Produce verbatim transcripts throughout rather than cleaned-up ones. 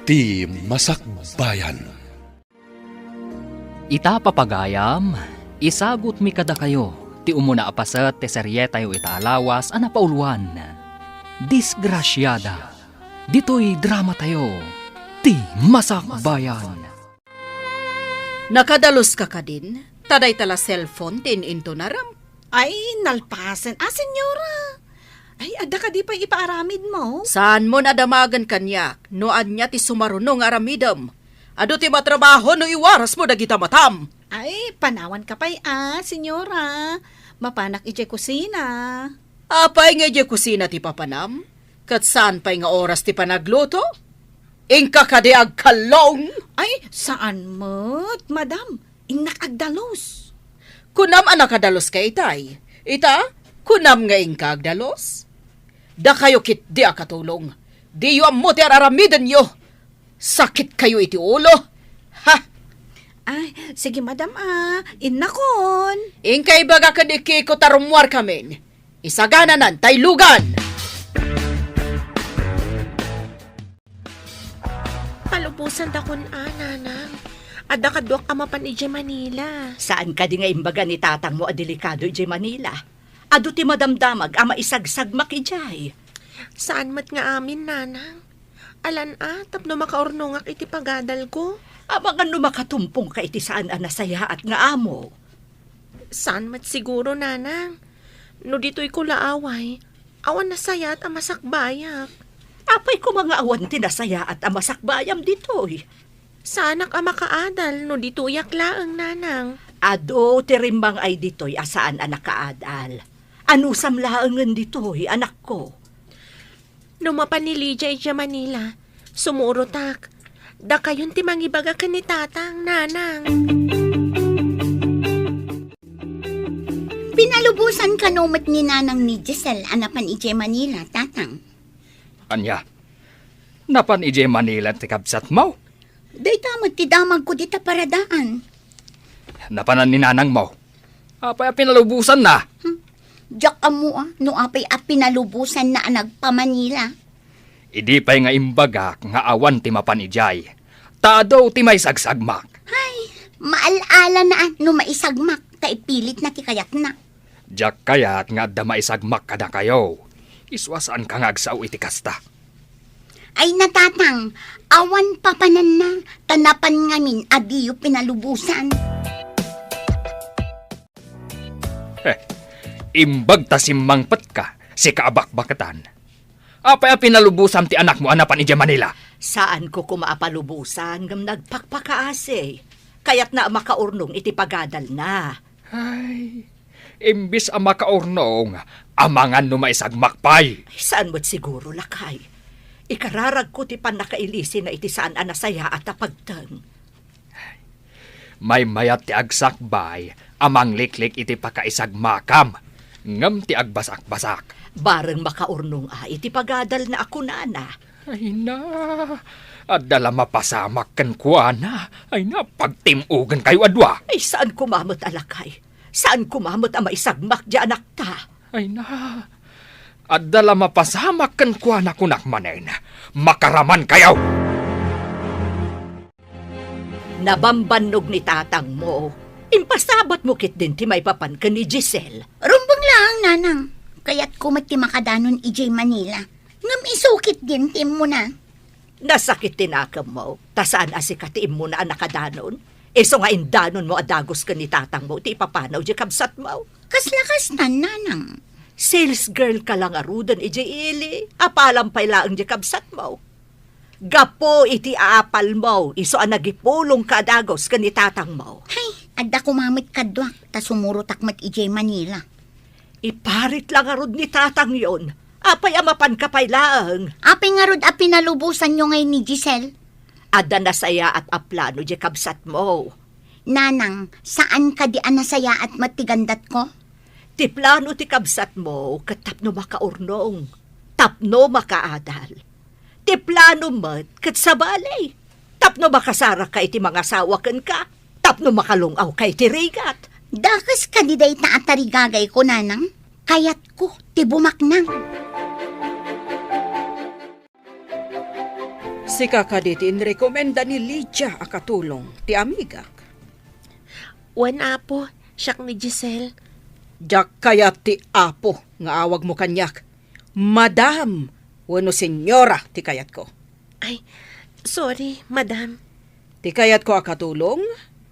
Ti Masakbayan. Ita, papagayam, isagutmi kadakayo ti umuna a paset ti serietayo ita a lawas a napauluan, Disgrasiada. Ditoy dramatayo, Ti Masakbayan. Nakadaluska kadin? Ta dayta la cellphone ti in-intunaram. Ay, nalpasen. Ah, senyora. Ay, adda kadi pay ipaaramidmo? Saanmon a damagen kaniak no ania ti sumaruno nga aramidem. Adu ti matrabaho no iwarasmo dagita matam. Ay, panawanka pay, ah, senyora. Mapanak idiay kusina. Apay nga idiay kusina ti papanam? Ket saan pay nga oras ti panagluto? Inka kadi agkallong? Ay, saan met, madam. Innak agdalus. Kunam a nakadaluska itay. Ita, kunam nga inka agdalus? Dakayo ketdi a katulong. Diyo ammo ti ar-aramidenyo. Sakitkayo iti ulo. Ha? Ay, sige, madam, ah. Innakon. Inka ibaga ken ni Kiko ta rummuarkamin. Isagananan tay lugan. Palubosan dakon a, nanang. Adda kaduak a mapan idiay Manila. Saan kadi nga imbaga ni tatangmo a delikado idiay Manila? Adu ti madamdamag a maisagsagmak idiay. Saan met nga amin, nanang. Alan a, tapno makaurnongak iti pagadalko. Amangan no makatumpongka iti saan a nasayaat nga amo. Saan met siguro, nanang. No ditoyko la away, awan nasayaat a masakbayak. Apay koma nga awan ti nasayaat a masakbayam ditoy? Saanak a makaadal no ditoyak laeng, nanang. Adu ti rimmang-ay ditoy a saan a nakaadal. Anusam laengen ditoy, anakko. No mapan ni Lydia idiay Manila, sumurotak. Dakayon ti mangibaga ken ni tatang, nanang. Pinalubosan kano met ni nanang ni Giselle a napan idiay Manila, tatang. Ania? Napan idiay Manila ti kabsatmo? Dayta met ti damagko dita paradaan. Napanan ni nanangmo? Apay a pinalubosanna? Hmm. Diak ammo a, no apay a pinalubosanna a nagpa-Manila. Idi pay nga imbagak nga awan ti mapan idiay, ta adu ti maisagsagmak. Ay, maal-ala na a no maisagmak, ta ipilitna ti kayatna. Diak kayat nga adda maisagmak kadakayo. Isu a saanka nga agsao iti kasta. Ay, natatang, awan papananna, ta napan ngamin a diyo pinalubosan. Eh, imbag ta simmangpetka, sika a bakbaketan. Apay a pinalubosam ti anakmo a napan idiay Manila? Saanko koma a palubosan, ngem nagpakpakaasi. Kayatna a makaurnong iti pagadalna. Ay, imbis a makaurnong, amangan no maisagmak pay. Saan met siguro, lakay. Ikararagko ti pannakailisina iti saan a nasayaat a pagteng. Maymayat ti agsakbay a mangliklik iti pakaisagmakam, ngem ti agbasakbasak. Bareng makaurnong a iti pagadalna a kunana. Ay na, adda la mapasamak kenkuana. Ay na, pagtim-ogenkayo a dua. Ay, saan koma met a lakay. Saan koma met a maisagmak diay anakta. Ay na, adda la mapasamak kenkuana, kunak manen. Makaramankayo! Nabambannog ni tatangmo. Impasabatmo ketdin ti maipapan ken ni Giselle. Rumbeng laeng, nanang. Kayatko met ti makadanon idiay Manila. Ngem isu ketdin ti immuna. Nasakit ti nakemmo, ta saan a sika ti immuna a nakadanon. Isu nga indanonmo a dagus ken ni tatangmo ti ipapanaw diay kabsatmo. Kasla kastan, nanang. Sales girl ka la ngaruden idiay ili. Apalam pay laeng diay kabsatmo. Gapu iti aapalmo, isu a nagipulongka a dagus ken ni tatangmo. Hay, adda koma met kaduak, ta sumurotak met idiay Manila. Iparit la ngarud ni tatangyon. Apay a mapanka pay laeng? Apay ngarud a pinalubosanyo ngay ni Giselle? Adda nasayaat a plano diay kabsatmo. Nanang, saan kadi a nasayaat met ti gandatko? Ti plano ti kabsatmo ket tapno makaurnong, tapno makaadal. Ti plano met ket sabali, tapno makasarakka iti mangasawa kenka, tapno makalung-awka iti rigat. Dakes kadi dayta a tarigagayko, nanang? Kayatko ti bumaknang. Sika kadi ti inrekomenda ni Lydia a katulong ti amigak? Wen, Apo, siak ni Giselle. Diak kayat ti apo nga awagmo kaniak. Madam wenno senyora ti kayatko. Ay, sorry, madam. Ti kayatko a katulong,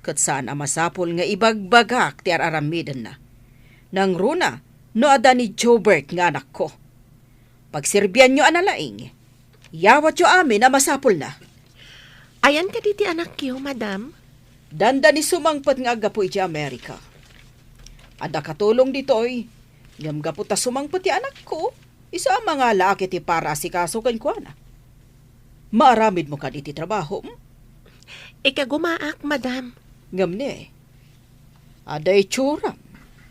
ket saan a masapul nga ibagbagak ti ar-aramidenna. Nangruna, no adda ni Jobert nga anakko. Pagserbianyo a nalaing. Yawatyo amin a masapulna. Ayan kadi ti anakyo, madam? Dandani sumangpet nga aggapu iti Amerika. Adda katulong ditoy, ngem gapu ta sumangpet ti anakko, isu a mangalaak iti paraasikaso kenkuana. Maaramidmo kadi ti trabahom? Ikagumaak, madam. Ngem ne, adda itsuram.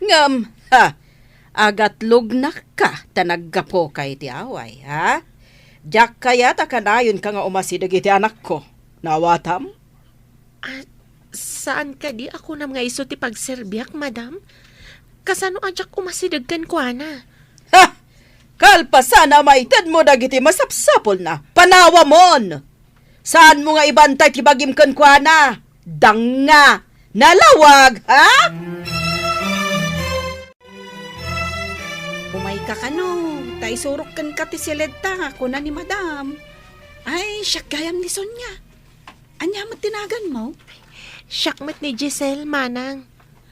Ngem, ha, agatlognakka ta naggapuka iti away, ha? Diak kayat a kanayonka nga umasideg iti anakko. Naawatam? Ah, saan kadi a kunam nga isu ti pagserbiak, madam? Kasano a diak umasideg kenkuana? Ha! Kalpasan a maitedmo dagiti masapsapulna, panawamon! Saanmo nga ibantay ti bagim kenkuana? Danga! Nalawag, ha? Umayka kano, ta isurok kenka ti siledta, kuna ni madam. Ay, siak gayam ni Sonia. Ania met ti naganmo? Siak met ni Giselle, manang.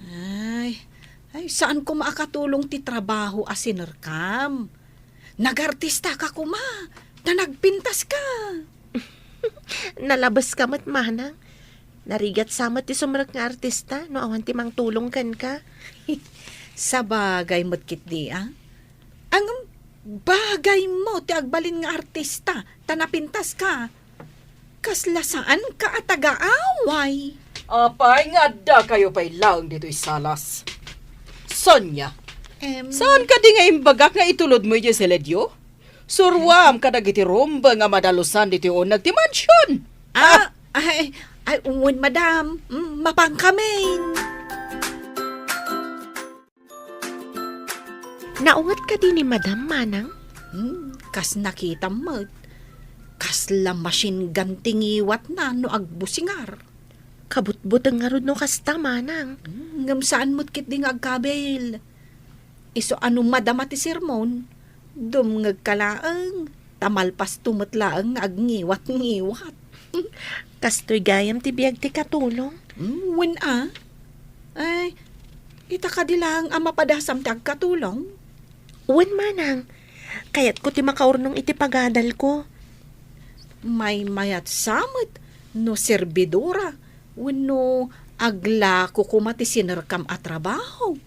Ay, ay, saan koma a katulong ti trabaho a sinerkam. Nagartistaka koma, ta nagpintaska. Nalabeska met, manang. Narigat sa met ti sumrek nga artista no awan ti mangtulong kenka. Sabagay met ketdi, a? Ngem, bagaymo ti agbalin nga artista, ta napintaska. Kasla saanka a taga-away. Apay nga addakayo pay laeng ditoy salas? Sonia, Em. Saan kadi nga imbagak nga itulodmo idiay siledyo? Suruam kadagiti rumbeng a madalusan ditoy uneg ti mansion. Ah, ay, ay, wen, madam. Mm, mapangkamin. Naunget kadi ni madam, manang? Hmm, kas nakitam met. Kasla machine gun ti ngiwatna no agbusingar. Kabutbuteng ngarud no kasta, manang. Hmm, ngem saan met ketdi nga agkabil. Isu a no madama ti sermon, dumngegka laeng, ta malpasto met laeng nga agngiwat-ngiwat. Kastoy gayam ti biag ti katulong? Hmm, wen a. Ay, ita kadi laeng a mapadasam ti agkatulong? Wen, manang. Kayatko ti makaurnong iti pagadalko. Maymayat sa met no serbidora wenno aglako koma ti sinerkam a trabaho.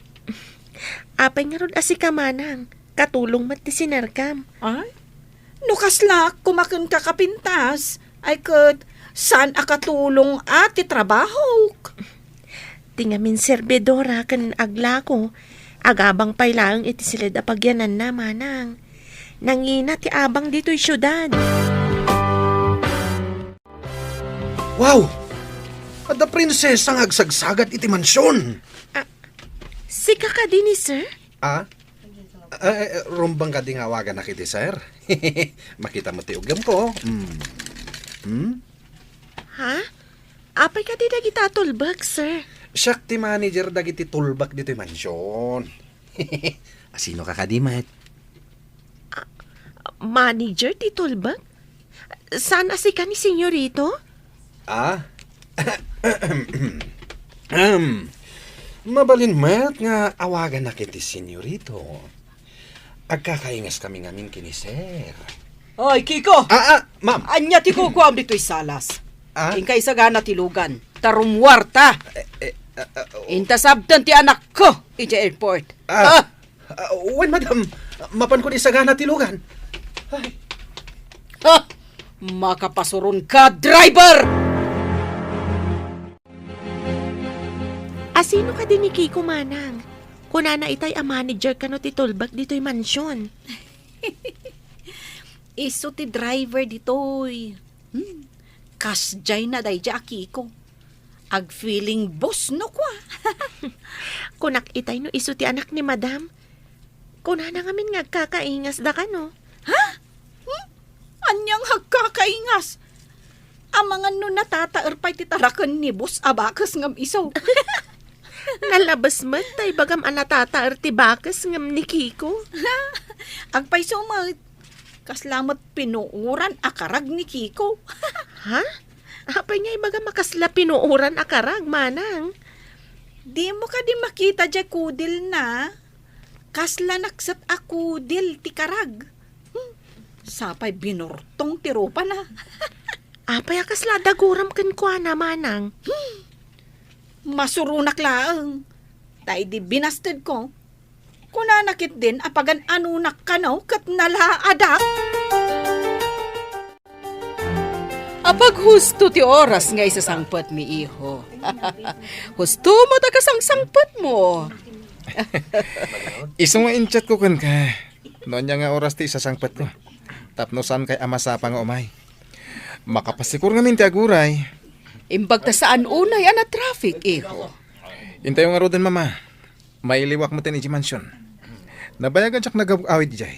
Apay ngarud a sika, manang? Katulong met ti sinerkam. Ay, no kasla koma kenka kapintas, ay ket saan a katulong a ti trabahok. Ti ngamin serbidora ken aglako, agabang pay laeng iti siled a pagyananna, manang. Nangina ti abang ditoy siudad. Wow! Adda prinsesa nga agsagsagat iti mansion. Ah, sika kadi ni sir? Ah? Eh, eh, rumbeng kadi nga awaganak iti sir? Makita mo ti uggamko. Hmm. Hmm? Ha? Apay kadi dagita a tulbek, sir? Siak ti manager dagiti tulbek ditoy mansion. Asino ka kadi met? Ah, manager ti tulbek? Saan a sika ni Senyorito? Ah? Ahem. Mabalin met nga awaganak iti Senyorito. Agkakaingas kami ngamin ken ni Sir. Oy, Kiko! Ah, ah, ma'am. Ania ti kukuam ditoy salas? Ah? Inka isagana ti lugan. Ta rummuarta. Eh, eh, ah, ah, oh. Inta sabten ti anakko idiay airport. Ah. Ah! Ah, wen, madam. Mapanko isagana ti lugan. Ay. Ha! Makapasuron ka, driver! Asino kadi ni Kiko, manang? Kunana itay a manager kano ti tulbek ditoy mansion. Isu ti driver ditoy. Hmm. Kasdiay na daydiay a Kiko. Agfeeling boss no kua. Kunak itay no isu ti anak ni madam. Kunana ngamin nga agkakaingas da kano. Ha? Hmm? Ania nga agkakaingas? Amangan no natataer pay ti taraken ni boss a bakes ngem isu. Nalabes met ta ibagam a natataer ti bakes ngem ni Kiko. Agpayso met, kasla met pinuoran a karag ni Kiko. Ha? Apay nga ibagam a kasla pinuoran a karag, manang? Dimo kadi makita diay kudilna? Kasla nakset a kudil ti karag. Hmm. Sapay binurtong ti rupana. Apay a kasla daguram kenkuana, manang? Hmm. Masuronak laeng. Ta idi binastedko, kunana ketdin a pagan-anonak kano ket nalaadak. Apaghusto ti oras nga isasangpetmi, iho. Husto met a kasangsangpetmo. Isu nga in-chatko kenka no ania nga oras ti isasangpetko. Tapno saankay a masapa nga umay. Makapasikor ngamin ti aguray. Imbag ta saan unay a na-traffic, iho. Intayo ngaruden, Mama. Mailiwak metten idiay mansion. Nabayag a diak nagaw-awid idiay.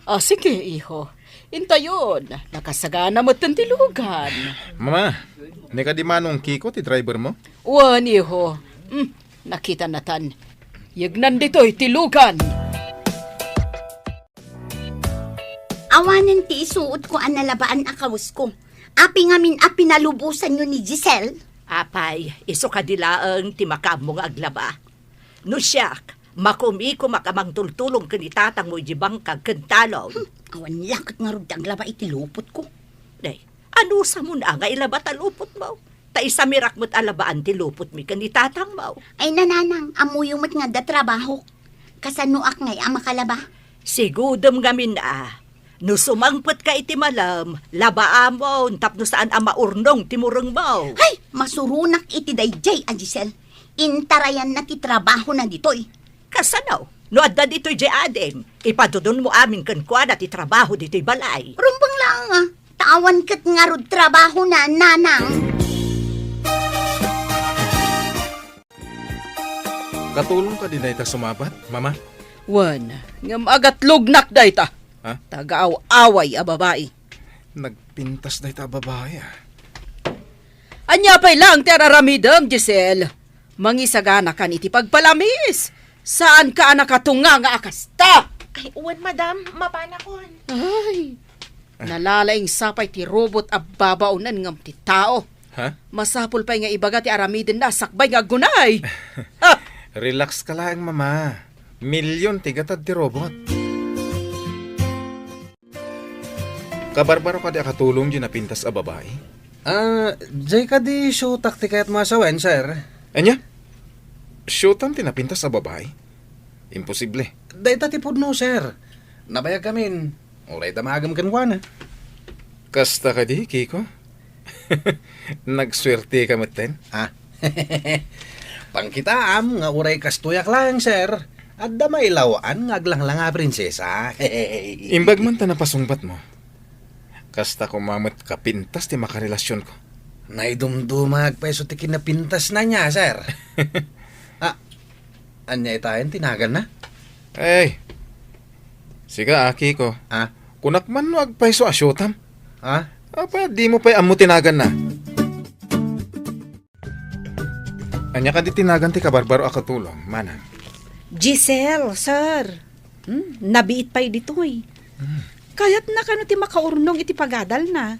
Ah, sige, iho. Intayon, nakasagana metten ti lugan. Mama, ni kadi Manong Kiko ti drivermo? Wen, iho. Hmm, nakitanatan. Yegnan ditoy ti lugan. Awanen ti isuotko a nalabaan a kawesko. Apay ngamin a pinalubosanyo ni Giselle? Apay, isu kadi laeng ti makaammo nga aglaba. No siak, makumikumak a mangtultulong ken ni tatangmo idiay bangkag ken talon. Hmm, awan la ket ngarud ti aglaba iti lupotko. Day, anusamon a nga ilaba ta lupotmo? Ta isamirak met a labaan ti lupotmi ken ni tatangmo. Ay, nanang, ammoyo met nga adda trabahok. Kasanoak ngay a makalaba? Sigudem ngamin a, no sumangpetka iti malem, labaamon tapno saan a maurnong ti murengmo. Hay, masuronak iti daydiay a Giselle. Intarayanna ti trabahona ditoy. Kasano? No adda ditoy diay adim, ipadudonmo amin kenkuana ti trabaho ditoy balay. Rumbeng laeng a, ta awan ket ngarud trabahona, nanang. Katulong kadi dayta sumabat, Mama? Wen, ngem agatlognak dayta. Ha? Taga-aw-away a babai. Nagpintas dayta a babai, ah. Ania pay laeng ti ar-aramidem, Giselle? Mangisaganakan iti pagpalamiis. Saanka a nakatunga nga a kasta. Ay, wen, madam, mapanakon. Ay, nalalaing sapay ti robot a babaonen ngem ti tao. Ha? Masapul pay nga ibaga ti aramidenna a sakbay nga aggunay. Ha! Relax ka laeng, Mama. Milyon ti gatad ti robot. Kabarbaro kadi a katulong diay napintas a babai? Ah, diay kadi siotak ti kayatmo a sawen, sir? Ania? Siotam ti napintas a babai? Imposible. Dayta ti pudno, sir. Nabayagkamin, uray damagem kenkuana. Kasta kadi, Kiko? Nagsuerteka metten? Ah. Pangkitaam nga uray kastoyak laeng, sir. Adda mailaw-an nga aglanglang a prinsesa. Imbag man ta napasungbatmo. Kasta koma met kapintas ti makarelasionko. Naidumduma nga agpayso ti kinapintasna nia, sir. Ah, ania itayen ti naganna? Ay, sika, aki ko. Ah? Kunak man no agpayso a siotam. Ah? Apa, dimo pay ammo ti naganna? Ania kadi ti nagan ti kabarbaro a katulong, manang? Giselle, sir. Hmm, nabiit pay ditoy. Hmm. Kayatna kano ti makaurnong iti pagadalna.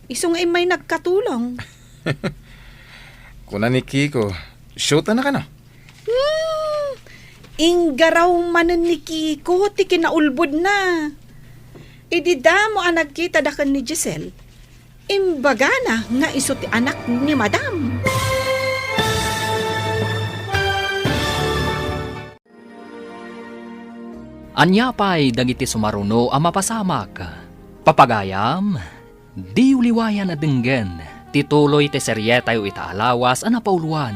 Isu nga immay nagkatulong. Kuna ni Kiko, shoot na kano? Hmm, inggaraw manen ni Kiko ti kinaulbodna. Idi damo a nagkita daken ni Giselle, imbagana nga isu ti anak ni Madam. Ania pay dagiti sumaruno a mapasamak? Papagayam, diyo liwayan a denggen ti tuloy ti serietayo ita a lawas a napauloan,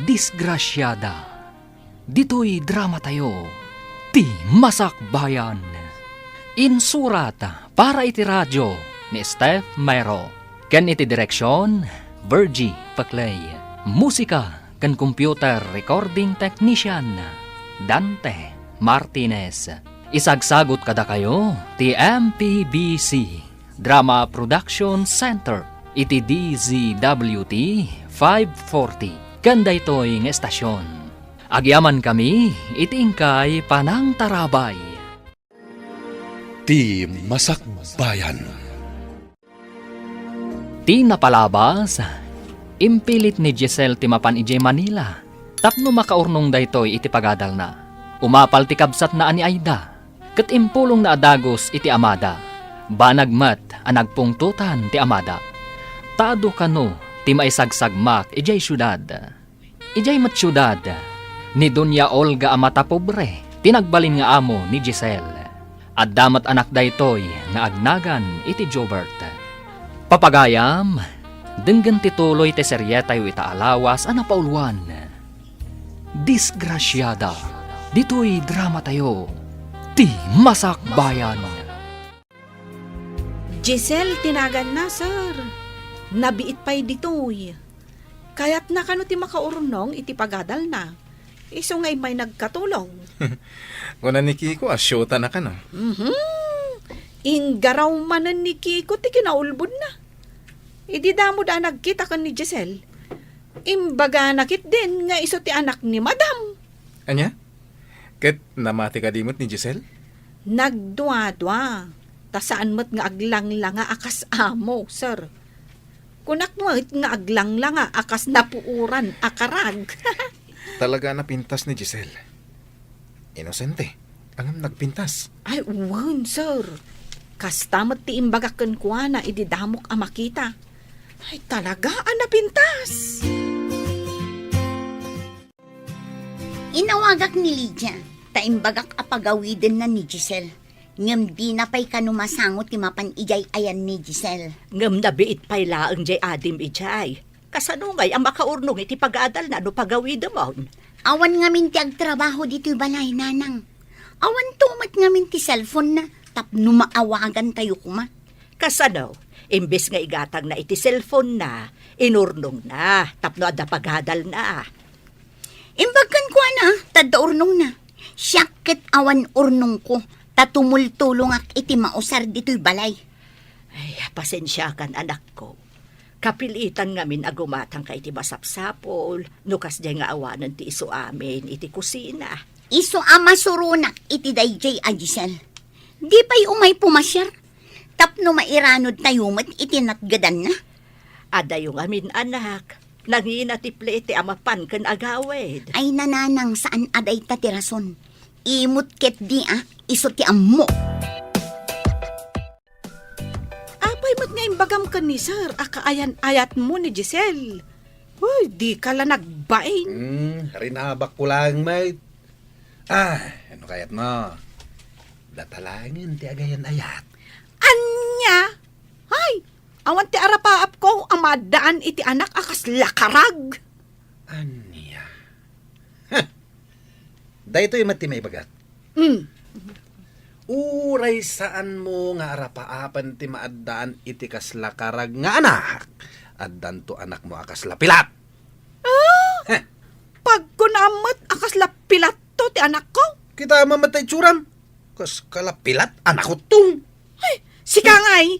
Disgrasiada. Ditoy dramatayo, Ti Masakbayan. Insurat para iti radio ni Steph Mero, ken iti direksion, Virgie Paclay. Musika ken computer recording technician, Dante Martinez. Isagsagut kadakayo ti M P B C Drama Production Center. iti D Z W T five forty ken daytoy nga estasion. Agyamankami iti inkay panangtarabay. Ti Masakbayan. Ti napalabas, impilit ni Giselle ti mapan idiay Manila tapno makaurnong daytoy iti pagadalna. Umapal ti kabsatna a ni Aida, ket impulongna a dagus iti amada. Banag met a nagpungtotan ti amada. Ta adu kano ti maisagsagmak idiay siudad. Idiay met siudad, ni Doña Olga a matapobre ti nagbalin nga amo ni Giselle. Adda met anak daytoy nga agnagan iti Jobert. Papagayam, denggen ti tuloy ti serietayo ita a lawas a napauluan, Disgrasiada, ditoy dramatayo, Ti Masakbayan. Giselle ti naganna, sir. Nabiit pay ditoy. Kayatna kano ti makaurnong iti pagadalna. Isu nga immay nagkatulong. Kuna ni Kiko a siyota na kano. Mhm. Inggaraw manen ni Kiko ti kinaulbodna. Idi damo da nagkita ken ni Giselle, imbagana ketdin nga isu ti anak ni Madam. Ania? Ket namati kadi met ni Giselle? Nagduadua, ta saan met nga aglanglanga a kas amo, sir. Kunak met nga aglanglanga a kas napuoran a karag. Talaga a napintas ni Giselle. Inosente, ngem nagpintas. Ay, wen, sir. Kasta met ti imbagak kenkuana idi damok a makita. Ay, talaga a napintas. Inawagak ni Lydia, ta imbagak a pagawidenna ni Giselle. Ngem dina pay kano masango ti mapan idiay ayan ni Giselle. Ngem nabiit pay laeng diay adim idiay. Kasano ngay a makaurnong iti pagadalna no pagawidemon? Awan ngamin ti agtrabaho ditoy balay, nanang. Awanto met ngamin ti cellphone-na tapno maawagantayo koma. Kasano? Imbes nga igatangna iti cellphone-na, inurnongna tapno adda pagadalna. Imbag kenkuana, ta adda urnongna. Siak ket awan urnongko, ta tumultulongak iti mausar ditoy balay. Ay, pasensiakan, anakko. Kapilitan ngamin a gumatangka iti masapsapul, no kasdiay nga awanen ti isu amin iti kusina. Isu a masuronak iti daydiay a Giselle. Di pay umay pumasiar, tapno mairanodtayo met iti natgedanna. Adayo ngamin, anak. Nangina ti plete a mapan ken agawid. Ay, nanang, saan a dayta ti rason. Imot ketdi a, isu ti ammo. Apay met nga imbagam ken ni Sir a kaayan-ayatmo ni Giselle? Uy, dika la nagbain. Hmm, rinabakko laeng met. Ah, ano kayatmo? Data laengen ti agayan-ayat. Ania? Ay, awan ti arapaapko a maaddaan iti anak a kasla karag. Ania? Heh! Daytoy met ti maibagak. Mm. Uray saanmo nga arapaapen ti maaddaan iti kasla karag nga anak, addanto anakmo a kasla pilat. Ah? Heh. Pagkunam met a kasla pilatto ti anakko? Kitaem met ta itsuram. Kas kala pilat, anakko tong. Ay, sika ngay,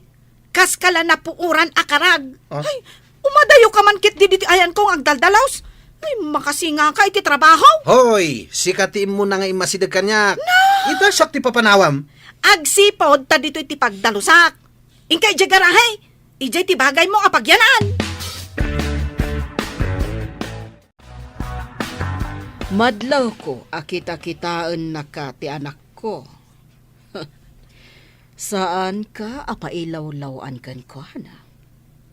kas kala napuoran a karag. Ah? Ay, umadayo ka man ketdi ditoy ayanko nga agdaldalus. Ay, makasingaka iti trabaho. Hoy, sika ti immuna nga immasideg kaniak. Na! Ita siak ti papanawam. Agsipud ta ditoy ti pagdalusak. Inka idiay garahe. Idiay ti bagaymo a pagyanan. Madlawko a kitakitaennaka ti anakko. Saanka a pailawlaw-an kenkuana.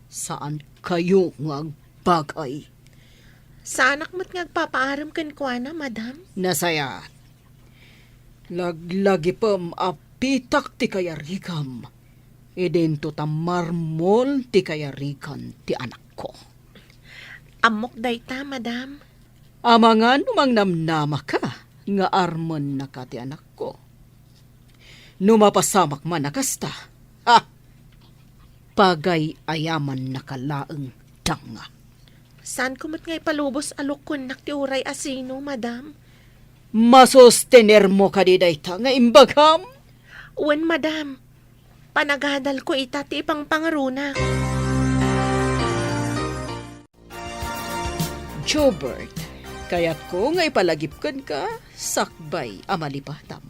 Saankayo nga agbagay. Saanak met nga agpapaarem kenkuana, madam. Nasayaat. Laglagipem a pitak ti kayarigam. Idinto ta marmol ti kayarigan ti anakko. Ammok dayta, madam. Amangan no mangnamnamaka nga armennaka ti anakko. No mapasamak man a kasta, ha! Pagay-ayamannaka laeng danga. Saanko met nga ipalubos a lukkonnak ti uray a sino, madam. Masostenermo kadi dayta nga imbagam? Wen, madam. Panagadalko ita ti ipangpangaronak. Jobert, kayatko nga ipalagip kenka sakbay a malipatam.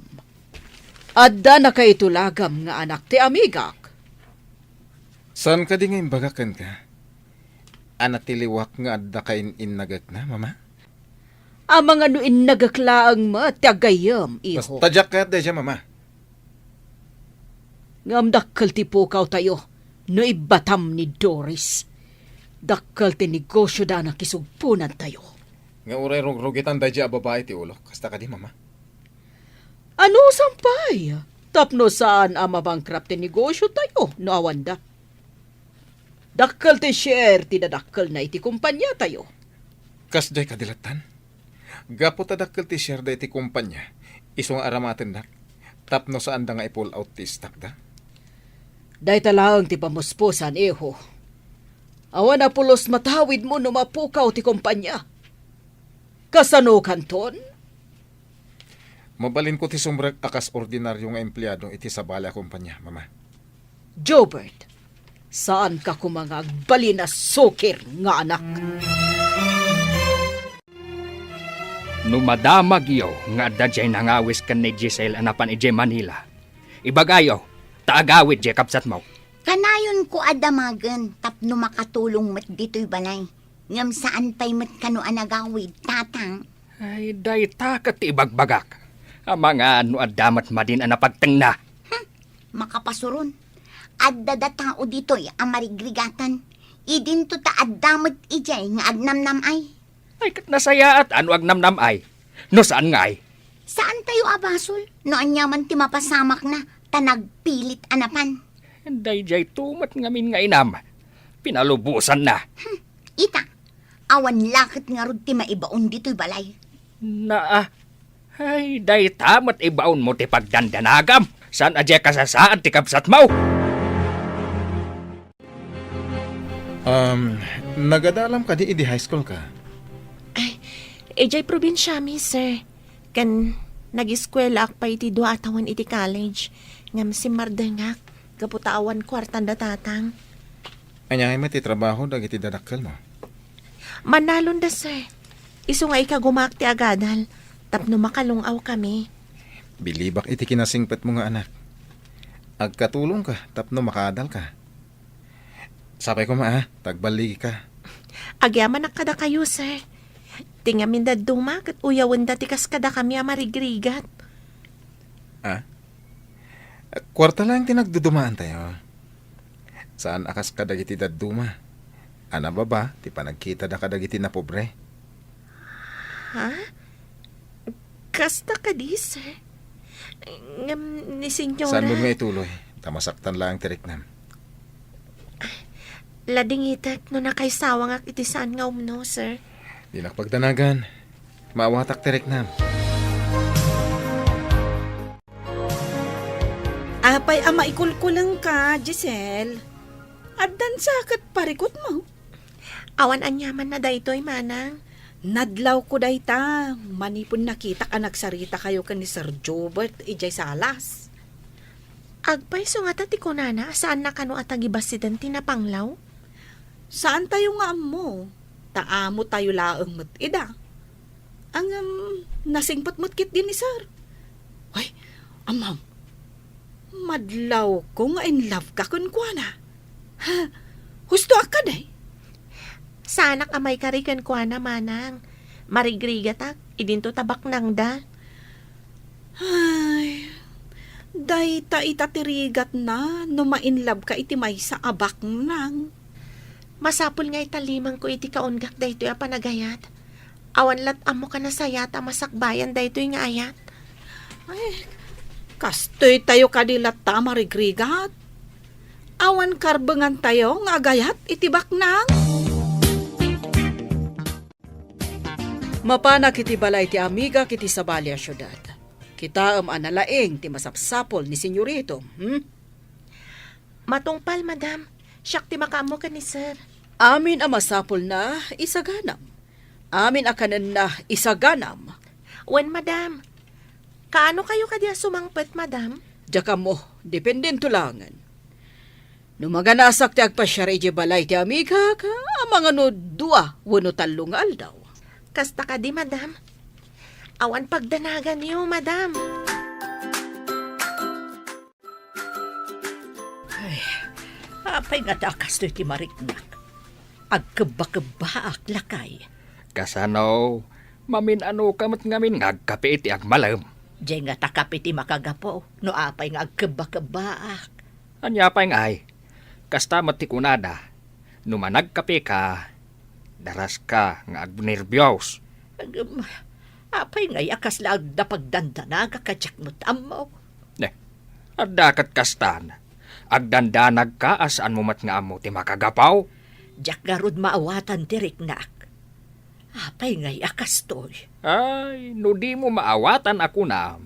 Adda nakaitu lagam nga anak ti amigak. Saan kadi nga imbagak kenka? Ania ti liwak nga adda kain-innagekna, Mama? Amangan no innagek laeng met ti aggayyem, iho. Basta diak kayat daydiay, Mama. Ngem dakkel ti pukawtayo no ibbatam ni Doris. Dakkel ti negosioda a nakisugponantayo. Nga uray rugrugitan daydiay a babai ti ulok. Kasta kadi, Mama? Anusan pay? Tapno saan a mabankrupt ti negosiotayo no awanda. Dakkel ti share ti nadakkelna iti kompaniatayo. Kasdiay kadi lattan? Gapu ta dakkel ti share da iti kompania, isu nga aramatennak, tapno saanda nga i-pull out ti stock da? Dayta laeng ti pamuspusan, iho. Awan a pulos matawidmo no mapukaw ti kompania. Kasano kanton? Mabalinko ti sumrek a kas ordinario nga empleado iti sabali a kompania, Mama. Jobert, saanka koma nga agbalin a sukir nga anak. No madamagyo nga adda diay nangawis ken ni Giselle a napan idiay Manila, ibagayo, ta agawid diay kabsatmo. Kanayonko a damagen tapno makatulong met ditoy balay. Ngem saan pay met kano a nagawid, Tatang? Ay, dayta ket ti ibagbagak. Amangan no adda met madin a napagtengna. Hmm, makapasuron. Adda da tao ditoy a marigrigaten. Idinto ta adda met idiay nga agnamnam-ay. Ay, ket nasayaat a no agnamnam-ay. No saan ngay? Saantayo a basol no aniaman ti mapasamakna ta nagpilit a napan. Daydiay tumet ngamin nga inam. Pinalubosanna. Hmm, ita, awan laket ngarud ti maibaon ditoy balay. Naa. Ay, dayta met ibaonmo ti pagdandanagam. Saan a diay kasasaad ti kabsatmo? Um, nagadalam kadi idi high school ka? Ay, idiay probinsiami, sir. Ken nagiskuelaak pay iti dua a tawen iti college. Ngem simmardengak gapu ta awan kuartan da tatang. Ania ngay met ti trabaho dagiti dadakkelmo? Manalon da, sir. Isu nga ikagumaak ti agadal tapno makalung-aw kami. Bilibak iti kinasingpetmo nga anak. Agkatulongka tapno makaadalka. Sapay koma, a, ta agballigika. Agyamanak kadakayo, sir. Ti ngamin dadduma ket uyawenda ti kas kadakami a marigrigat. A? Kuarta laeng ti nagdudumaantayo. Saan a kas kadagiti dadduma a nababa ti panagkitada kadagiti napobre. Ha? Kasta kadi, sir? Ngem ni Senyora. Saanmo nga ituloy, ta masaktan laeng ti riknam. Ladingitek no nakaisawangak iti saan nga umno, sir. Dinak pagdanagan. Maawatak ti riknam. Apay a maikulkulengka, Giselle? Addan sa ket parikutmo? Awan aniamanna daytoy, manang. Nadlawko dayta, manipud nakitak a nagsaritakayo ken ni Sir Jobert idiay salas. Agpayso ngata ti kunana a saanna kano a tagibassiden ti napanglaw? Saantayo nga ammo, ta amotayo laeng met ida. Ngem, nasingpet met ketdi ni Sir. Ay, ammom, madlawko nga in love ka kenkuana. Ha? Husto a kadi? Saanak a maikari kenkuana, manang. Marigrigatak, idinto ta baknangda. Ay, dayta ita ti rigatna no ma-in love ka iti maysa a baknang. Masapul nga italimangko iti kaunggak daytoy a panagayat. Awan lat ammo ka nasayaat a masakbayan daytoy nga ayat. Ay, kastoytayo kadi latta a marigrigat. Awan karbengantayo nga agayat iti baknang. Mapanak iti balay ti amigak iti sabali a siudad. Kitaem a nalaing ti masapsapul ni Senyorito, hmm? Matungpal, madam. Siak ti makaammo ken ni sir. Amin a masapulna, isaganam. Amin a kanenna, isaganam. Wen, madam. Kaanokayo kadi a sumangpet, madam? Diak ammo, dependento laengen. No maganasak ti agpasiar idiay balay ti amigak, amangan no dua wenno tallo nga aldaw. Kasta kadi, madam? Awan pagdanaganyo, madam. Ay, apay ngata a kastoy ti mariknak? Agkebba-kebbaak, lakay. Kasano? Mamin-ano ka met ngamin nga agkape iti agmalem? Diay ngata kape ti makagapu no apay nga agkebba-kebbaak. Ania pay ngay? Kasta met ti kunada, no managkape ka, daras ka nga agnerbios. Agem, apay ngay a kasla agda pagdandanagak a diak met ammo? Ne, adda ket kastan. Agdandanag ka a saan mo met nga ammo ti makagapu? Diak ngarud maawatan ti riknak. Apay ngay a kastoy? Ay, no di mo maawatan a kunam,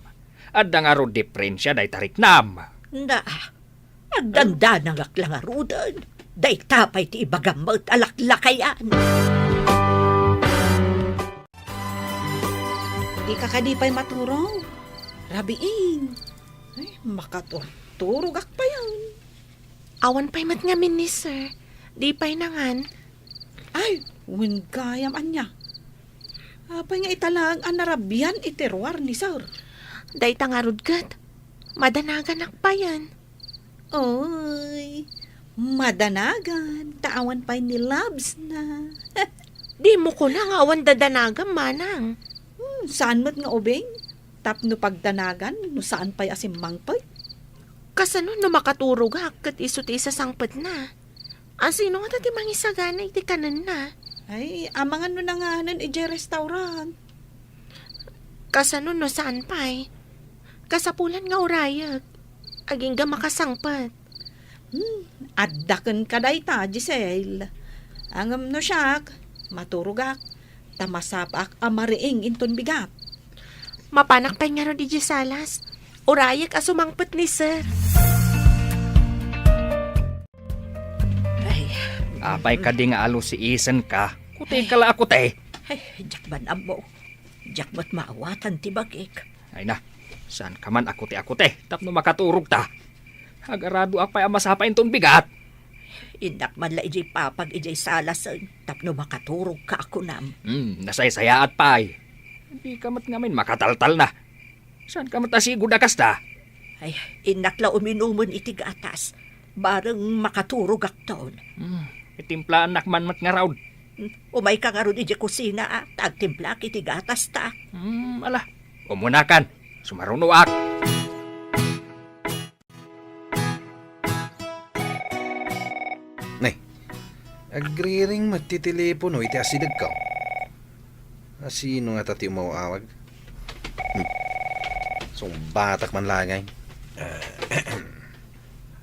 adda ngarud diferensia dayta riknam. Na, agdandanagak la ngaruden. Dayta pay ti ibagam met a laklakayan. Dika kadi pay maturog? Rabiin. Ay, makaturturogak payen. Awan pay met ngamin ni sir. Di pay nangan. Ay, wen gayam ania. Apay nga ita laeng a narabian iti ruar ni sir? Dayta ngarud ket, madanaganak payen. Oy, madanagan, ta awan pay ni labs na. Di mo kuna nga awan dadanagam, manang. Hmm, saan met nga ubing? Tapno pagdanagan no saan pay a simmangpet? Kasano no makaturogak ket isu ti isasangpetna? Asino ngata ti mangisagana iti kanenna? Ay, amangan no nanganen idiay restaurant. Kasano no saan pay? Kasapulan nga urayek. Agingga makasangpet. Hmm, adda kenka dayta, Giselle. Ngem no siak, maturogak, ta masapaak a mariing inton bigat. Mapanak pay ngarud idiay salas. Urayek a sumangpet ni sir. Ay. Apay kadi nga alusiisenka? Kuteka la a kute. Ay, diak man ammo. Diak met maawatan ti bagik. Ay na, saan ka man a kute a kute tapno makaturogta? Agaradoak pay a masapa inton bigat. Innak man la idiay papag idiay salasen tapno makaturogka a kunam. Hmm, nasaysayaat pay. Dika met ngamin makataltalna. Saan ka met a sigud a kasta? Ay, innak la uminumen iti gatas. Bareng makaturogakton. Hmm, itimplaannak man met ngarud. Hmm, umayka ngarud idiay kusina, a, ta agtimplaak iti gatasta. Hmm, ala. Umunakan. Sumarunoak. Nay, agriring met ti telepono iti asidegko. Asino ngata ti umaw-awag? Hmm. Sungbatak man la ngay.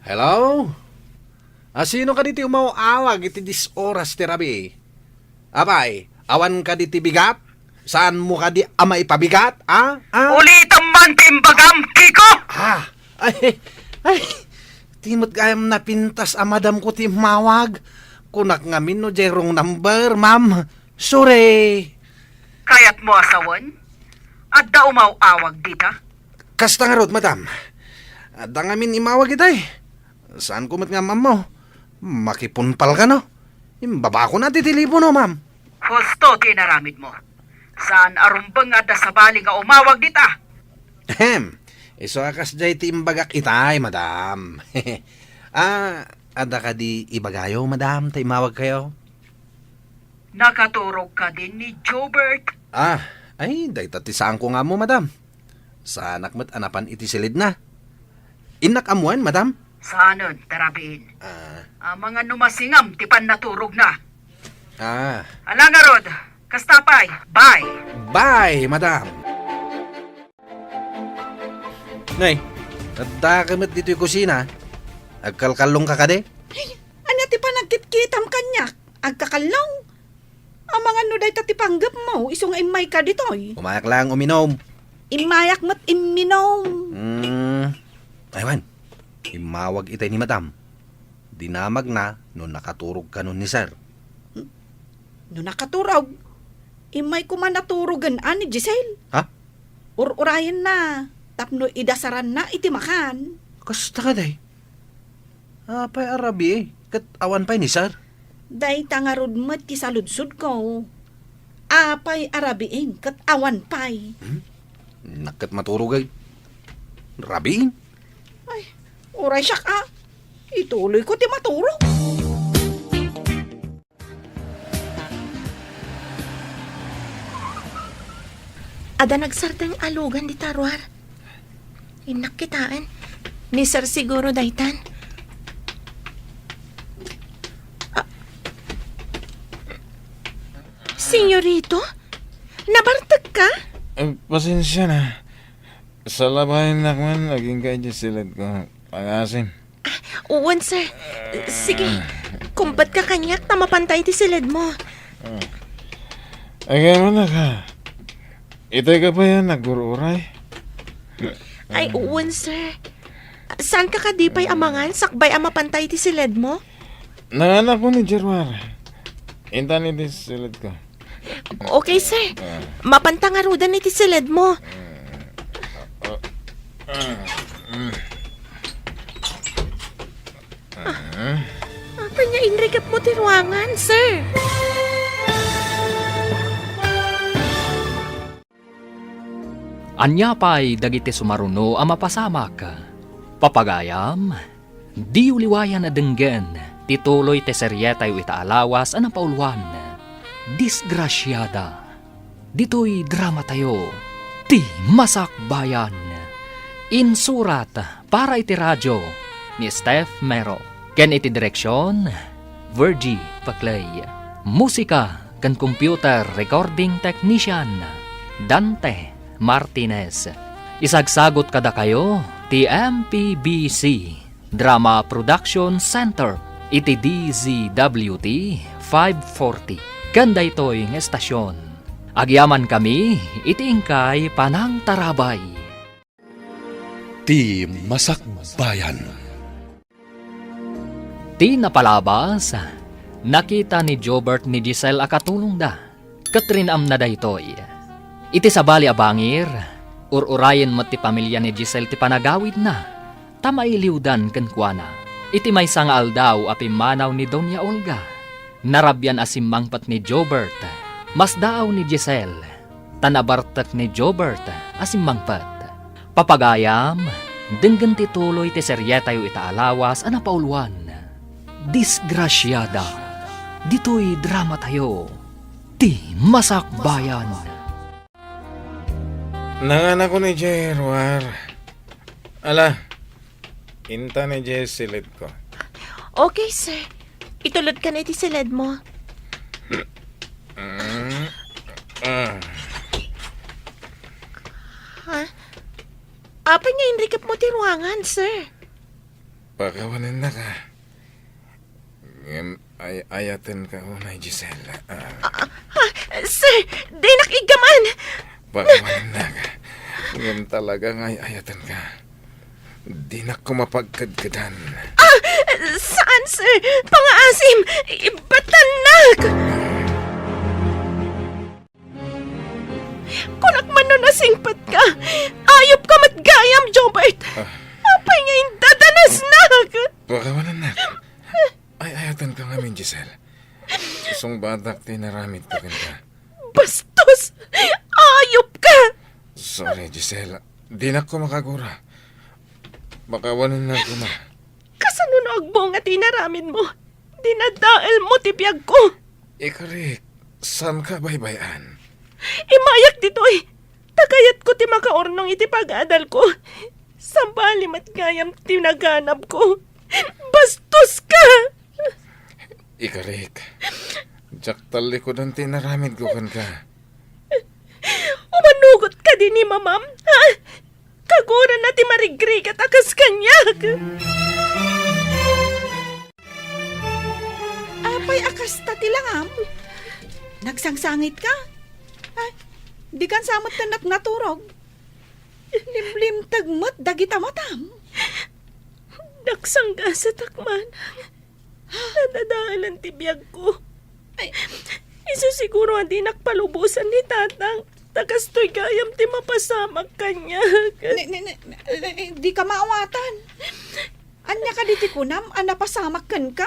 Hello? Asino kadi ti umaw-awag iti dies oras ti rabii? Apay, awan kadi ti bigat? Saanmo kadi a maipabigat, a? A? Ulitem man ti imbagam, Kiko! Ah, ay, ay, ti met gayam napintas a madamko ti immawag. Kunak ngamin no diay wrong number, ma'am. Sorry. Kayatmo a sawen? Adda umaw-awag dita? Kasta ngarud, madam. Adda ngamin immawag itay. Saanko met nga ammo. Makipunpal kano? Imbabakon a ti telepono, ma'am. Husto ti inaramidmo. Saan a rumbeng nga adda sabali nga umawag dita. Ahem. Isu a kasdiay ti imbagak itay, madam. Ah, adda kadi ibagayo, madam, ta immawagkayo? Nakaturog kadin ni Jobert? Ah, ay, dayta ti saanko nga ammo, madam. Saanak met a napan iti silidna. Innak ammoen, madam? Saanen, ta rabiin. Ah. Amangan no masingam ti pannaturogna. Ah. Ala ngarud, kasta pay. Bye. Bye, madam. Nay, addaka met ditoy kusina. Agkalkallongka kadi? Ay, ania ti panagkitkitam kaniak? Agkakallong? Amangan no dayta ti panggepmo, isu nga immayka ditoy. Umayak lang uminom. Immayak met imminom. Hmm. Aywan. Immawag itay ni madam. Dinamagna no nakaturog kano ni sir. No nakaturog, immay koma naturogen a ni Giselle. Ha? Ur-urayenna tapno idasaranna iti makan. Kasta kadi? Apay a rabii, ket awan pay ni sir? Dayta ngarud met ti saludsodko. Apay a rabiin ket awan pay? Hmm? Innak ket maturog ay. Rabiin? Ay, uray siak a. Ituloyko ti maturog. Adda nagsardeng a lugan dita ruar. Innak kitaen. Ni Sir siguro daytan. Ah. Senyorito? Nabartek ka? Eh, pasensia na. Salabayennak man, agingga iti siledko. Pangasim. Ah, uwan, sir. Sige, kumbat ka kaniak ta mapantay ti siledmo. Agay man ka. Itay ka pa yan, naggur-uray. Ay, uwan, sir. Saan ka kadi pay amangan, sakbay a mapantay ti siledmo? Nanganak ko ni Germar. Intan iti siledko. Okay, sir. Mapanta ngaruden iti siledmo. Apay nga inrikepmo ti ruangan, sir? Ania pay dagiti sumaruno a mapasamak? Papagayam, diyo liwayan a denggen ti tuloy ti serietayo ita a lawas a napauluan, Disgrasiada. Ditoy dramatayo, Ti Masakbayan. Insurat para iti radio ni Steph Mero, ken iti direksion, Virgie Paclay. Musika ken computer recording technician, Dante Martinez. Isagsagot kadakayo ti M P B C Drama Production Center iti D Z W T five forty. Ken daytoy nga estasion, agyamankami iti inkay panangtarabay. Ti Masakbayan. Ti napalabas, nakita ni Jobert ni Giselle a katulongda, ket rinamna daytoy. Iti sabali a bangir, ur-urayen met ti pamilia ni Giselle ti panagawidna, ta mailiwdan kenkuana. Iti maysa nga aldaw a pimmanaw ni Doña Olga, narabian a simmangpet ni Jobert. Masdaaw ni Giselle, ta nabartek ni Jobert a simmangpet. Papagayam, denggen ti tuloy ti serietayo ita a lawas a napauluan, Disgrasiada. Ditoy dramatayo, Ti Masakbayan. Nanganakon idiay ruar. Ala, intan idiay siledko. Okay, sir. Itulodkan iti siledmo. Mm. Ah. Ha? Apay nga inrikepmo ti ruangan, sir? Pakawanennaka. Ngem ay-ayatenka unay, Giselle. Ah. Ah, ah, sir, dinak iggaman. Pakawanennaka. Ngem talaga nga ay-ayatenka. Dinak ko mapagkedkedan. Ah, saan, sir? Pangaasim! Ibatannak! Kunak man no nasingpetka. Ayupka met gayam, Jobert. Ah. Apay nga indadanasnak? Pakawanennak. Ay-ayatenka ngamin, Giselle. Sungbatak ti naramidko kenka. Bastos! Ayupka! Sorry, Giselle. Dinak ko makagura. Pakawanennak koma. Kasano no agbunga ti inaramidmo? Dinadaelmo ti biagko. Ikarik, saanka baybay-an? Immayak ditoy. Ta kayatko ti makaurnong iti pag-adalko. Sabali met gayam ti naganabko. Bastoska! Ikarik, diak tallikudan ti inaramidko kenka. Umanugot kadi ni Mamam, ha? Kagurana ti marigrigat a kas kaniak. Apay a kasta ti langam? Nagsangsangit ka? Ay, di kan sa met ket naturog. Limlimteg met dagita matam. Nagsanggasatak manang. Nadadaelan ti biagko. Ay. Isu siguro a dinak palubosan ni Tatang, ta kastoy gayam ti mapasamak kaniak. Ni, ni, ni, ni, di ka maawatan. Ania kadi ti kunam a napasamak kenka?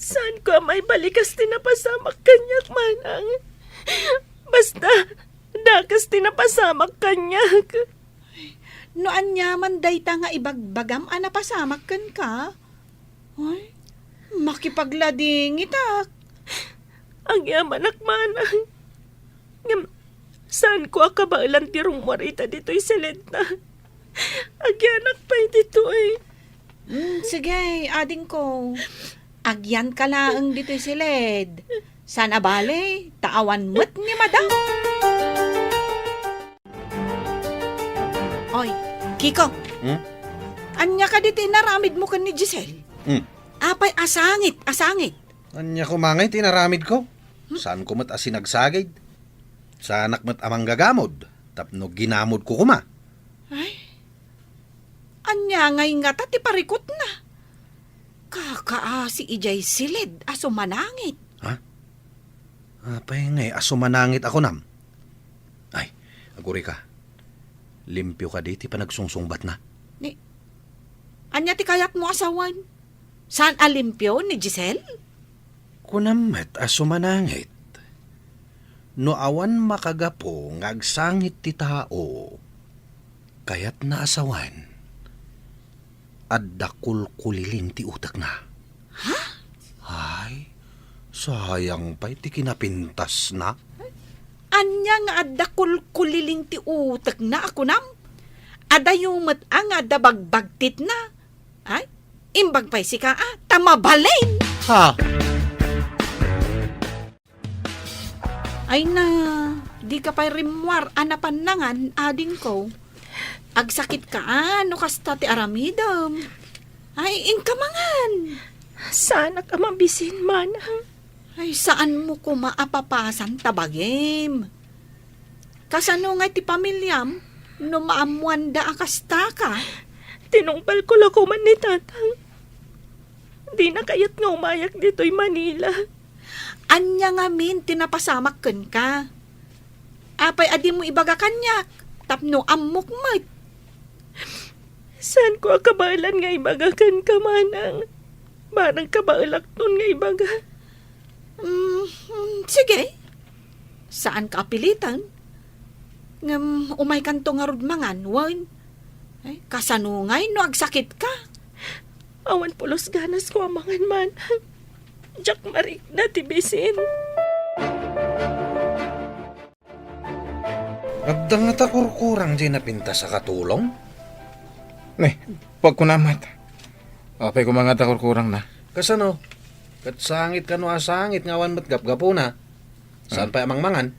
Saanko a maibalikas ti napasamak kaniak, manang. Basta, dakes ti napasamak kaniak. No ania man dayta nga ibagbagam a napasamak kenka? Ay, makipagladingitak. Agyamanak, manang. Ngem, saanko a kabaelan ti rummuar ita ditoy siledna. Agyanak pay ditoy. Mm, sige, adingko. Agyanka laeng ditoy siled. Saan a bale, ta awan met ni madam. Oy, Kiko. Hmm? Ania kadi ti inaramidmo ken ni Giselle? Hmm. Apay a sangit, a sangit. Ania koma ngay ti inaramidko? Hmm? Saanko met a sinagsagid? Saanak met a manggagamod tapno ginamodko koma. Ay, ania ngay ngata ti parikutna? Kakaasi idiay siled a sumanangit. Ha? Apay ngay a sumanangit a kunam? Ay, agurayka. Limpio kadi ti panagsungsungbatna? Ni, ania ti kayatmo a sawen? Saan a limpio ni Giselle? Kunam met a sumanangit. No awan makagapu nga agsangit ti tao, kayatna a sawen, adda kulkuliling ti utekna. Ha? Ay, sayang pay ti kinapintasna. Ania nga adda kulkuliling ti utekna a kunam? Adayo met a nga adda bagbagtitna. Ay, imbag pay sika a, ta mabalin! Ha? Ay na, dika pay rimmuar a napan nangan, adingko. Agsakit ka a, no kasta ti aramidem. Ay, inka mangan. Saanak a mabisin, manang. Ay, saanmo koma a papasan ta bagim. Kasano ngay ti pamiliam no maammoanda a kasta ka? Tinungpalko la koma ni tatang. Dina kayat nga umayak ditoy Manila. Ania ngamin ti napasamak kenka? Apay a dimo ibaga kaniak tapno ammok met? Saanko a kabaelan nga ibaga kenka, manang. Barang kabaelakton nga ibaga. Mm, mm, sige. Saanka a piliten. Ngem umaykanto ngarud mangan, wen? Ay, kasano ngay no agsakit ka? Awan pulos ganas ko a mangan, manang. Diak marikna ti bisin. Adda ngata kurkurang diay napintas a katulong? Ne, pagkunamat. Apay koma ngata kurkurangna? Kasano? Ket sangit kano a sangit nga awan met gapgapuna? Saan pay a mangmangan?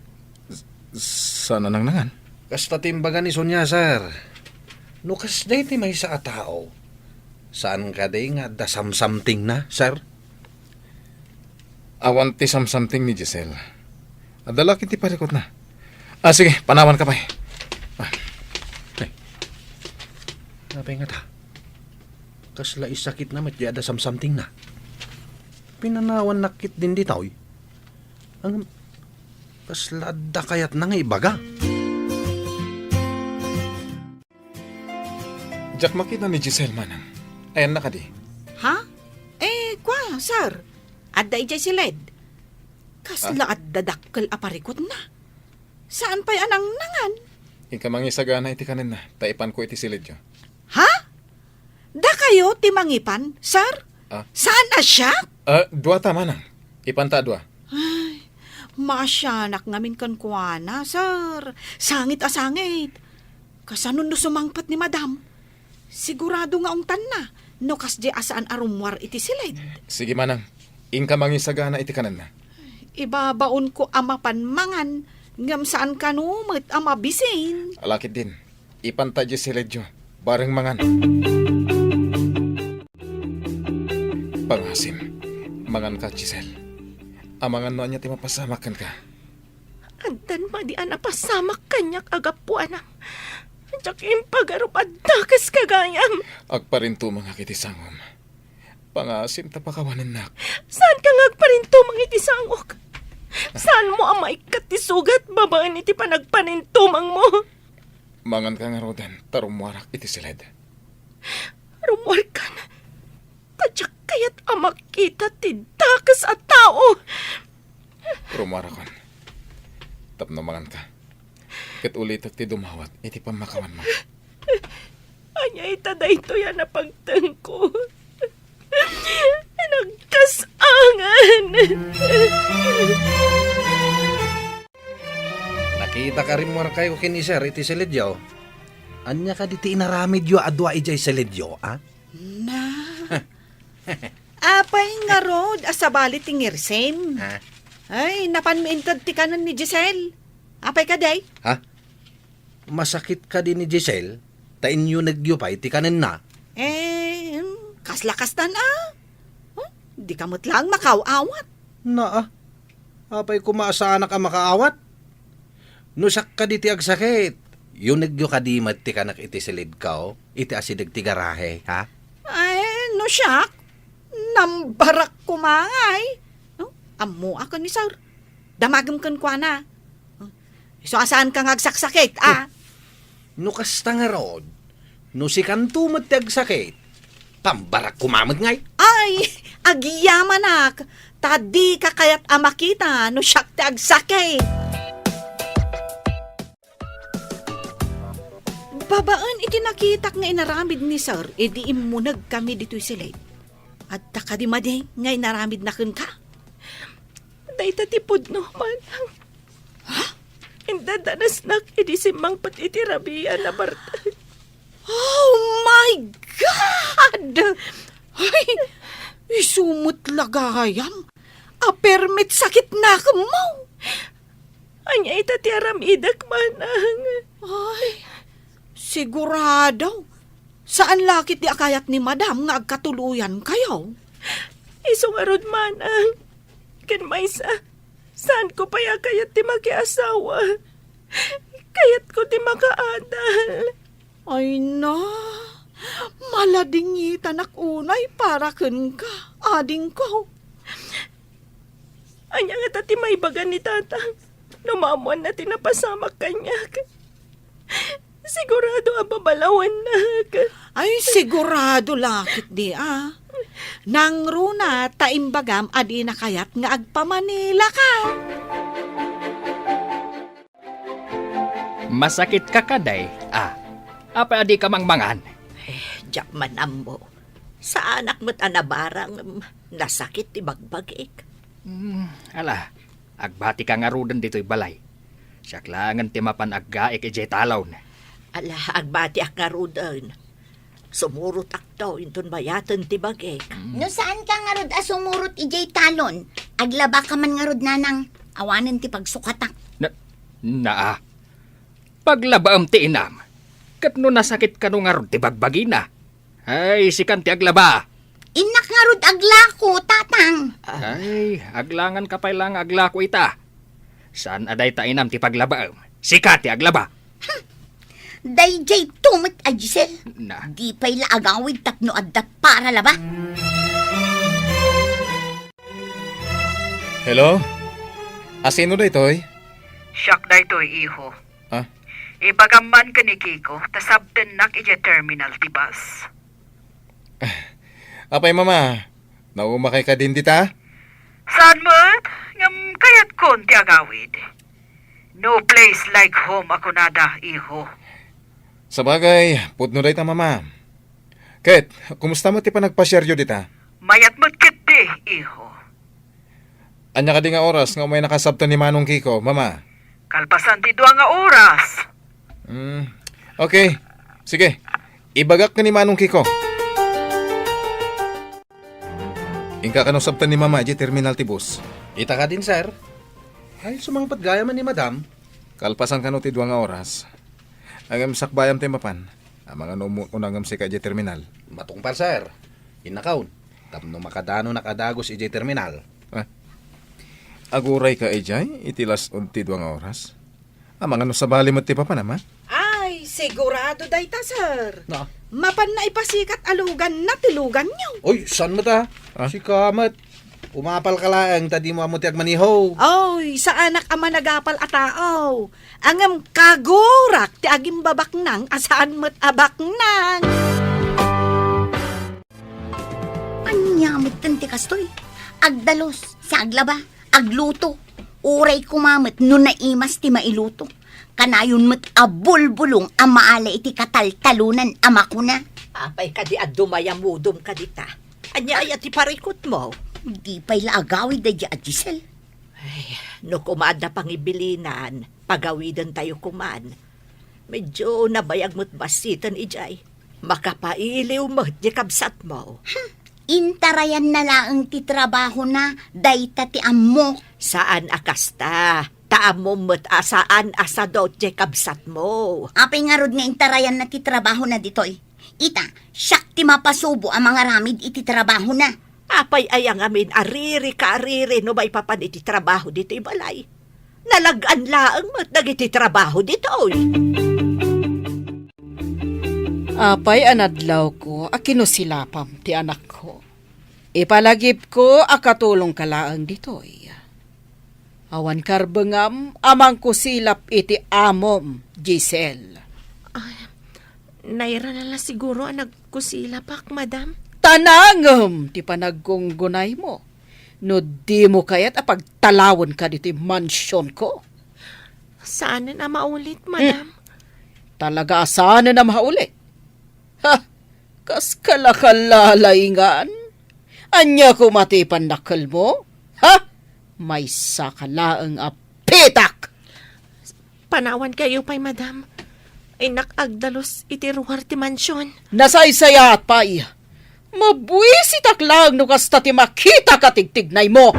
S-, saan a nangnangan? Kasta ti imbaga ni Sonia, sir. No kasdiay ti maysa a tao, saan kadi nga adda samsamtingna, sir? Awan ti samsamting ni Giselle. Adda la ket ti parikutna. Ah, sige, panawanka pay. Ah. Ay. Apay ngata? Kasla isakitna met diay adda samsamtingna. Pinanawannak ketdin ditoy. Ngem, kasla adda kayatna nga ibaga. Diak makita ni Giselle, manang. Ayanna kadi? Ha? Eh, kua, sir. Adda idiay siled. Kasla adda dakkel a parikutna. Saan pay a nangnangan? Inka mangisagana iti kanenna, ta ipanko iti siledyo. Ha? Dakayo ti mangipan, sir? Ah? Saan a siak? Ah, dua ta, manang. Ipanta a dua. Ay, maasianak ngamin kenkuana, sir. Sangit a sangit. Kasano no sumangpet ni madam? Sigurado nga ungtanna no kasdiay a saan a rummuar iti siled. Sige, manang. Inka mangisagana iti kanenna. Ibabaonko a mapan mangan, ngem saan kano met a mabisin. Ala ketdin. Ipanta idiay siledyo. Bareng mangan. Pangasim, manganka, Giselle. Amangan no ania ti mapasamak kenka. Addan madi a napasamak kaniak a gapuanam. Diak impagarup a dakes ka gayam. Agparintumengak iti sangom. Pangasim ta pakawanennak. Saanka nga agparintumeng iti sangok? Saanmo a maikkat ti sugat babaen iti panagparintumengmo? Manganka ngaruden ta rummuarak iti siled. Rummuarkan? Ta diak kayat a makita ti dak kas a tao. Rumuarakon. Tapno manganka. Ket ulitek ti dumawat iti pammakawanmo. Ania ita daytoy a napagtengko? Nagkas-angan! Nakitak a rimmuarkayo ken ni Sir iti silidyo. Ania kadi ti inaramidyo a dua idiay silidyo, a? Na. Apay ngarud a sabali ti ngirsim? Ha? Ay, napanmi inted ti kanen ni Giselle. Apay kadi? Ha? Masakit kadi ni Giselle? Ta inyunegyo pay ti kanenna? Eh, hmm, kasla kastan a. Huh? Dika met laeng makaaw-awat. Naa. Apay koma a saanak a makaawat? No siak kadi ti agsakit, yunegyo kadi met ti kanek iti silidko, iti asideg ti garahe, ha? Ay, no siak, nambarak koma ngay. No? Ammoak ni Sir. Damagem kenkuana. Isu a saanka nga agsaksakit, a? No kasta ngarud, no sikanto met ti agsakit, pambarak koma met ngay. Ay, agyamanak, ta dika kayat a makita no siak ti agsakit. Babaen iti nakitak nga inaramid ni Sir idi immunegkami ditoy silid, adda kadi madi nga inaramidna kenka? Dayta ti pudno, manang. Ha? Indadanasnak idi simmangpet iti rabii a nabartek. Oh my God! Ay, isu met la gayam a permi ti sakitnakemmo. Ania ita ti aramidek, manang? Ay, sigurado. Saan la ketdi a kayat ni Madam nga agkatuloyankayo? Isu ngarud, manang. Ken maysa, saanko pay a kayat ti makiasawa. Kayatko ti makaadal. Ay na, maladingitanak unay para kenka, adingko. Ania ngata ti maibaga ni Tatang no maammoanna ti napasamak kaniak? Sigurado a babalawannak. Ay, sigurado la ketdi a. Nangruna ta imbagam a dina kayat nga agpamanilaka. Masakitka kadi, a? Apay a dika mangmangan? Eh, diak man ammo. Saanak met a nabarang, nasakit ti bagbagik. Hmm, ala, agbatika ngaruden ditoy balay. Siak laengen ti mapan aggaik idiay talon. Ala, agbatiak ngaruden. Sumurotakto inton bayaten ti bagik. Mm. No saanka ngarud a sumurot idiay talon, aglabaka man ngarud, nanang. Awanen ti pagsukatak. Na, naa. Paglabaem ti inam. Ket no nasakit kano ngarud ti bagbagina? Ay, sikan ti aglaba. Innak ngarud aglako, tatang. Ay, aglanganka pay la nga aglako ita. Saan a dayta inam ti paglabaem? Sika ti aglaba. Hmm. Daydiay to met a Giselle. Na. Di pay la agawid tapno adda para laba. Hello? Asino daytoy? Siak daytoy, iho. Ah? Ibagam man ken ni Kiko, ta sabtennak idiay terminal ti bus. Apay, Mama? Naumakay kadin dita? Saan met? Ngem kayatkon ti agawid. No place like home a kunada, iho. Sabagay, pudno dayta, Mama. Ket, kumusta met ti panagpasiaryo dita? Mayat met ketdi, iho. Ania kadi nga oras nga umaynaka sabten ni Manong Kiko, Mama? Kalpasan ti dua nga oras. Hmm. Okay. Sige. Ibagak ken ni Manong Kiko. Inka kano sabten ni Mama idiay terminal ti bus? Ita kadin, sir. Ay, sumangpet gayam ni Madam. Kalpasan kano ti dua nga oras. Ngem sakbayam ti mapan. Amangan no ummuekon ngem sika idiay terminal. Matungpal, sir. Innakaon. Tapno makadanonak a dagus idiay terminal. Ah. Agurayka idiay iti las-ud ti dua nga oras? Amangan no sabali met ti papanam, a? Ay, sigurado dayta, sir. Na? Mapanna ipasikat a luganna ti luganyo. Oy, saan met, a? Ah? Sika met. Umapalka laeng ta dimo ammo ti agmaniho. Oy, saanak a managapal a tao. Ngem kagurak ti agimbabaknang a saan met a baknang. Ania metten ti kastoy? agdalus, saglaba, agluto. Uray koma met no naimas ti mailuto. Kanayon met a bulbulong a maala iti kataltalonan a makuna. Apay kadi a dumayamudom kadita? Ania aya ti parikutmo? Di pay la agawid daydi a Giselle. Ay, no koma adda pangibilinan, pagawidentayo koman. Medyo nabayag met bassiten idiay. Makapailiw met ti kabsatmo. Hmm, intarayanna laeng ti trabahona, dayta ti ammok. Saan a kasta. Ta ammom met a saan a sadut ti kabsatmo. Apay ngarud nga intarayanna ti trabahona ditoy? Ita, siak ti mapasubo a mangaramid iti trabahona. Apay aya ngamin a riri ka a riri no maipapan iti trabaho ditoy balay? Nalag-an laeng met dagiti trabaho ditoy. Apay a nadlawko a kinusilapam ti anakko. Ipalagipko a katulongka laeng ditoy. Awan karbengam a mangkusilap iti amom, Giselle. Ah, nairana la siguro a nagkusilapak, madam. Ta nangem ti panaggungunaymo. No dimo kayat a pagtalawenka ditoy mansionko. Saanen a maulit, madam. Hmm. Talaga a saanen a maulit. Ha? Kas kalakalalingan? Ania koma ti pannakkelmo? Ha? Maysaka laeng a pitak! Panawankayo pay, madam. Innak agdalus iti ruar ti mansion. Nasaysayaat pay. Mabuisitak laeng no kasta ti makitak a tigtignaymo.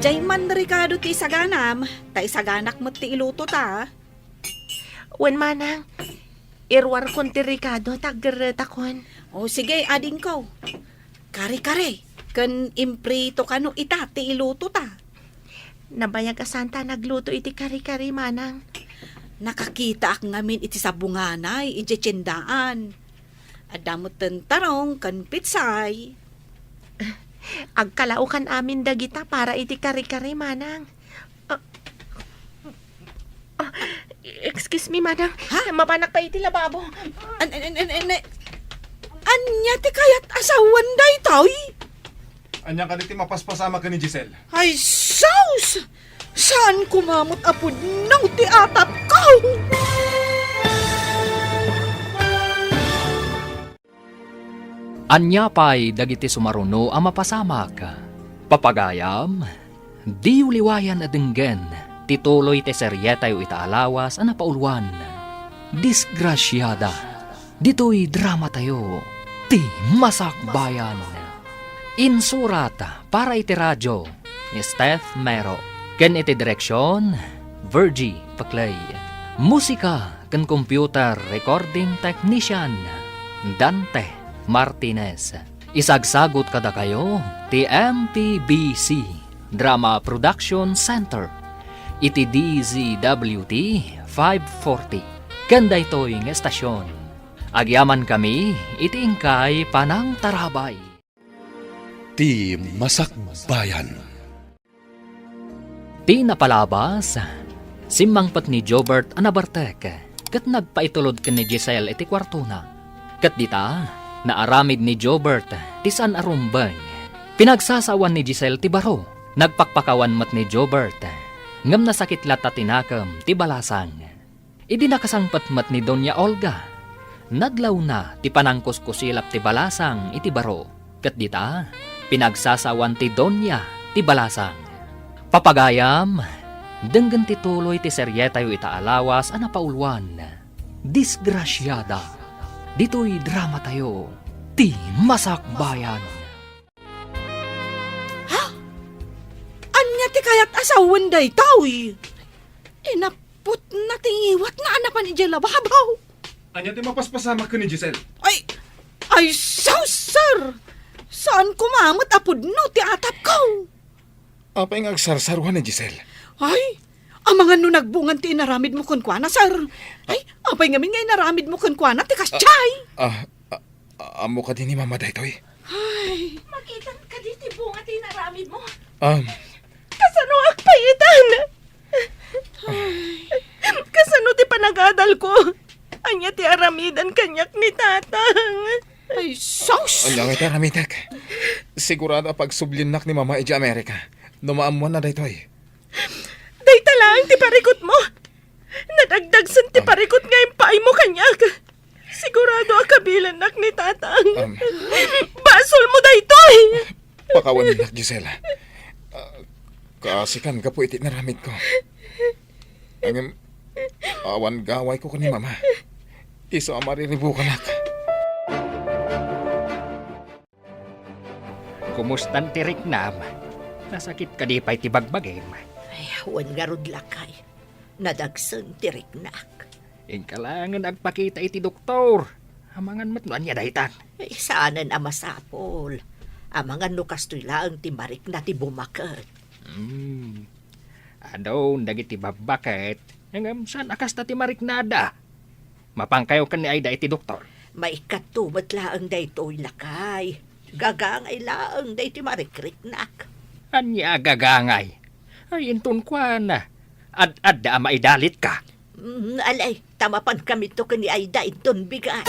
Diay man rikado ti isaganam, ta isaganak met ti iluto ta. Wen, manang, iruarkon ti rikado ta aggerretakon. O, sige, adingko. Kare-kare, ken imprito kano ita ti iluto ta. Nabayag a santa a nagluto iti kare-kare, manang. Nakakitaak ngamin iti sabunganay idiay tiendaan. Adda metten tarong ken pitsay. Agkalaokan amin dagita para iti kare-kare, manang. Ah, ah, excuse me, manang. Ha? Mapanak pa iti lababo. An-, an-, an-, an-, an-, ania ti kayat a sawen daytoy? Ania kadi ti mapaspasamak ken ni Giselle? Ay, sus! Saan koma met a pudno ti atapko? Ania pay dagiti sumaruno a mapasamak? Papagayam, diyo liwayan a denggen ti tuloy ti serietayo ita a lawas a napauluan, Disgrasiada. Ditoy dramatayo, ti Masakbayan. Insurat para iti radio ni Steph Mero, ken iti direksion, Virgie Paclay. Musika ken computer recording technician, Dante Martinez. Isagsagut kadakayo ti M P B C Drama Production Center iti D Z W T five forty. Ken daytoy nga estasion, agyamankami iti inkay panangtarabay. Ti Masakbayan. Ti napalabas, simmangpet ni Jobert a nabartek ket nagpaitulod ken ni Giselle iti kuartona. Ket dita, naaramid ni Jobert ti saan a rumbeng. Pinagsasawan ni Giselle ti baro. Nagpakpakawan met ni Jobert, ngem nasakit latta ti nakem ti balasang. Idi nakasangpet met ni Doña Olga, nadlawna ti panangkuskusilap ti balasang iti baro, ket dita, pinagsasawan ti Doña ti balasang. Papagayam, denggen ti tuloy ti serietayo ita a lawas a napauluan, Disgrasiada. Ditoy dramatayo, ti Masakbayan. Ha? Ania ti kayat a sawen daytoy? Inap- Putna ti ngiwatna a napan idiay lababaw. Ania ti mapaspasamak ken ni Giselle? Ay, ay, sus, sir! Saan koma met a pudno ti atapko. Apay nga agsarsaruan ni Giselle? Ay, amangan no nagbungan ti inaramidmo kenkuana, sir. Ay, apay ngamin nga inaramidmo kenkuana ti kasdiay? Ah, ah, Ammo kadi ni Mama daytoy? Ay. Makitam kadi ti bunga ti inaramidmo? Um. Kasano agpayitan? Ay. Kasano ti panagadalko? Ania ti aramidan kaniak ni Tatang? Ay, sus! Ania ngay ti aramidak? Sigurado a pagsubliennak ni Mama idiay Amerika no maammoanna daytoy. Dayta laeng ti parikutmo. Nadagdagsen ti Um, parikut nga impaaymo kaniak. Sigurado a kabilennak ni Tatang. Um, Basolmo daytoy! Pakawannak, Gisela. Ah, kaasikan gapu iti naramidko. Ngem, awan gawayko ken ni Mama. Isu a mariribukanak. Kumustan ti riknam? Nasakit kadi pay ti bagbagim? Ay, wen ngarud, lakay. Nadagsen ti riknak. Inka laengen agpakita iti doktor. Amangan met no ania daytan. Ay, saanen a masapul. Amangan no kastoy laeng ti marikna ti bumaket. Hmm. Adun dagiti babbaket, ngem saan a kasta ti mariknada. Mapankayo ken ni Aida iti doktor. Maikkato met laeng daytoy, lakay. Gagangay laeng daytoy marikriknak. Ania a gagangay? Ay, inton kuana, ad-adda a maidalitka. Mm, alay, ta mapankamito ken ni Aida inton bigat.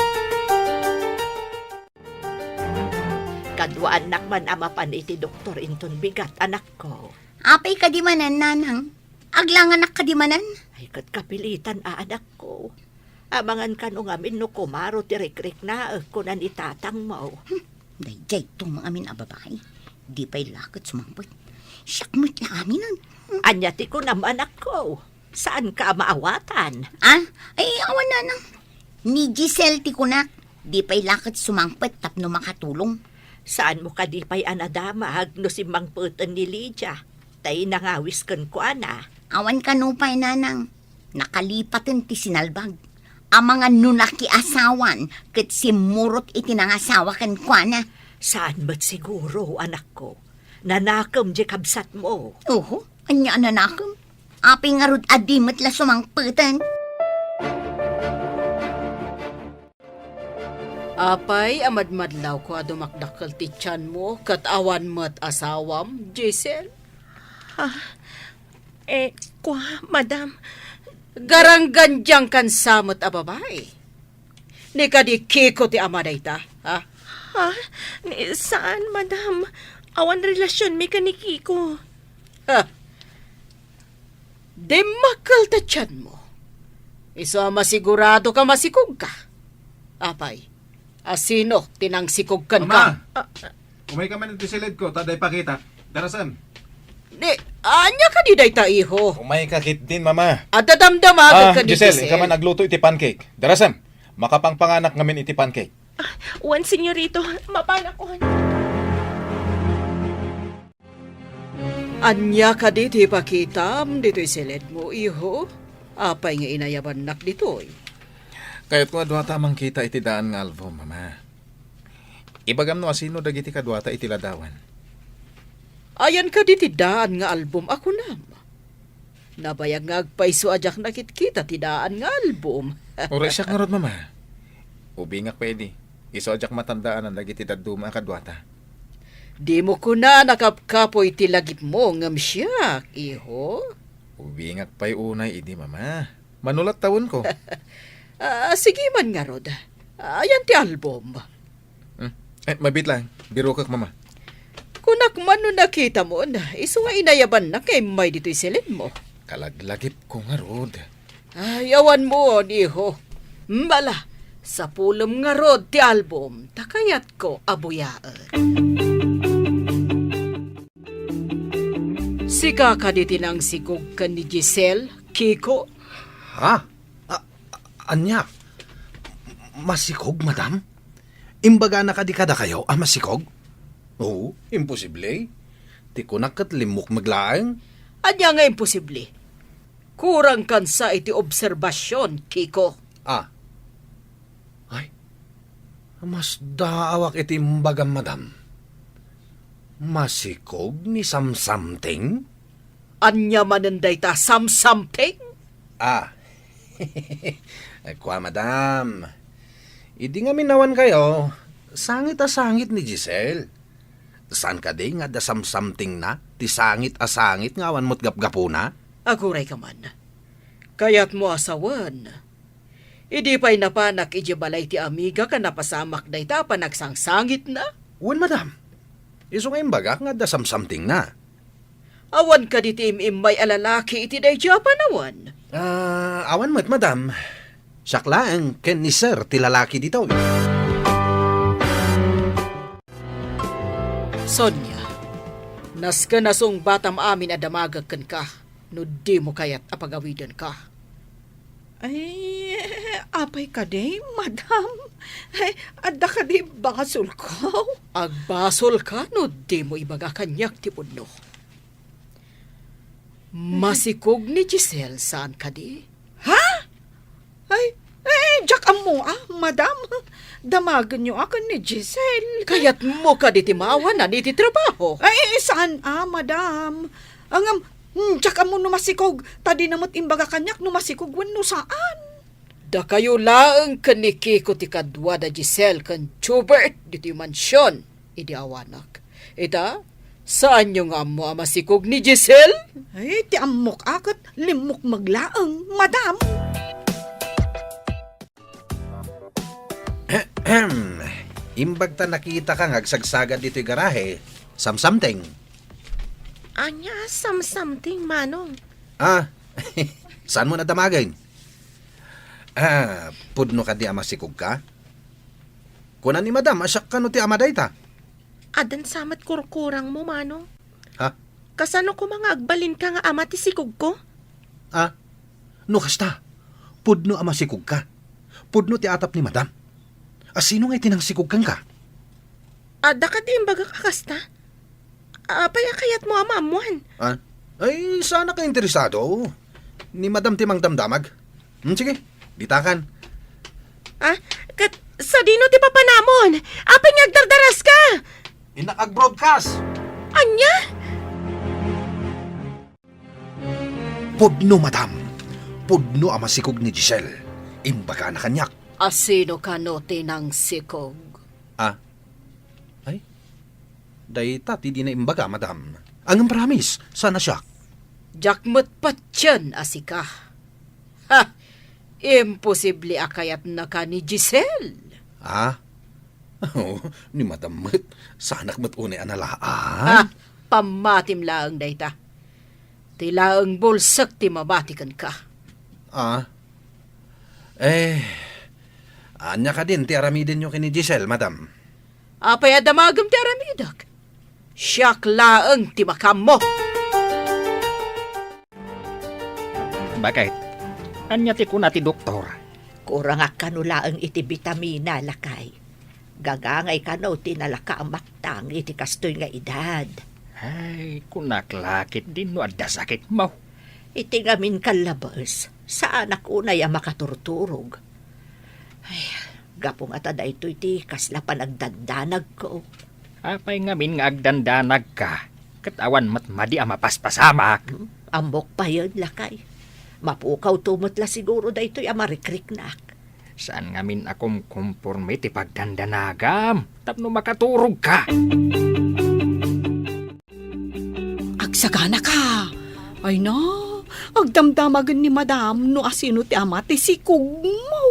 Kaduaannak man a mapan iti doktor inton bigat, anakko. Apay kadi manen, nanang? Aglanganak kadi manen? Ay, ket kapilitan a, anakko. Amangan kano ngamin no kumaro ti rikriknaek, kuna ni tatangmo. Hmm, daydiay to nga amin a babai. Di pay la ket sumangpet. Siak met la aminen. Hmm. Ania ti kunam, anakko? Saanka a maawatan? Ah? Ay, awan, nanang. Ni Giselle ti kunak. Di pay la ket sumangpet tapno makatulong. Saanmo kadi pay a nadamag no simmangpeten ni Lydia, tay nangawis kenkuana? Awan kano pay, nanang. Nakalipaten ti sinalbag. Amangan no nakiasawan ket simmurot iti nangasawa kenkuana. Saan met siguro, anakko. Nanakem diay kabsatmo. Oho, ania a nanakem? Apay ngarud a di met la sumangpeten? Apay a madmadlawko a dumakdakkel ti tianmo ket awan met asawam, Giselle? Ah, eh, kua, madam. Garanggandiangkan sa met a babai. Ni kadi Kiko ti ama dayta, ha? Ha? Ni, saan, madam. Awan relasionmi ken ni Kiko. Ha? Dimmakkel ta tianmo. Isu a masigurado ka masikog ka. Apay, asino ti nangsikog kenka? Mama! Ah, ah. Umayka man iti siledko, ta adda ipakitak. Darasem. Ni, ania kadi dayta, iho? Umayka ketdin, Mama. Adda damdama Ah, ken ni Giselle, Giselle, inka man agluto iti pancake. Darasem, makapangpanganak ngamin iti pancake. Ah, wen, senyorito, mapanakon. Ania kadi ti ipakitam ditoy siledmo, iho? Apay nga inayabannak ditoy? Kayatko a duata a mangkita iti daan nga album, Mama. Ibagam no asino dagiti kaduata iti ladawan. Ayan kadi ti daan nga album a kunam? Nabayag nga agpayso a diak nakitkita ti daan nga album. Uray siak ngarud, Mama. Ubingak pay idi. Isu a diak matandaanan dagiti dadduma a kaduata. Dimo kuna a nakapkapoy ti lagipmo ngem siak, iho? Ubingak pay unay idi, Mama. Manulat tawenko. Ah, sige man ngarud. Ayan ti album. Hmm. Eh, mabiit lang. Birokek, Mama. Kunak man no nakitamon, isu nga inayabannak nga immay ditoy siledmo. Kalaglagipko ngarud. Ay, awanmon, iho. Mala, sapulem ngarud ti album, ta kayatko a buyaen. Sika kadi ti nangsikog ken ni Giselle, Kiko? Ha? A-, a-, ania? Masikog, madam? Imbagana kadi kadakayo a masikog? Oo, imposible. Ti kunak ket limmukmeg laeng. Ania nga imposible? Kurangkan sa iti obserbasion, Kiko. Ah. Ay, masdaawak iti imbagam, madam. Masikog ni Samsamting? Ania manen dayta, Samsamting? Ah. Kua, madam. Idi ngamin awan kayo, sangit a sangit ni Giselle. Saan kadi nga adda samsamtingna, ti sangit a sangit nga awan met gapgapuna? Aguray ka man. Kayatmo a sawen, Idi pay napanak idiay balay ti amigak a napasamak dayta a panagsangsangitna? Wen, madam. Isu nga imbagak nga adda samsamtingna. Awan kadi ti im-immay a lalaki iti daydiay a panawen? Ah, awan met, madam. Siak laeng ken ni Sir ti lalaki ditoy. Sonia, nasken a sungbatam amin a damagek kenka no dimo kayat a pagawidenka. Ay, apay kadi, madam? Ay, adda kadi basolko? Agbasolka no dimo ibaga kaniak ti pudno. Masikog ni Giselle, saan kadi? Ha? Ay, eh, diak ammo, ah, madam. Damagenyo a ken ni Giselle. Kayatmo kadi ti maawanan iti trabaho? Ay, saan, ah, madam. Ngem, hmm, diak ammo no masikog, ta dina met imbaga kaniak no masikog wenno saan. Dakayo laeng ken ni Kiko ti kadua da Giselle ken Jubert ditoy mansion idi awanak. Ita, saanyo nga ammo a masikog ni Giselle? Ay, ti ammok a ket limmukmeg laeng, madam. Imbag ta nakitaka nga agsagsagad ditoy garahe, samsamteng. Ania a samsamteng, Manong? Ah, saanmo a damagen? Ah, pudno kadi a masikogka? Kuna ni Madam a siak kano ti ama dayta. Addan sa met kurkurangmo, Manong. Ha? Kasano koma nga agbalinka nga ama ti sikogko? Ah, no kasta, pudno a masikogka. Pudno ti atap ni Madam. A sino nga iti nangsikog kenka? Adda kadi imbagak a kasta? Apay a kayatmo a maammuan? Ah? Ay, saanak a interesado. Ni Madam ti mangdamdamag. Hmm, sige, ditakan. Ah, ket sadino ti papanamon? Apay nga agdardaraska? Innak ag-broadcast. Ania? Pudno, Madam. Pudno a masikog ni Giselle. Imbagana kaniak. A sino kano ti nangsikog? Ah? Ay? Dayta ti dina imbaga, Madam. Ngem promise, saan a siak. Diak met patien a sika. Ha! Imposible a kayatnaka ni Giselle. Ah? Oh, ni Madam met, saanak met unay a nalaan. Ha! Pammatim laeng dayta. Ti laeng bulsek ti mabati kenka. Ah? Eh, ania kadin ti aramidenyo ken ni Giselle, Madam? Apay a damagem ti aramidek? Siak laeng ti makaammo. Bakit? Ania ti kuna ti doktor? Kurangak kano laeng iti bitamina, lakay. Gagangay kano ti nalaka a maktang iti kastoy nga edad. Ay, kunak la ketdin no adda sakitmo. Iti ngamin kallabes, saanak unay a makaturturog. Ay, gapu ngata daytoy ti kasla panagdandanagko. Apay ngamin nga agdandanagka, ket awan met madi a mapaspasamak? Hmm, ammok payen, lakay. Mapukawto met la siguro daytoy a marikriknak. Saan ngamin a kumkomporme ti pagdandanagam tapno makaturogka. Agsaganaka. Ay na, agdamdamagen ni Madam no asino ti ama ti sikogmo.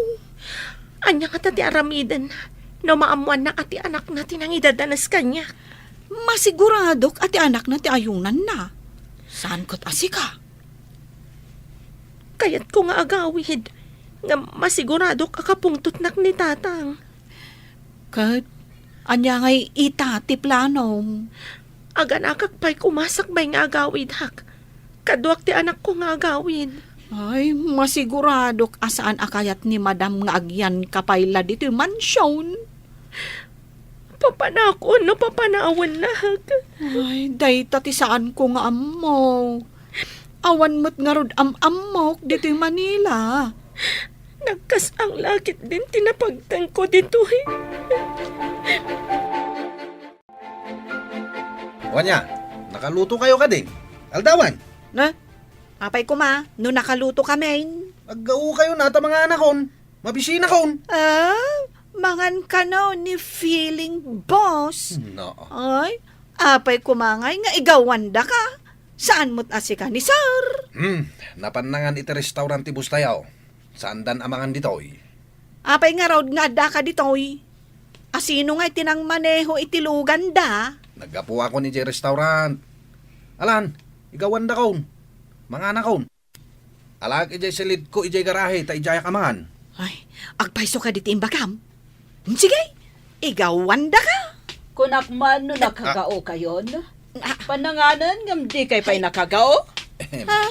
Ania ngata ti aramiden no maammoanna a ti anakna ti nangidadanes kaniak? Masiguradok a ti anakna ti ayunanna. Saan ket a sika? Kayatko nga agawid, ngem masiguradok a kapungtotnak ni Tatang. Ket ania ngay ita ti planom? Aganakak pay koma sakbay nga agawidak, kaduak ti anakko nga agawid. Ay, masiguradok a saan a kayat ni Madam nga agyanka pay la ditoy mansion. Papanakon no papanawennak. Ay, dayta ti saanko nga ammo. Awan met ngarud am-ammok ditoy Manila. Nagkas-ang la ketdin ti napagtengko ditoy. Wen a, nakalutokayo kadi? Aldawan? Na? Apay koma, no nakalutokamin? Aggaokayo na ta manganakon. Mabisinakon. Ah, mangan kano ni feeling boss. No. Ay, apay koma ngay nga igawandaka? Saan met a sika ni sir? Hmm, napan nangan iti restaurant ti boss tayo. Saandan a mangan ditoy. Apay ngarud nga addaka ditoy? Asino nga iti nangmaneho iti luganda? Naggapuakon idiay restaurant. Alan, igawandakon. Manganakon. Alaek idiay silidko idiay garahe ta idiayak a mangan. Ay, agpayso kadi ti imbagam? Sige, igawandaka. Kunak man no nakagaokayon. Ah. Pananganan ngem dikay pay nakagao? Ahem. Ha?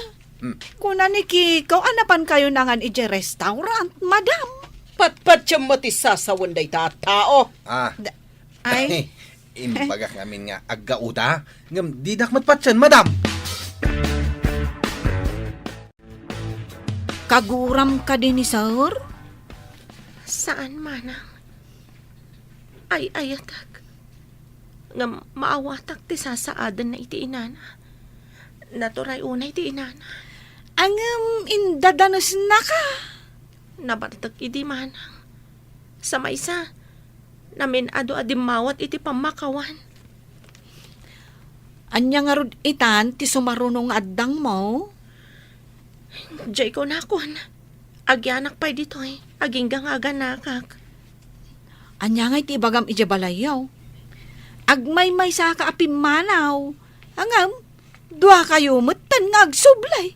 Mm. Kuna ni Kiko a napankayo nangan idiay restaurant, madam. Patpatiem met ti sasawen dayta a tao. Ah. Da-, ay. Imbagak ngamin nga aggaoda, ngem didak met patien, madam. Kaguram kadi ni sir? Saan, manang. Ay-ayatek. Ngem maawatak ti sasaadenna iti inana. Naturay unay ti inana. Ngem indadanesnaka. Nabartek idi, manang. Sa maysa, namin-adu a dimmawat iti pammakawan. Ania ngarud itan ti sumaruno nga addangmo? Diay kunakon, agianak pay ditoy, agingga nga aganakak. Ania ngay ti ibagam idiay balayyo? Agmaymaysaka a pimmanaw. Ngem, duakayo metten nga agsublay.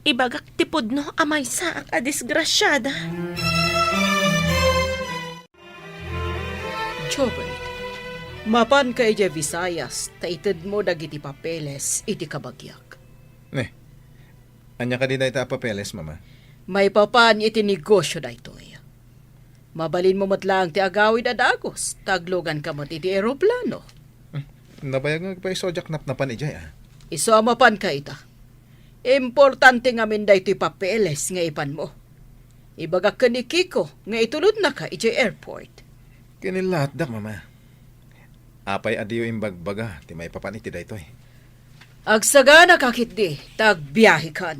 Ibagak ti pudno a maysaak a disgrasiada. Jobert, mapanka idiay Visayas ta itedmo dagiti papeles iti kabagiak. Ne, ania kadi dayta a papeles, Mama? Maipapan iti negosio daytoy. Mabalinmo met laeng ti agawid a dagus ta agluganka met iti eroplano. Hmm, nabayag nga agpayso a diak napnapan idiay, a. Isu a mapanka ita. Importante ngamin daytoy papeles nga ipanmo. Ibagak ken ni Kiko nga itulodnaka idiay airport. Kinilatdak, Mama. Apay a diyo imbagbaga ti maipapan iti daytoy? Agsaganaka ketdi ta agbiahekan.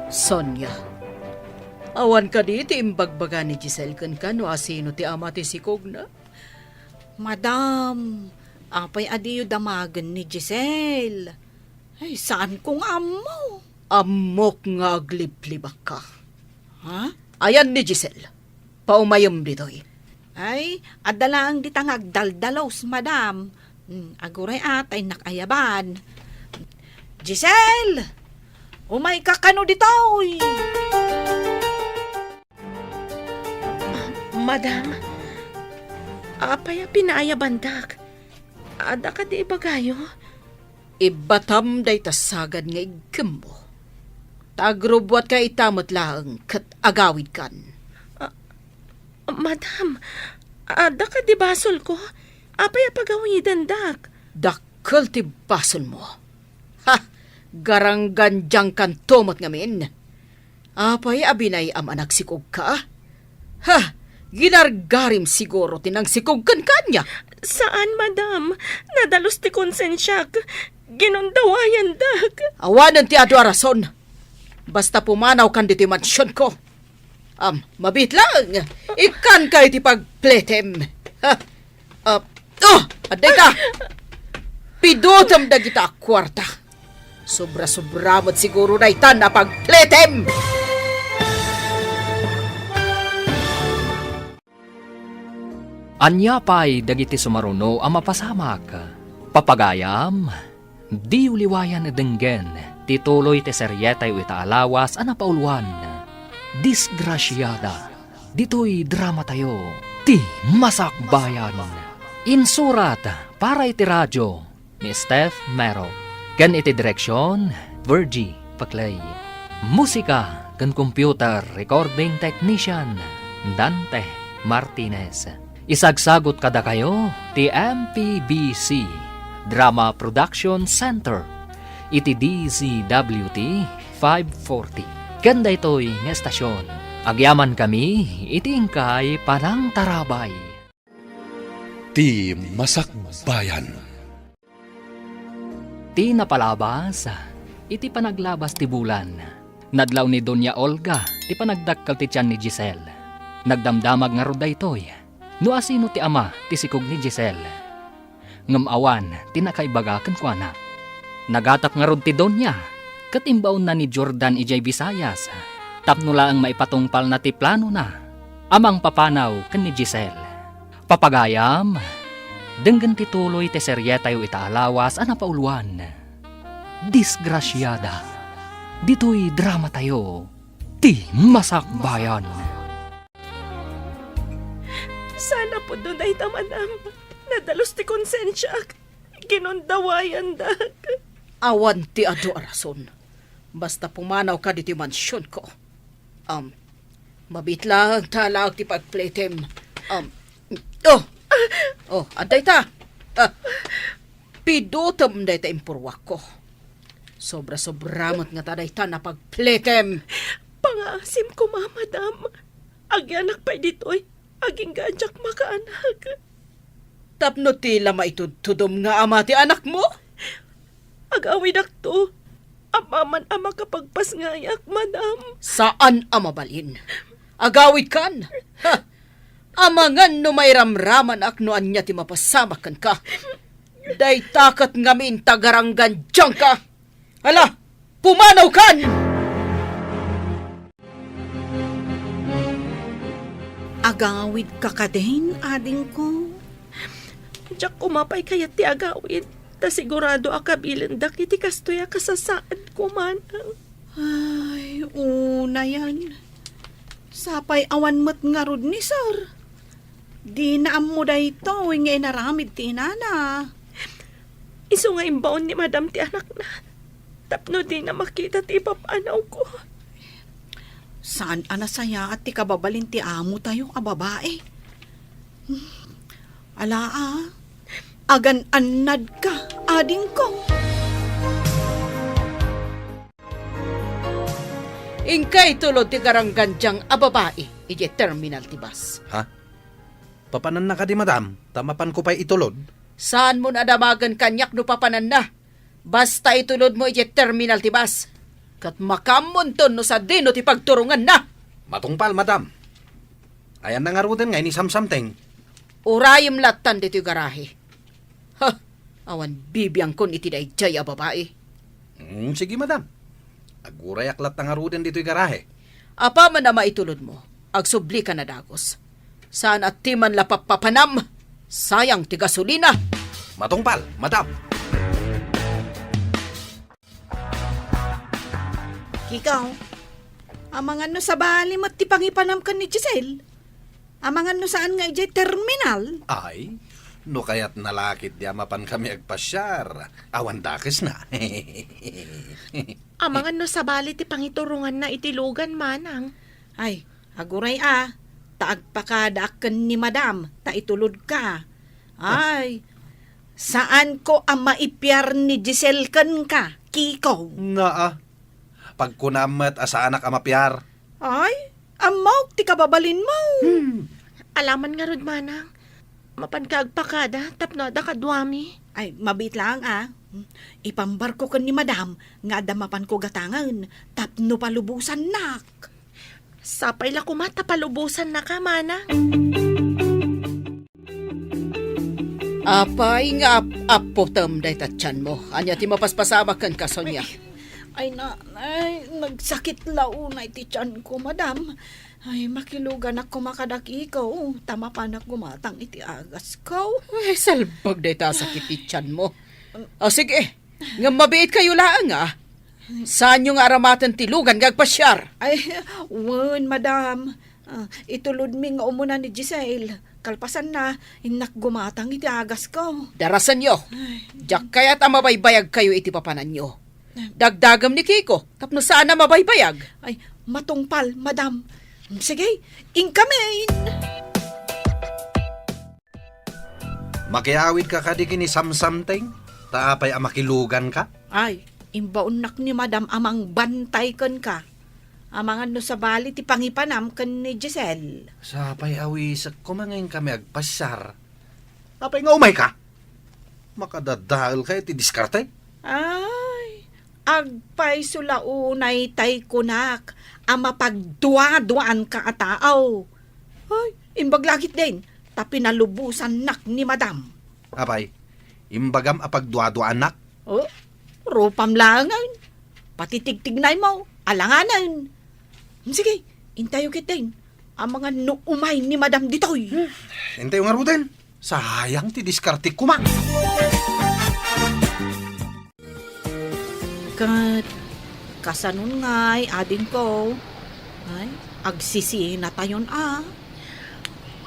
Sonia, awan kadi ti imbagbaga ni Giselle kenka no asino ti ama ti sikogna? Madam, apay a diyo damagen ni Giselle? Ay, saanko nga ammo. Ammok nga agliblibakka. Ha? Ayan ni Giselle. Paumayem ditoy. Ay, adda laeng dita nga agdaldalos, madam. Hmm, aguray a, ta innak ayaban. Giselle! Umayka kano ditoy! Ah, madam, apay a pinaayabandak? Adda kadi ibagayo? Ibbatam dayta sagad nga iggimmo. Ta agrubbuatka ita met laeng ket agawidkan. Ah, madam, adda kadi basolko? Apay a pagawidendak? Dakkel ti basolmo. Ha! Garanggandiangkanto met ngamin. Apay a binay-am a nagsikogka? Ha! Ginargarim siguro ti nangsikog kenka, ania? Saan, madam. Nadalus ti konsensiak. Ginundawayandak. Awanen ti adu a rason. Basta pumanawkan ditoy mansionko. Am, mabiit laeng. Ikkanka iti pagpletem. Ha? Ah, oh, adda ka. Pidutem dagita a kuarta. Sobra-sobra met siguro daytan a pagpletem. Ania pay dagiti sumaruno a mapasamak? Papagayam, diyo liwayan a denggen ti tuloy ti serietayo ita a lawas a napauluan, Disgrasiada. Ditoy dramatayo, Ti Masakbayan. Insurat para iti radio ni Steph Mero, ken iti direksion, Virgie Paclay. Musika ken computer recording technician, Dante Martinez. Isagsagut kadakayo ti M P B C Drama Production Center iti D Z W T five forty. Ken daytoy nga estasion, agyamankami iti inkay panangtarabay. Ti Masakbayan. Ti napalabas iti panaglabas ti bulan. Nadlaw ni Doña Olga ti panagdakkel ti tian ni Giselle. Nagdamdamag ngarud daytoy no asino ti ama ti sikog ni Giselle. Ngem awan ti nakaibaga kenkuana. Nagatap ngarud ti Doña ket imbaonna ni Jordan idiay Visayas tapno laeng maipatungpalna ti planona a mangpapanaw ken ni Giselle. Papagayam, denggen ti tuloy ti serietayo ita a lawas a napauluan, Disgrasiada. Ditoy dramatayo, ti masakbayan. Sana pudno dayta, madam. Nadalus ti konsensiak. Ginundawayandak. Awan ti adu a rason. Basta pumanawka ditoy mansionko. Um, mabiit laeng ta alaek ti pagpletem. Um, oh! Oh, adda ita. Ah, pidutem dayta impurruakko. Sobra-sobra met ngata dayta napagpletem. Pangaasim koma, madam. Agianak pay ditoy, agingga a diak makaanak. Tapno ti la maitudtudom nga ama ti anakmo? Agawidakto. Apaman a makapagpasngayak, madam. Saan a mabalin. Agawidkan. Ha! Amangan no mairamramanak no ania ti mapasamak kenka. Dayta ket ngamin tagaranggandiangka. Ala, pumanawkan! Agawidka kadin, adingko? Diak koma pay kayat ti agawid, ta sigurado a kabilendak iti kastoy a kasasaadko, manang. Ay, unayan. Sapay awan met ngarud ni Sir. Dina ammo daytoy nga inaramid ti inana. Isu nga imbaon ni Madam ti anakna tapno dina makita ti ipapanawko. Saan a nasayaat ti kababalin ti amotayo a babai. Ala a, agan-annadka, adingko. Inka itulod ti garanggandiang a babai idiay terminal ti bus. Ha? Papananna kadi, madam, ta mapanko pay itulod? Saanmon a damagen kaniak no papananna. Basta itulodmo idiay terminal ti bus. Ket makaammonton no sadino ti pagturonganna. Matungpal, madam. Ayanna ngaruden nga inisamsamteng? Urayem lattan ditoy garahe. Ha! Awan bibiangkon iti daydiay a babai. Mm, sige, madam. Agurayak latta ngaruden ditoy garahe. Apaman a maitulodmo, agsublika na dagus. Saan a ti man la pappapanam. Sayang ti gasolina. Matungpal, madam. Kikaw, amangan no sabali met ti pangipanam ken ni Giselle? Amangan no saan nga idiay terminal? Ay, no kayatna la ketdi a mapankami agpasiar, awan dakesna. Amangan no sabali ti pangituronganna iti lugan, manang. Ay, aguray a, ta agpakadaak ken ni Madam, ta itulodka. Ay, saanko a maipiar ni Giselle kenka, Kiko. Naa, pagkunam met a saanak a mapiar. Ay, ammok ti kababalinmo. Hmm. Alaman ngarud, manang. Mapanka agpakada tapno adda kaduami. Ay, mabiit laeng a. Ipambarko ken ni Madam nga adda mapanko gatangen tapno palubosannak. Sapay la koma ta palubosannaka, manang. Apay nga ap-appotem dayta tianmo? Ania ti mapaspasamak kenka, Sonia? Ay, ay, na, ay, nagsakit la unay ti tianko, madam. Ay, makiluganak koma kadakiko, ta mapanak gumatang iti agasko. Ay, salbag dayta a sakit ti tianmo. Ah, sige, ngem mabiitkayo laeng, a. Saanyo nga aramaten ti lugan nga agpasiar? Ay, wen, madam. Ah, itulodmi nga umuna ni Giselle. Kalpasanna, innak gumatang iti agasko. Darasenyo. Ay. Diak kayat a mabaybayagkayo iti papananyo. Dagdagem ni Kiko, tapno saan a mabaybayag. Ay, matungpal, madam. Sige, inkamin! Makiawidka kadi ken ni Samsamteng? Ta apay a makiluganka? Ay, imbaonnak ni Madam a mangbantay kenka. Amangan no sabali ti pangipanam ken ni Giselle. Sapay awisek koma nga inkami agpasiar. Apay nga umayka? Makadadaelka iti diskarte? Ay, agpayso la unay tay kunak a mapagduaduaanka a tao. Ay, imbag la ketdin, ta pinalubosannak ni Madam. Apay, imbagam a pagduaduaannak? Oh, rupam laengen. Pati tigtignaymo, alanganen. Sige, intayo ketdin. Amangan no umay ni Madam ditoy. Hmm, intayo ngaruden. Sayang ti diskarte koma. Ket kasanon ngay, adingko? Ay, agsisinatayon a.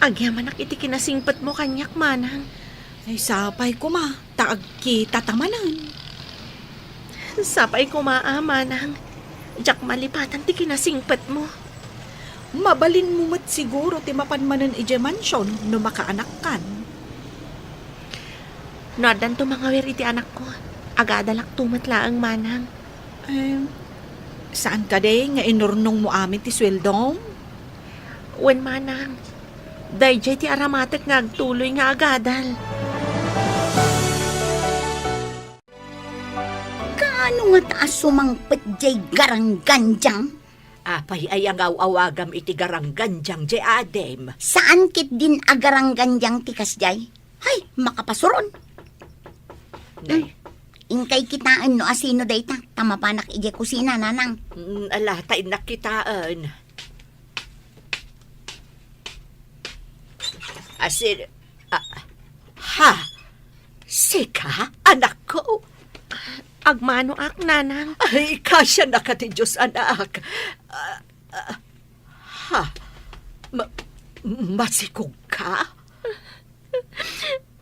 Agyamanak iti kinasingpetmo kaniak, manang. Ay, sapay koma, ta agkitata manen. Sapay koma a, manang. Diak malipatan ti kinasingpetmo. Mabalinmo met siguro ti mapan manen idiay mansion no makaanakkan. No addanto mangawir iti anakko, agadalakto met laeng, manang. Em, saan kadi nga inurnongmo amin ti sueldom? Wen, manang. Daydiay ti aramatek nga agtuloy nga agadal. Kaano ngata a sumangpet diay garanggandiang? Apay aya nga aw-awagam iti garanggandiang diay adim? Saan ketdin a garanggandiang ti kasdiay? Hay, makapasuron. Nay. Hmm. Inkay kitaen no asino dayta, ta mapanak idiay kusina, nanang. Mm, ala, ta innak kitaen. Asin, ah, ha? Sika, anakko? Agmanoak, nanang. Ay, kasianaka ti Dios, anak. Ah, ah, ha? Ma-, masikog ka?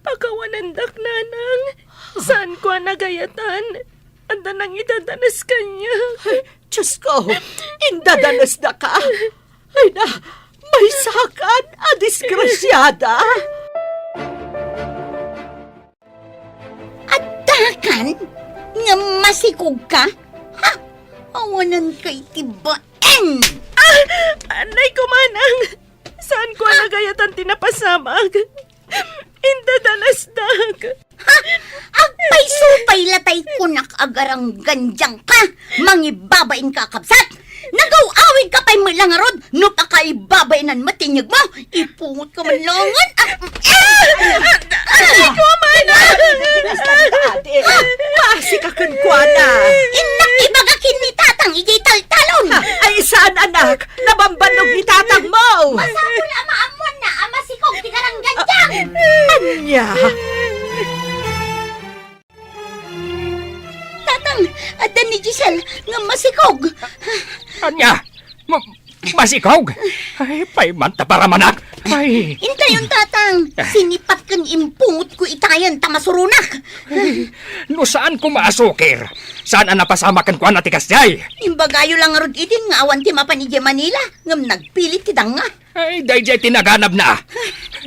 Pakawanendak, nanang. Saanko a nagayatan. Adda nangidadanes kaniak. Ay, Diosko, indadanesdaka. Ay na, maysakan a disgrasiada. Addakan nga masikog ka? Ha? Awanan ka iti baen! Ah! Anay ko, manang! Saanko a nagayatan ti napasamak. Indadanesdak. Ha? Agpayso pay latay kunak a garanggandiang ka. Mangibabain ka, kabsat. Nagaw-awid ka pay met la ngarud no pakaibabaenan met ti inyegmo. Ipungot ka man langen. Ah, ah, ah, ah, Adi, ah, basta ka, adi. Basi ka kenkuana. Innak ibaga ken ni tatang idiay taltalon. Ah, ay, saan, anak? Nabambannog ni tatangmo. Masapul a maammuanna a masikog ti garanggandiang. Ania? Tatang, adda ni Giselle nga masikog. Ania? Ma-, masikog? Ay, pay man ta paramanak. Ay. Intayon, tatang. Sinipat ken impungotko itayen ta masuronak. Ay, no saanko maasukir, saan a napasamak kenkuana ti kasdiay? Imbagayo la ngarud idin nga awan ti mapan idiay Manila, ngem nagpilit ti danga. Ay, daydiay ti naganabna.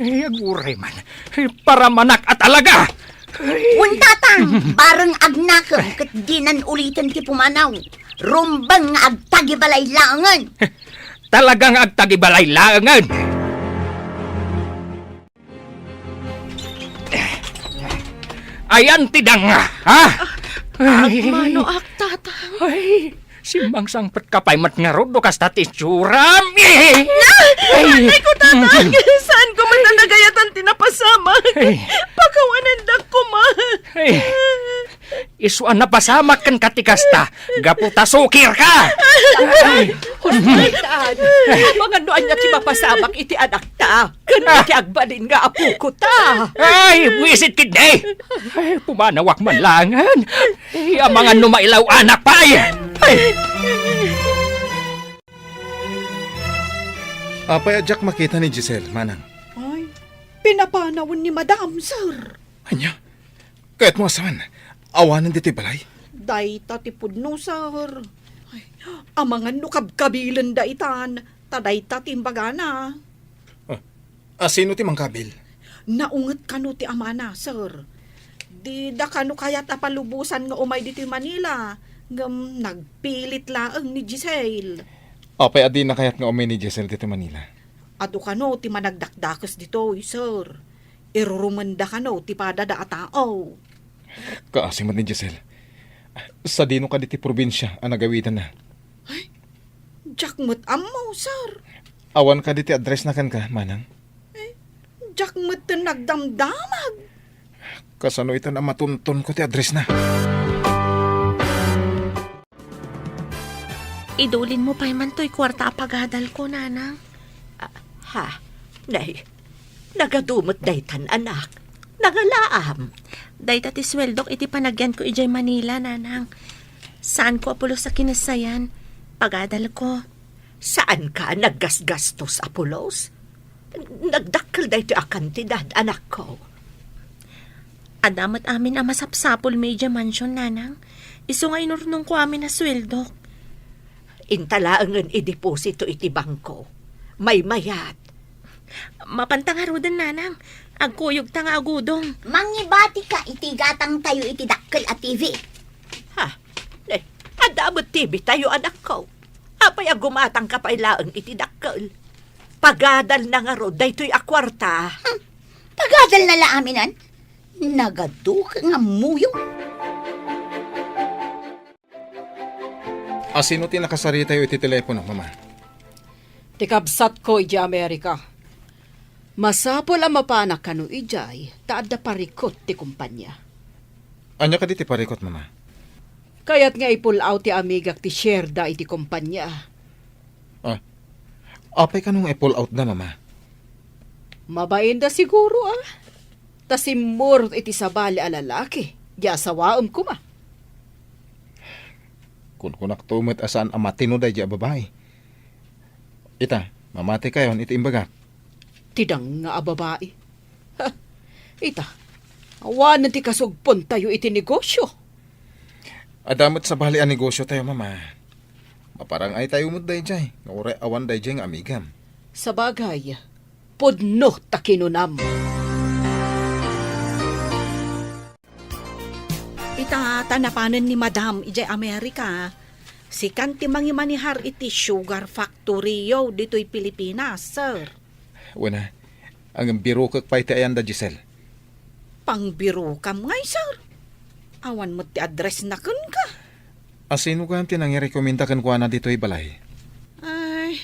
Ay, aguray man. Ay, paramanak a talaga. Ay. Wen, tatang, bareng agnakem ket dinan uliten ti pumanaw. Rumbeng nga agtagibalay laengen. Talaga nga agtagibalay laengen. Ayan ti danga, ha? Ay. Agmanoak, tatang. Ay, simmangsangpet ka pay met ngarud no kasta ti itsuram. Eh! Na! Ay! Anay ko, tatang! Saanko met a nagayatan ti napasamak. Ay. Pakawanendak koma. Ay. Isu a napasamak kenka ti kasta, gapu ta sukir ka. Ay. Hospital. Amangan no ania ti mapasamak iti anakta. Ken iti agbalin nga apokota. Ay, buisit ketdi! Ay, pumanawak man laengen. Ay, amangan no mailaw-anak pay. Ay. Apay a diak makita ni Giselle, manang? Ay, pinapanawen ni Madam, sir. Ania? Kayatmo a saan? Awanen ditoy balay? Dayta ti pudno, sir. Ay, amangan no kabkabilenda itan, ta dayta ti imbagana. Ah, asino ti mangkabil? Naunget kano ti amana, sir. Dida kano kayat a palubosan nga umay ditoy Manila, ngem nagpilit laeng ni Giselle. Apay a dina kayat nga umay ni Giselle ditoy Manila? Adu kano ti managdakdakes ditoy, sir. Irurumenda kano ti padada a tao. Kaasi met ni Giselle. Sadino kadi ti probinsia a nagawidanna? Ay, diak met ammo, sir. Awan kadi ti addressna kenka, manang? Ay, diak met nagdamdamag. Kasano itan a matuntonko ti addressna? Idulinmo pay man toy kuarta a pagadalko, nanang. Ah, ha? Nay, nagadu met daytan, anak. Nangalaam. Dayta ti sueldok iti panagyanko idiay Manila, nanang. Saanko a pulos a kinassayan. Pagadalko. Saanka a naggasgastos a pulos? Nagdakkel daytoy a kantidad, anakko. Adda met amin a masapsapulmi idiay mansion, nanang. Isu nga inurnongko amin a sueldok. Inta laengen ideposito iti bangko. Maymayat. Mapanta ngaruden, nanang. Agkuyogta nga agudong. Mangibatika iti gatangtayo iti dakkel a T V. Ha? Eh, adda met T V tayo, anakko. Apay a gumatangka pay laeng iti dakkel? Pagadalna ngarud daytoy a kuarta. Hmm. Pagadalna la aminan? Nagaduka nga muyo. Asino ti nakasaritayo iti telepono, Mama? Ti kabsatko idiay Amerika. Masapul a mapanak kano idiay ta adda parikut ti kompania. Ania kadi ti parikut, Mama? Kayat nga i-pull out ti amigak ti share da iti kompania. Ah, apay kano nga i-pull out da, Mama? Mabain da siguro, ah. Ta simmurot iti sabali a lalaki, di asawaem koma. Kunkunakto met a saan a matino daydi a babai. Ita, mamati kayon iti imbagak. Ti danga a babai. Ha, ita, awanen ti kasugpontayo iti negosyo. Adda met sabali a negosyo tayo, Mama. Maparang-ay tayo met daydiay, nga uray awan daydiay nga amigam. Sabagay, pudno ta kinunam. Ita, ta napanen ni Madam idiay Amerika, sikan ti mangimanihar iti sugar factory-yo ditoy Pilipinas, sir. Wen a, ngem birokek pay ti ayan da Giselle. Pangbirokam ngay, sir. Awan met ti address na kenka. Asino gayam ti nangirekomenda kenkuana ditoy balay? Ay,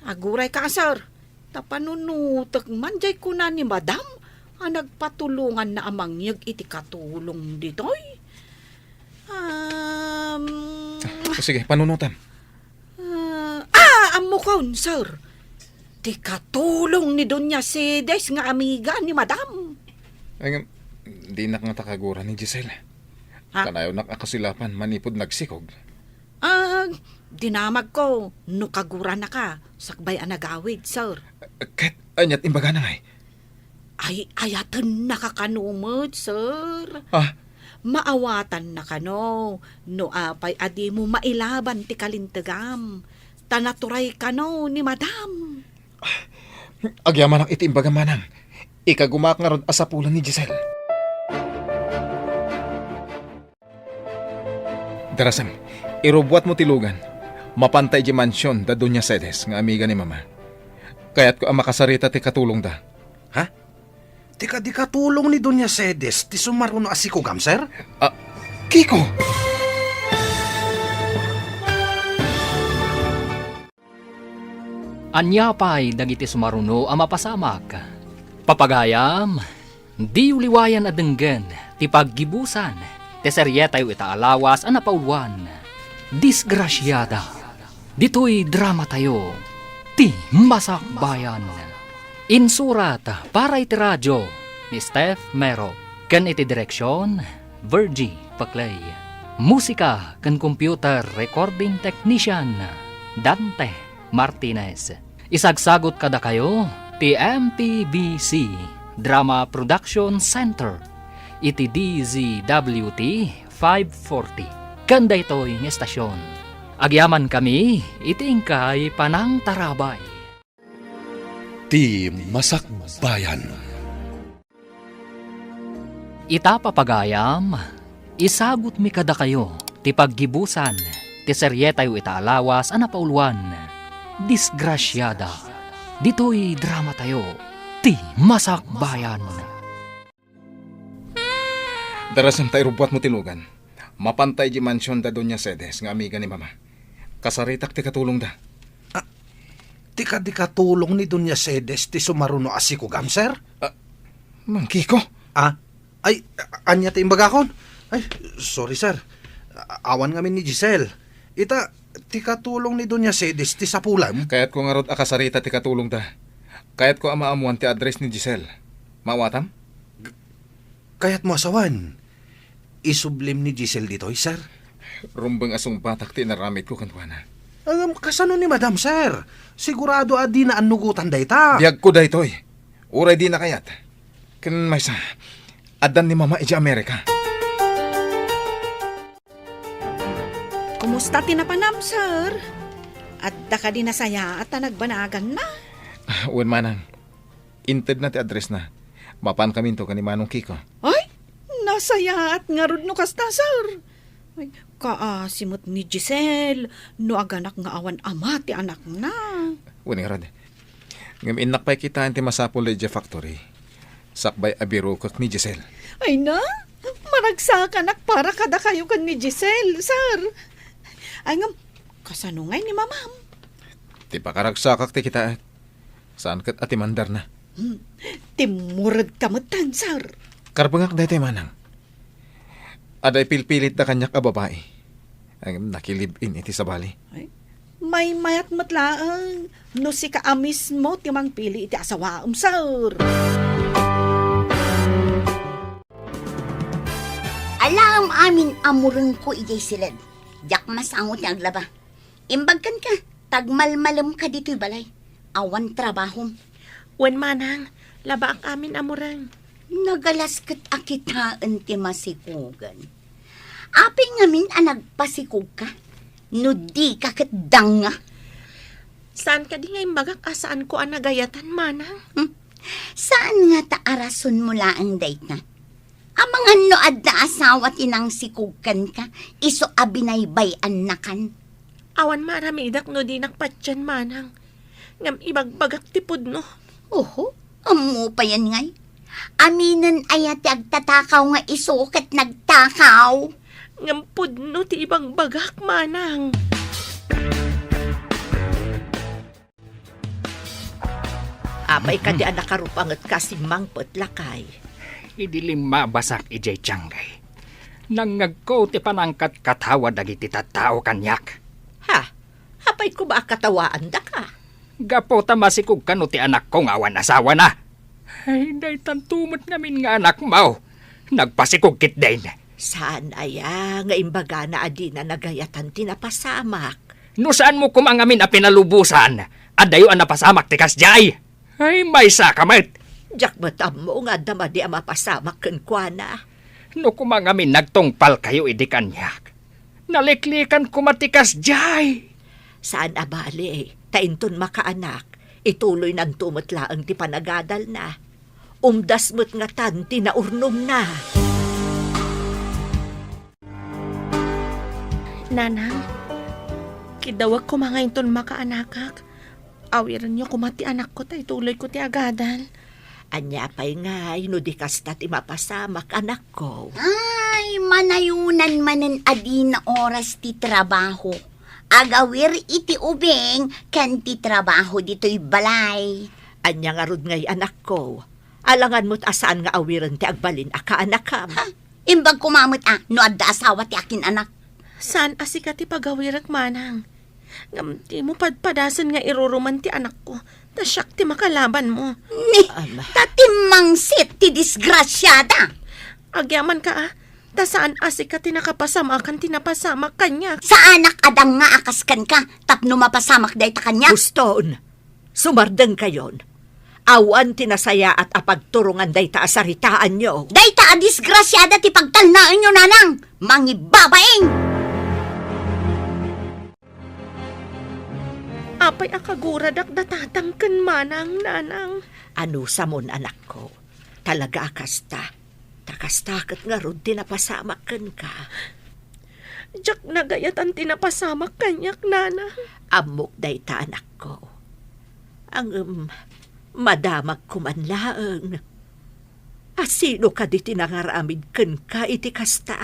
agurayka, sir. Ta panunotek man diay kuna ni Madam a nagpatulonganna a mangyeg iti katulong ditoy. Um, Ah, sige, panunotam. Ah, ah, ammokon, sir. Ti katulong ni Doña Cedes nga amiga ni Madam. Ay, ngem, dinak ngata kagura ni Giselle. Ha? Kanayonnak a kasilapan manipud nagsikog. Ah, dinamagko no kaguranaka sakbay a nagawid, sir. Ket ania't imbagana ngay? Ay, ayatennaka kano met, sir. Ah? Maawatannaka no, no apay a dimo mailaban ti kalintegam. Ta naturay kano ni Madam. Agyamanak iti imbagam, manang. Ikagumaak ngarud a sapulan ni Giselle. Darasem, irubuatmo ti lugan. Mapanta idiay mansion da Doña Cedes nga amiga ni Mama. Kayatko a makasarita ti katulongda. Ha? Ti kadi katulong ni Doña Cedes ti sumaruno a sikogam, sir? Ah, Kiko! Ania pay dagiti sumaruno a mapasamak? Papagayam, diyo liwayan a denggen ti paggibusan ti serietayo ita a lawas a napauluan, Disgrasiada. Ditoy dramatayo, Ti Masakbayan. Insurat para iti radio ni Steph Mero, ken iti direksion, Virgie Paclay. Musika ken computer recording technician, Dante Martinez. Isagsagut kadakayo ti M P B C Drama Production Center iti D Z W T five forty ken daytoy nga estasion. Agyamankami iti inkay panangtarabay. Ti Masakbayan. Ita, papagayam, isagutmi kadakayo ti paggibusan ti serietayo ita a lawas a napauluan, Disgrasiada. Ditoy dramatayo, Ti Masakbayan. Darasem ta irubuatmo ti lugan. Mapanta idiay mansion da Doña Cedes nga amiga ni Mama. Kasaritak ti katulongda. Ah, ti kadi katulong ni Doña Cedes ti sumaruno a sikogam, sir? Ah, Mang Kiko? Ah, ay, a-, ania ti imbagakon? Ay, sorry, sir. A-, awan ngamin ni Giselle. Ita, Ti katulong ni Doña Cedes ti sapulem? Kayatko ngarud a kasarita ti katulongda. Kayatko a maamuan ti address ni Giselle. Maawatam? Kayatmo a sawen, isublim ni Giselle ditoy, sir? Rumbeng a sungbatak ti inaramidko kenkuana. Ngem kasano ni Madam, sir? Sigurado a dina annugotan dayta. Biagko daytoy. Uray dina kayat. Ken maysa, addan ni Mama idiay Amerika. Kumusta ti napanam, sir? Adda kadi nasayaat a nagbanaganna? Ah, wen, manang. Intedna ti addressna. Mapankaminto ken ni Manong Kiko. Ay, nasayaat ngarud no kasta, sir. Ay, kaasi met ni Giselle no aganak nga awan ama ti anakna. Wen ngarud. Ngem innak pay kitaen ti masapul idiay factory. Sakbay a birukek ni Giselle. Ay na, maragsakanak para kadakayo ken ni Giselle, sir. Ay ngem, kasano ngay ni Mamam? Ti pakaragsakak ti kitaek. Saan ket a timandarna. Hmm, timmuredka metten, sir. Karbengak daytoy, manang. Adda ipilpilitda kaniak a babai. Ngem nakilive-in iti sabali. Ay, maymayat met laeng no sika a mismo ti mangpili iti asawaem, sir. Alaem amin a murengko idiay siled. Diak masango ti aglaba. Imbag kenka, ta agmalmalemka ditoy balay. Awan trabahom. Wen, manang, labaak amin a mureng. Nagalas ket a kitaen ti masikugen. Apay ngamin a nagpasikogka? No dika ket danga. Saan kadi nga imbagak a saanko a nagayatan, manang? Hmm. Saan ngata a rasonmo laeng dayta? Amangan no adda asawa ti nangsikog kenka, isu a binaybay-annakan. Awan maaramidak no dinak patien, manang. Ngem ibagbagak ti pudno. Oho, ammo payen ngay. Aminen aya ti agtatakaw nga isu ket nagtakaw? Ngem pudno ti ibagbagak, manang. Apay kadi a nakarupangetka a simmangpet, lakay? Idi limmabasak idiay tiangay, nangngegko ti panangkatkatawa dagiti tattao kaniak. Ha? Apay koma a katawaandaka? Gapu ta masikog kano ti anakko nga awan asawana. Ay, daytanto met ngamin nga anakmo. Nagpasikog ketdin. Saan aya nga imbagana a dina nagayatan ti napasamak? No saanmo koma ngamin a pinalubosan, adayo a napasamak ti kasdiay. Ay, maysaka met. Diak met ammo nga adda madi a mapasamak kenkuana. No koma ngamin nagtungpalkayo idi kaniak, naliklikan koma ti kasdiay. Saan a bale, ta inton makaanak, ituloynanto met laeng ti panagadalna. Umdas met ngatan ti naurnongna. Nanang, kidawek koma nga inton makaanakak, awirenyo koma ti anakko ta ituloyko ti agadal. Ania pay ngay no di kasta ti mapasamak, anakko? Ay, manayonan manen a dina oras ti trabaho. Agawir iti ubing ken ti trabaho ditoy balay. Ania ngarud ngay, anakko? Alangan met a saan nga awiren ti agbalin a kaanakam. Ha? Imbag koma met a no adda asawa ti akin-anak. Saan a sika ti pagawirek, manang. Ngem dimo padpadasen nga iruruman ti anakko, ta siak ti makalabanmo. Ni, Ama. Ta timmangsit ti disgrasiada. Agyamanka a, ta saan a sika ti nakapasamakan ti napasamak kaniak. Saanak a danga a kas kenka tapno mapasamak dayta kaniak. Huston! Sumardengkayon. Awan ti nasayaat a pagturongan dayta a saritaanyo. Dayta a disgrasiada ti pagtalnaenyo, nanang! Mangibabain! Apay a kaguradak da tatang ken manang, nanang? Anusamon, anakko. Talaga a kasta. Ta kasta ket ngarud ti napasamak kenka. Diak nagayatan ti napasamak kaniak, nanang. Ammok dayta, anakko. Ngem, madamagko man laeng. A sino kadi ti nangaramid kenka iti kasta?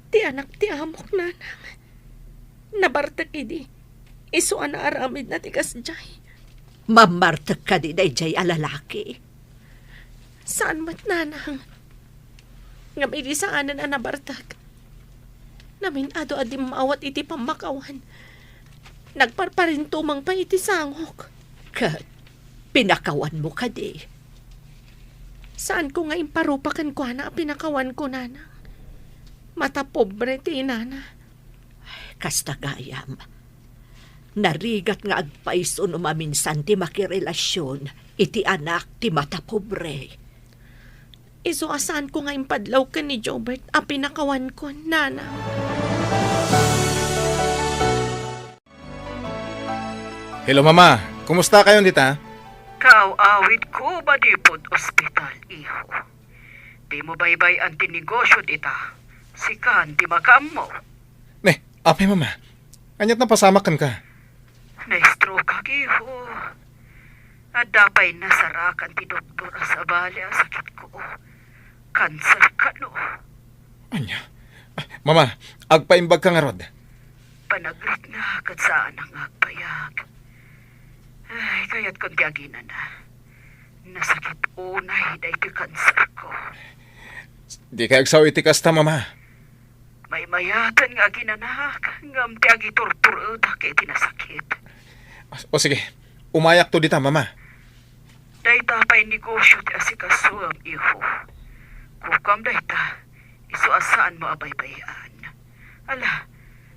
Ti anak ti amok, nanang. Nabartek idi. Isu a naaramidna ti kasdiay. Mammartek kadi daydiay a lalaki? Saan met, nanang. Ngem idi saanen a nabartek, Namin-ado a dimmawat iti pammakawan. Nagparparintumeng pay iti sangok. Ket pinakawanmo kadi? Saanko nga imparupa kenkuana a pinakawanko, nanang. Mata pobre ti inana. Kasta gayam. Narigat nga agpayso no maminsan ti makirelasion iti anak ti mata pobre. Isu a saanko nga impadlaw ken ni Jobert a pinakawanko, nanang. Hello, Mama. Kumusta kayon dita? Kaaw-awidko manipud ospital, iho. Dimo baybay-an ti negosio dita. Sikan ti makaammo. Ne, apay, Mama? Aniat napasamak kenka? Na-stroke-ak, iho. Adda pay nasarakan ti doktor a sabali a sakitko. Kanser kano. Ania? Ah, Mama, agpaimbag ka ngarud. Panagritna ket saanak nga agbayag. Ay, kayatkon ti aginana. Nasakit unay daytoy kanserko. Dikay agsao iti kasta, Mama. Maymayatan nga aginanak, ngem ti agiturturedak iti nasakit. O sige, umayakto dita, Mama. Dayta pay negosio ti asikasuem, iho. Kukam dayta, isu a saanmo a baybay-an. Ala,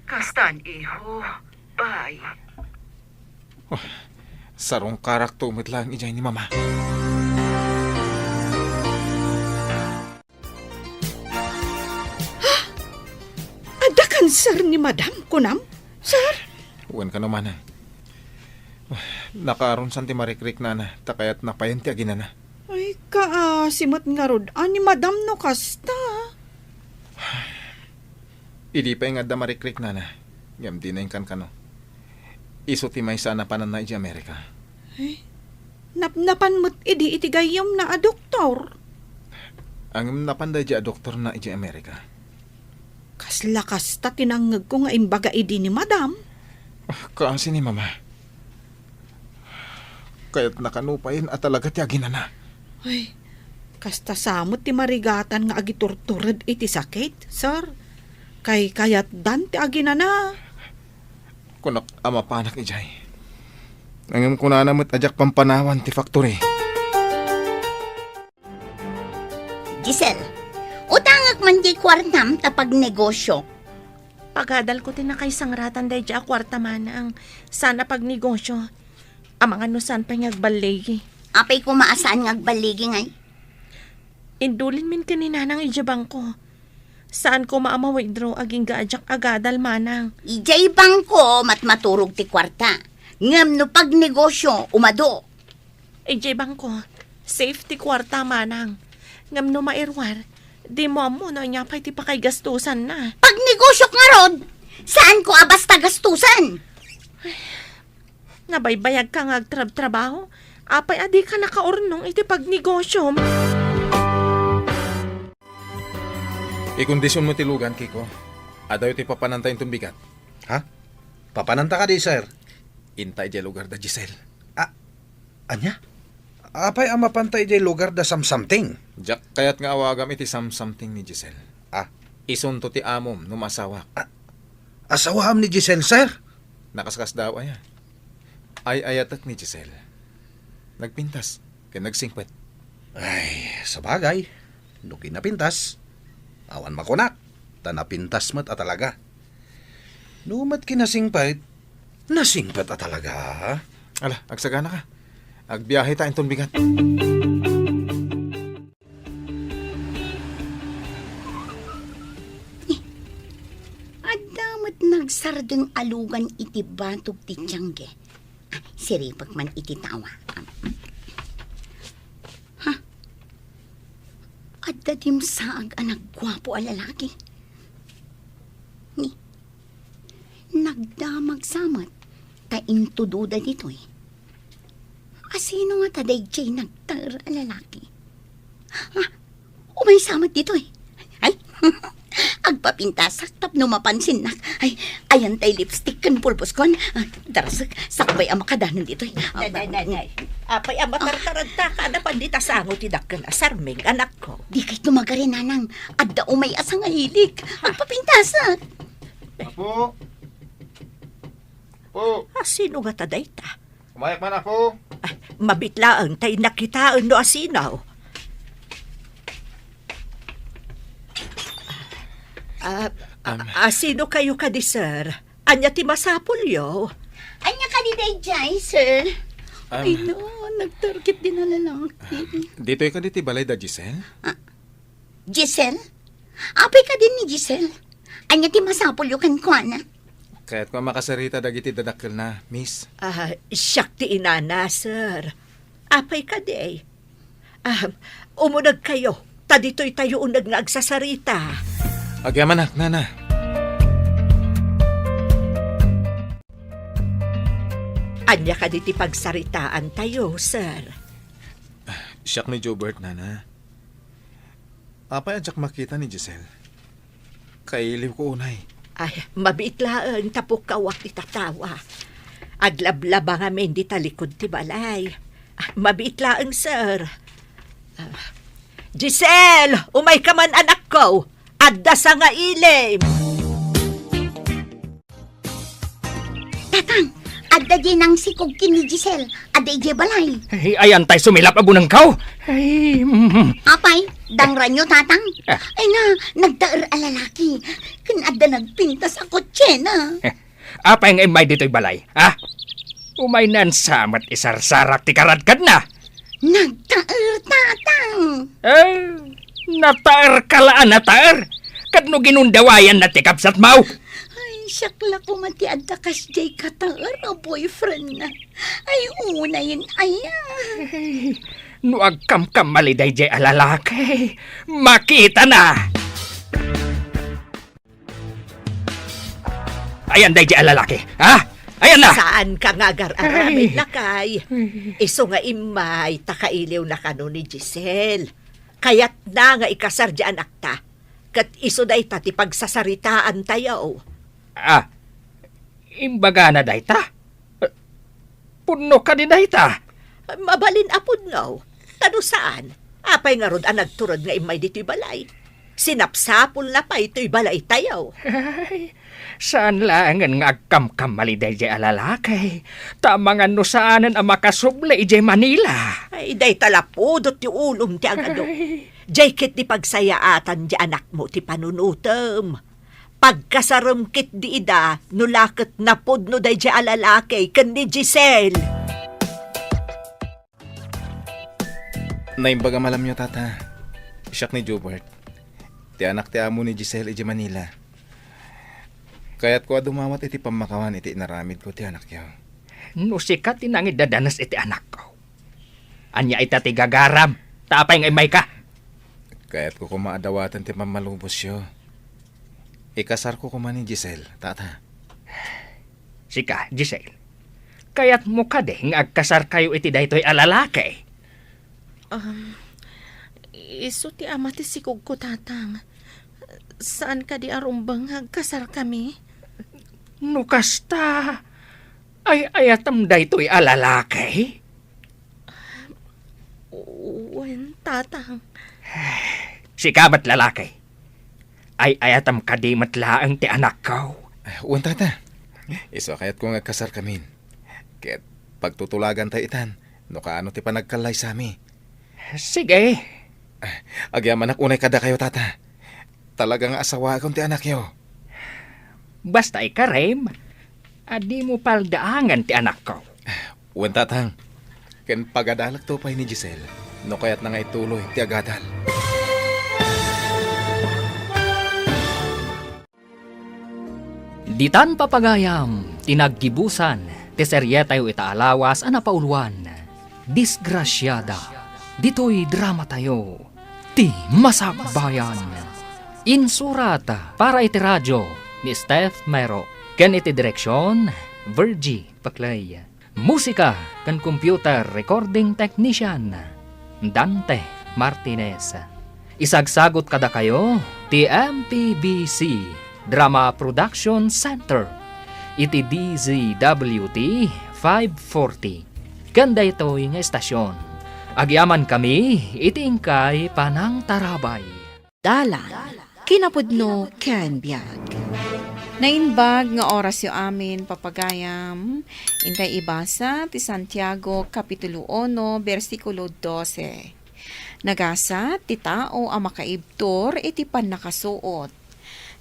kastan, iho. Bye. Oh, sarungkarakto met laeng idiay ni Mama. Adda kanser ni Madam, kunam, sir? Wen kano, Manang. Nakaarunsan ti marikriknana, ta kayatna payen ti aginana. Ay, kaasi met ngarud a ni Madam no kasta. Idi pay nga adda marikriknana, ngem dina inkankano. Isu ti maysa a napananna idiay Amerika. Ay, napnapan met idi iti gayyemna a doktor. Ngem napan daydiay a doktorna idiay Amerika. Kasla kasta ti nangngegko nga imbaga idi ni Madam. Ah, kaasi ni Mama. Kayatna kano payen a talaga ti aginana. Ay, kasta sa met ti marigatan nga agiturtured iti sakit, sir. Kay kayatdan ti aginana. Kunak a mapanak idiay. Ngem kunana met a diak pampanawan ti factory. Giselle, utangek man diay kuartam ta pagnegosio. Pagadalko ti nakaisangratan daydiay a kuarta, Manang. Saan a pagnegosio. Amangan no saan pay nga agballigi. Apay koma a saan nga agballigi, ngay? Indulinmin ken ni Nanang idiay bangko. Saan koma a ma-withdraw agingga a diak agadal, Manang. Idiay bangko, matmaturog ti kuarta. Ngem no pagnegosio, umadu. Idiay bangko, safe ti kuarta, Manang. Ngem no mairuar, dimo ammo no ania pay ti pakaigastusanna. Pagnegosiok ngarud, saanko a basta gastusan. Nabaybayagka nga agtrabtrabaho, apay a dika nakaurnong iti pagnegosiom? Ikondisionmo ti lugan, Kiko. Adayo ti papananta inton bigat. Ha? Papananta kadi, sir? Inta idiay lugar da Giselle. Ah, ania? Apay a mapanta idiay lugar da Samsamting? Diak kayat nga awagam iti Samsamting ni Giselle. Ah. Isunto ti amom no maasawak. Ah, asawaam ni Giselle, sir? Nakaskasdaaw aya. Ay-ayatek ni Giselle. Nagpintas ken nagsingpet. Ay, sabagay, no kinapintas, awan makunak, ta napintas met a talaga. No met kinasingpet, nasingpet a talaga. Ala, agsagana ka. Agbiahe ta inton bigat. Adda met nagsardeng a lugan iti batog ti tiangge. Ah, siripek man iti tawa. Ha? Adda dimsaag a nagguapo a lalaki. Ni, nagdamag sa met ta intudoda ditoy. Asino ngata daydiay nagtaer a lalaki? Ah, umaysa met ditoy. Ay, agpapintasak tapno mapansinnak. Ay, ayan tay lipstick ken pulboskon. Ah, darasek, sakbay a makadanon ditoy. Nay, nay, nay, nay. Apay a matartaragta ka, napan dita sango ti dakkel a sarming, anakko. Dikay tumagari, nanang. Adda umay a sangahilik. Ah. Agpapintasak. Apo! Apo! A, sino ngata dayta? Umayak man, Apo! Ay, mabiit laeng ta innak kitaen no asino. Ah, a, Um, a, sino kayo kadi, sir? Ania ti masapulyo? Ania kadi daydiay, sir? Um, Ay, no, nagtarget din a lalaki. Ditoy kadi ti balay da Giselle? Ah, Giselle? Apay kadi ni Giselle? Ania ti masapulyo kenkuana? Kayatko a makasarita dagiti dadakkelna, miss. Ah, siak ti inana, sir. Apay kadi? Ah, umuneg kayo, ta ditoy tayo uneg nga agsasarita. Agyamanak, nana. Ania kadi ti pagsaritaan tayo, sir? Siak ni Jobert, nana. Apay a diak makita ni Giselle? Kailiwko unay. Ay, mabiit laeng ta pukkawak ti tatawa. Aglablaba ngamin dita likod ti balay. Ah, mabiit laeng, sir. Ah, Giselle, umayka man, anakko. Adda sangailim. Tatang, adda diay nangsikog ken ni Giselle. Adda idiay balay. Ay, ayan tay sumilap a bunengkaw. Ay, mm. Apay, dangranyo, Tatang? Ah. Ay na, nagtaer a lalaki. Ken adda nagpintas a kotsena. Eh, apay nga immay ditoy balay, ha? Umaynan sa met isarsarak ti karadkadna. Nagtaer, Tatang. Eh, nataerka la a nataer. Ket no ginundawayanna ti kabsatmo? Ay, siak la koma ti adda kasdiay kataer a boyfriendna. Ay, unayen aya. Ay, no agkamkamali daydiay a lalaki, makitana. Ayan daydiay a lalaki, ha? Ayan na! Saanka nga agar-aramid, lakay? Isu nga immay ta kailiwna kano ni Giselle. Kayatna nga ikasar diay anakta. Ket isu dayta ti pagsasaritaantayo. Ah, imbagana dayta? Pudno kadi dayta? Mabalin a pudno. Ta no saan, apay ngarud a nagtured nga immay ditoy balay? Sinapsapulna pay toy balaytayo. Ay, saan laengen nga agkamkamali daydiay a lalaki. Ta amangan no saanen a makasubli idiay Manila. Ay, dayta la pudot ti ulom ti agadu. Ay. Diay ket ti pagsayaatan ti anakmo ti panunutem. Pagkasarem ket di ida, no la ket napudno daydiay a lalaki ken ni Giselle. Naimbag a malamyo, Tata. Siak ni Jobert. Ti anak ti amo ni Giselle idiay Manila. Kayatko a dumawat iti pammakawan iti inaramidko ti anakyo. No sika ti nangiddadanes iti anakko, ania ita ti gagaram? Ta apay nga immayka? Kayatko koma a dawaten ti pammalubosyo. Ikasarko koma ni Giselle, Tata. Sika, Giselle, kayatmo kadi nga agkasarkayo iti daytoy a lalaki? Um, isu ti ama ti sikogko, Tatang. Saan kadi a rumbeng nga agkasarkami? No kasta, ay-ayatem daytoy a lalaki? Wen, Tatang. Sika met lalaki. Ay-ayatem kadi met laeng ti anakko? Wen, Tata. Isu a kayatko nga agkasarkamin. Ket pagtutulagantay itan no kaano ti panagkallaysami. Sige. Agyamanak unay kadakayo, Tata. Talaga nga asawaakon ti anakyo. Basta ikarem a dimo paldaangen ti anakko. Wen, Tatang. Ken pagadalekto pay ni Giselle no kayatna nga ituloy ti agadal. Ditan papagayam ti naggibusan ti serietayo ita a lawas a napauluan, Disgrasiada. Ditoy dramatayo, Ti Masakbayan. Insurat para iti radio ni Steph Mero ken iti direksion, Virgie Paclay. Musika ken computer recording technician, Dante Martinez. Isagsagut kadakayo ti M P B C Drama Production Center iti D Z W T five forty ken daytoy nga estasion. Agyamankami iti inkay panangtarabay. Dalan, kinapudno ken biag. Naimbag nga orasyo amin, papagayam. Intay ibasa ti Santiago, Kapitulo uno, bersikulo dose. Nagasat ti tao a makaibtur iti pannakasuot.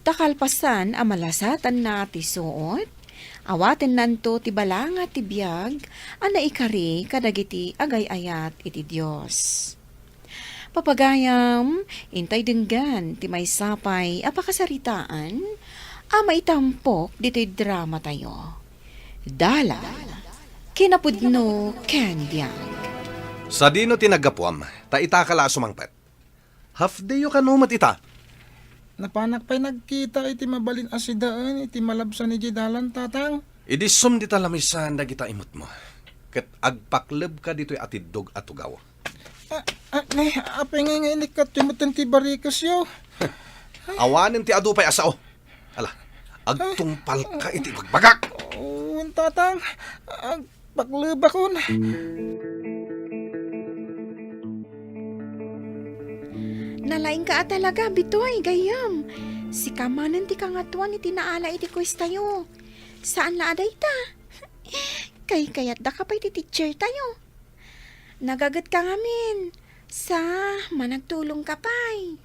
Ta kalpasan a malasatanna ti suot, awatennanto ti balanga ti biag a naikari kadagiti agay-ayat iti Dios. Papagayam, intay denggan ti maysa pay a pakasaritaan a maitampok ditoy dramatayo. Dalan, kinapudno ken biag. Sadino ti naggapuam, ta ita ka la a sumangpet? Half day-yo kano met ita? Napanak pay nagkita iti mabalin a sidaen iti malabsan idiay dalan, Tatang. Idi sum dita lamisan dagita imutmo, ket agpaklebka ditoy atiddog a tugaw. Ah, ah, ne, apay ngay nga inikkatyo metten ti barikesyo? Awanen ti adu pay a sao. Ala, agtungpalka iti ibagbagak. Wen, Tatang, agpaklebakon. Nalaingka a talaga, Bitoy, gayyem. Sika manen ti kangatoan iti naala iti quiztayo. Saan la a dayta. Kaykayatdaka pay ti teachertayo. Nagagetka ngamin. Sa, managtulongka pay.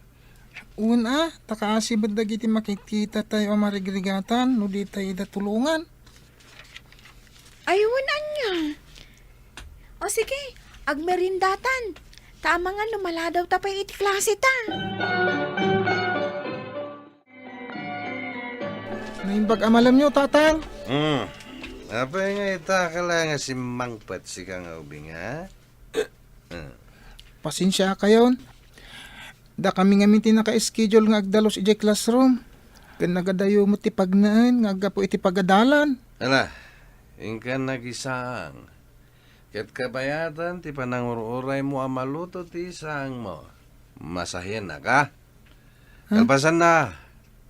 Wen a, ta kaasi met dagiti makitkitatayo a marigrigatan no ditay ida tulongan. Ay, wen ania. O sige, agmeriendatan. Ta amangan no maladawta pay iti klaseta. Naimbag a malamyo, Tatang. Hmm. Apay nga ita ka la nga simmangpet, sika nga ubing, ha? Hmm. Pasensiakayon. Dakami ngamin ti naka-schedule nga agdalus idiay classroom. Ken nagadayo met ti pagnaen nga aggapu iti pagadalan. Ala, inka nagisang. Ket kabayatan ti panangur-uraymo a maluto ti isaangmo. Masahiennak, a? Ha? Kalpasanna,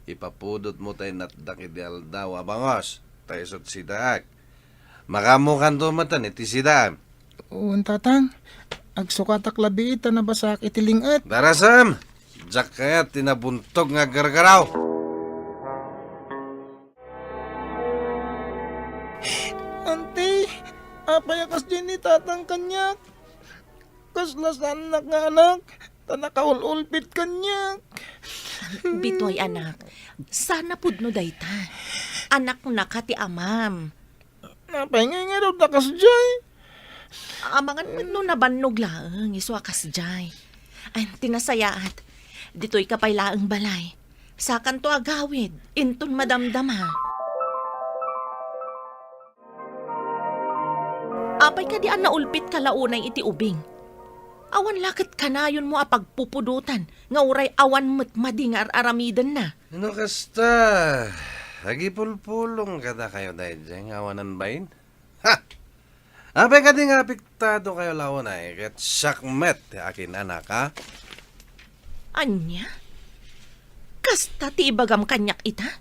ipapudotmo tay natdak idi aldaw a bangos, ta isut' sidaak. Makaammokanto metten iti sidaam. Wen, Tatang. Agsukatak labi ta nabasaak iti ling-et. Darasem! Diak kayat ti nabuntog nga aggargaraw. Auntie, apay a kasdiay ni Tatang kaniak? Kasla saannak nga anak, ta nakaul-ulpit kaniak. Bitoy, anak, saan a pudno dayta. Anaknaka ti amam. Apay ngay ngarud a kasdiay? Amangan met no nabannog laeng isu a kasdiay. Ay, ti nasayaat, ditoyka pay laeng balay. Sakanto agawid, inton madamdama. Apay kadi a naulpitka la unay iti ubing? Awan la ket kanayonmo a pagpupudotan nga uray awan met madi nga ar-aramidenna. No kasta, agipulpulong kadakayo daydiay nga awanan bain? Ha! Apay kadi nga apektado kayo la unay ket siak met ti akin-anak, a? Ania? Kasta ti ibagam kaniak ita?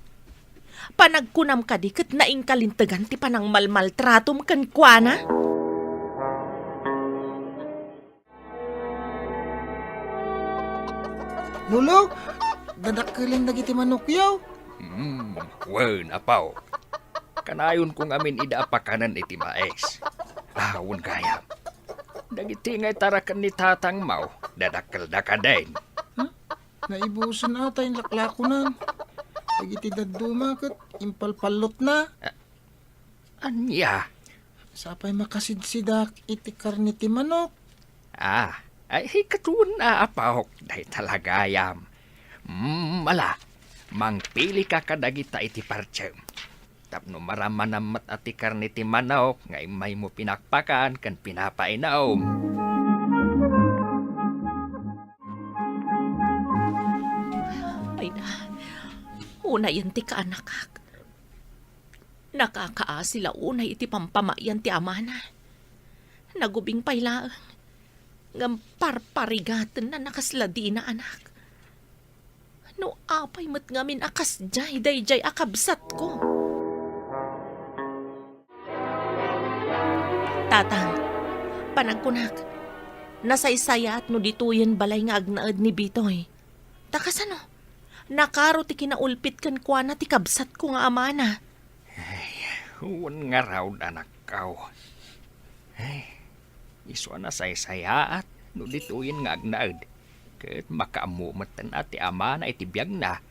Panagkunam kadi ket naingkalintegan ti panangmalmaltratom kenkuana? Lolo, dadakkelen dagiti manokyo. Hmm, wen, apo. Kanayonko ngamin ida a pakanen iti mais. Awan gayam. Dagiti nga itaraken ni tatangmo, dadakkelda kadin. Huh? Naibusen a ta inlaklakonan. Dagiti dadduma ket impalpallotna. A-, ania? Sapay makasidsidak iti karne ti manok. Ah, ay, ket wen a, apok, dayta la gayam. Mm, ala, mangpilika kadagita iti partsem. Tapno maramanam met a ti karne ti manok nga immaymo pinakpakan ken pinapainum. Ay na, unayen ti kaanakak. Nakakaasi la unay iti pampamayan ti amana. Nagubing pay laeng, ngem parparigatenna a kasla dina anak. No apay met ngamin a kasdiay daydiay a kabsatko? Tatang, panagkunak, nasaysayaat no ditoyen balay nga agnaed ni Bitoy. Ta kasano? Nakaro ti kinaulpit kenkuana ti kabsatko nga amana. Ay, wen ngarud, anakko. Ay, isu a nasaysayaat no ditoyen nga agnaed. Ket makaammo metten a ti amana iti biagna.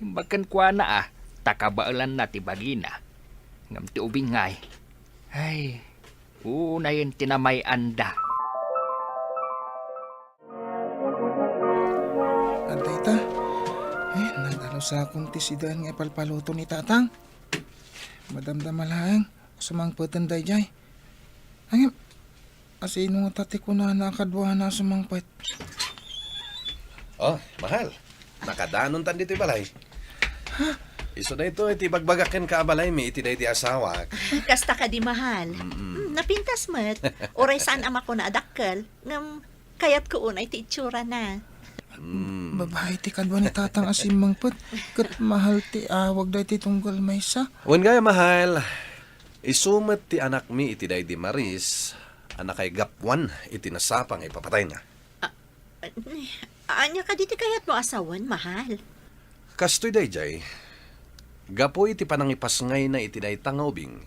Imbag kenkuana a ta kabaelanna ti bagina. Ngem ti ubing ngay, ay, unayen ti namay-anda. Adda ita. Ay, nag-alusakon ti sidaen nga ipalpaluto ni Tatang. Madamdama laeng, sumangpeten daydiay. Ay, asino ngata ti kunana a kaduana a sumangpet? Oh, mahal. Nakadanontan ditoy balay. Ha? Isu daytoy ti ibagbagak kenka a balaymi iti daydi asawak. Kasta kadi, mahal. Mm-mm. Hmm, napintas met. Uray saan a makuna a dakkel, ngem kayatko unay ti itsurana. Mm. Babai ti kadua ni Tatang a simmangpet, ket mahal ti awag daytoy tunggal maysa. Wen gayam, mahal, isu met ti anakmi iti daydi Maris a nakaigapuan iti nasapa nga ipapatayna. Ah, ania kadi ti kayatmo a sawen, mahal? Kastoy daydiay, gapu iti panangipasngayna iti dayta nga ubing,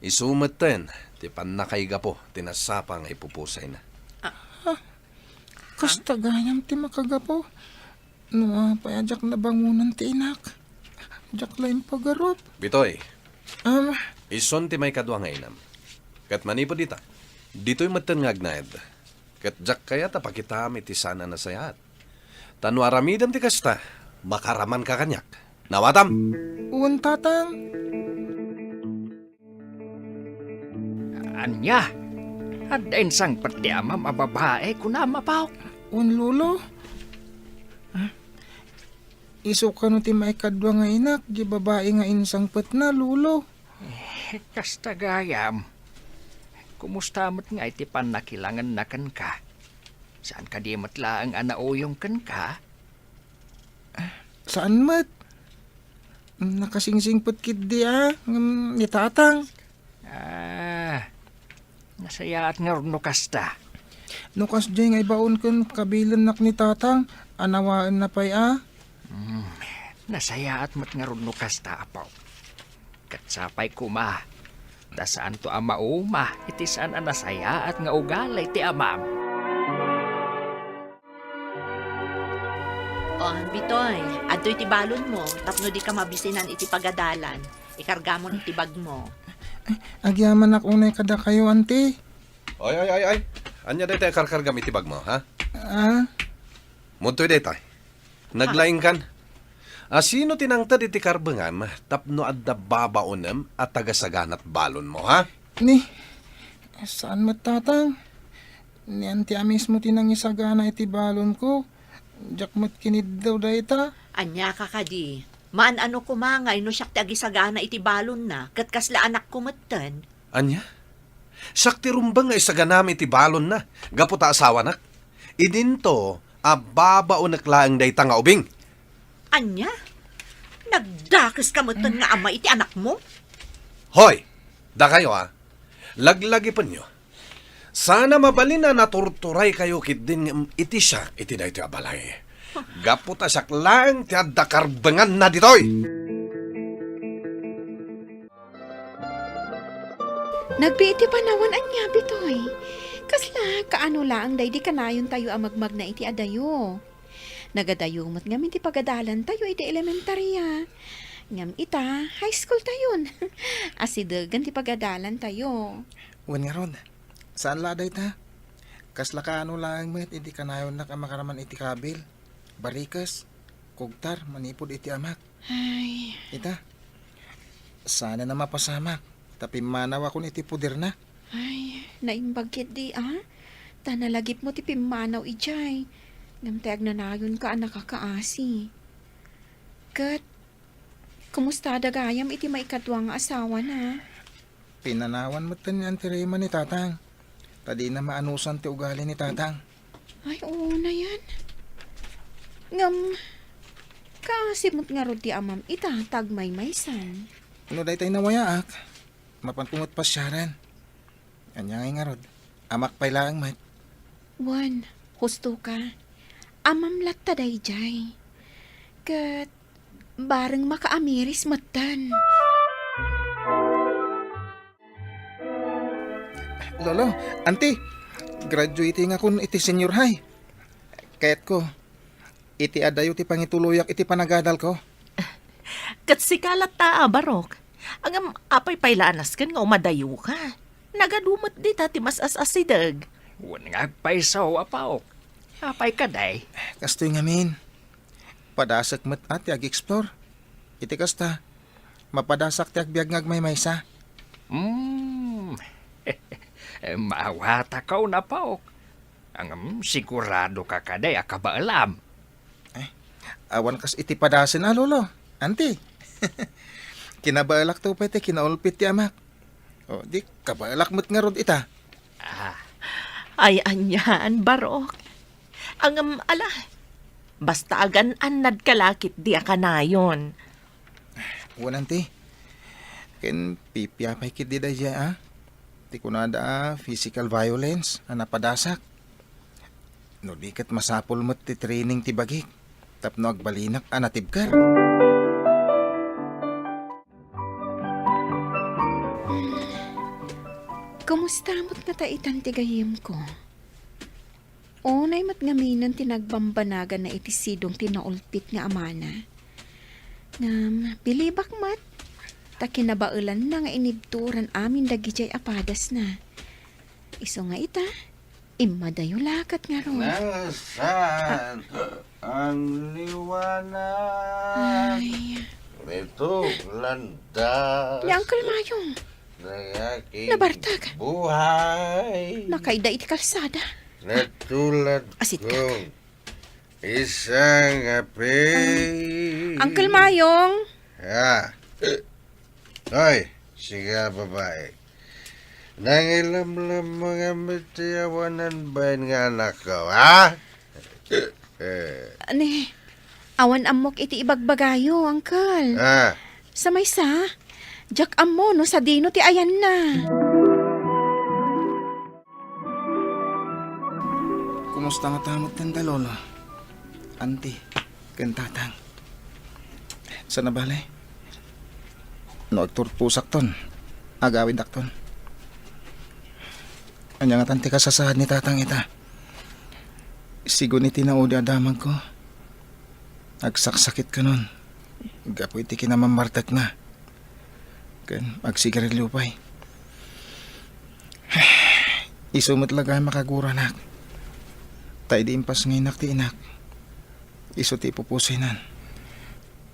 isu metten ti pannakaigapu ti nasapa nga ipupusayna. Ah. Ha? Kasta gayam ti makagapu? No apay a diak nabangonan ti inak, diak la impagarup. Bitoy, am, isun ti maikadua nga inam. Ket manipud ita, ditoy metten nga agnaed. Ket diak kayat a pakitaam iti saan a nasayaat. Ta no aramidem ti kasta, makaramanka kaniak. Nawatam? Wen, Tatang. Ania? Adda insangpet ti amam a babai, kunam, apo? Wen, Lolo. Ah, isu kano ti maikadua nga inak, di babai nga insangpetna, Lolo. Eh, kasta gayam. Kumusta met ngay ti pannakilangenna kenka? Saan kadi met laeng a nauyong kenka? Saan met? Nakasingsingpet ketdi a, ngem ni Tatang. Ah, nasayaat ngarud no kasta. No kasdiay nga ibaon ken kabilennak ni Tatang, anawaenna pay a. Hmm, nasayaat met ngarud no kasta, apo. Ket sapay koma, ta saanto a mauma iti saan a nasayaat nga ugali ti amam. O, Bitoy, adtoy ti balonmo tapno dika mabisinan iti pagadalan. Ikargamon iti bagmo. Ay, agyamanak unay kadakayo, Auntie. Oy, oy, oy, oy. Ania dayta a karkargam iti bagmo, ha? Ah? Mudtoy dayta. Naglaingkan. A, sino ti nangted iti karbengam tapno adda babaonem a tagasagana't balonmo, ha? Ni, saan met, Tatang? Ni Auntie a mismo ti nangisagana iti balonko. Diak met kiniddaw dayta. Ania ka kadi? Maan-ano koma ngay no siak ti agisagana iti balonna, ket kasla anakko metten? Ania? Siak ti rumbeng nga isaganam iti balonna, gapu ta asawanak. Idinto a babaonek laeng dayta nga ubing. Ania? Nagdakeska metten nga ama iti anakmo? Hoy! Dakayo, a. Laglagipenyo. Saan a mabalin a naturturaykayo ketdin ngem iti siak iti daytoy a balay. Gapu ta siak laeng ti adda karbenganna ditoy. Nagbiit ti panawan, ania, Bitoy? Kasla kaano laeng daydi kanayontayo a magmagna iti adayo? Nagadayo met ngamin ti pagadalantayo idi elementaria. Ngem ita, high school tayon. Asidegen ti pagadalantayo. Wen ngarud, saan la a dayta. Kasla kaano laeng met idi kanayonnak a makaraman iti kabil, barikes, kugtar manipud iti amak. Ay. Ita, saan a mapasamak, ta pimmanawakon iti poderna. Ay, naimbag ketdi, a? Ta nalagipmo ti pimmanaw idiay. Ngem ta agnanayonka a nakakaasi. Ket, kumusta da gayam iti maikadua nga asawana? Pinanawan metten ni Auntie Rema ni Tatang, ta dina maanusan ti ugali ni Tatang. Ay, unayen. Ngem, kaasi met ngarud ti amam ita ta agmaymaysan. No daytay nawayaak, mapanko met pasiaren. Ania ngay ngarud? Amak pay laeng met. Wen, husto ka. Amam latta daydiay. Ket bareng makaamiris metten. Lolo, Auntie, graduating akon iti senior high. Kayatko, iti adayo ti pangituloyak iti panagadalko. Ket sika latta a, Barok. Ngem apay pay la a nasken nga umadayoka? Nagadu met dita ti mas-as-asideg. Wen nga agpayso, Apaok. Apay kadi? Kastoy ngamin. Padasek met a ti ag-explore. Iti kasta, mapadasak ti agbiag nga agmaymaysa. Hmm. Maawatak, Apaok. Ngem siguradoka kadi a kabaelam? Eh, awan kas iti padasen a, Lolo. Auntie. Kinabaelakto pay ti kinaulpit ti amak. O, di, kabaelak met ngarud ita. Ah. Ay, anian, Barok. Ngem, ala, basta agan-annadka la ketdi a kanayon. Wen, Auntie. Ken pipia pay ketdi daydiay, a? Ti kunada a physical violence a napadasak. No di ket masapul met ti training ti bagik tapno agbalinak a natibker. Kumusta met ngata itan ti gayyemko? Unay met ngaminen ti nagbambanaganna iti sidong ti naulpit nga amana. Ngem bilibak met, ta kinabaelanna nga inibturan amin dagidiay a padasna. Isu nga ita, immadayo la ket ngarud. Nasaan ang liwanag? Ay. Nito landas. Ni Uncle Mayong. Ng aking Nabartag. Buhay. Nakaida iti kalsada. Natulad Asit ka. Kong isang api. Ay. Uncle Mayong. Ah. Hoy, siga babae. Nangilamlam mo nga met ti awanan bain nga anakko, ha? Eh. Ni, awan ammok iti ibagbagayo, Uncle. Ah. Sa maysa, diak ammo no sadino ti ayanna. Kumusta ngata met kanda, Lolo, Auntie, ken Tatang? Sana bale, no agturposakton, agawidakton. Ania ngatan ti kasasaad ni Tatang ita? Sigun iti naudi a damagko, agsaksakit kanon gapu iti kinamammartekna. Ken agsigarilio pay. Isu met la gayam a kaguranak. Ta idi impasngaynak ti inak, isu ti ipupusoynan.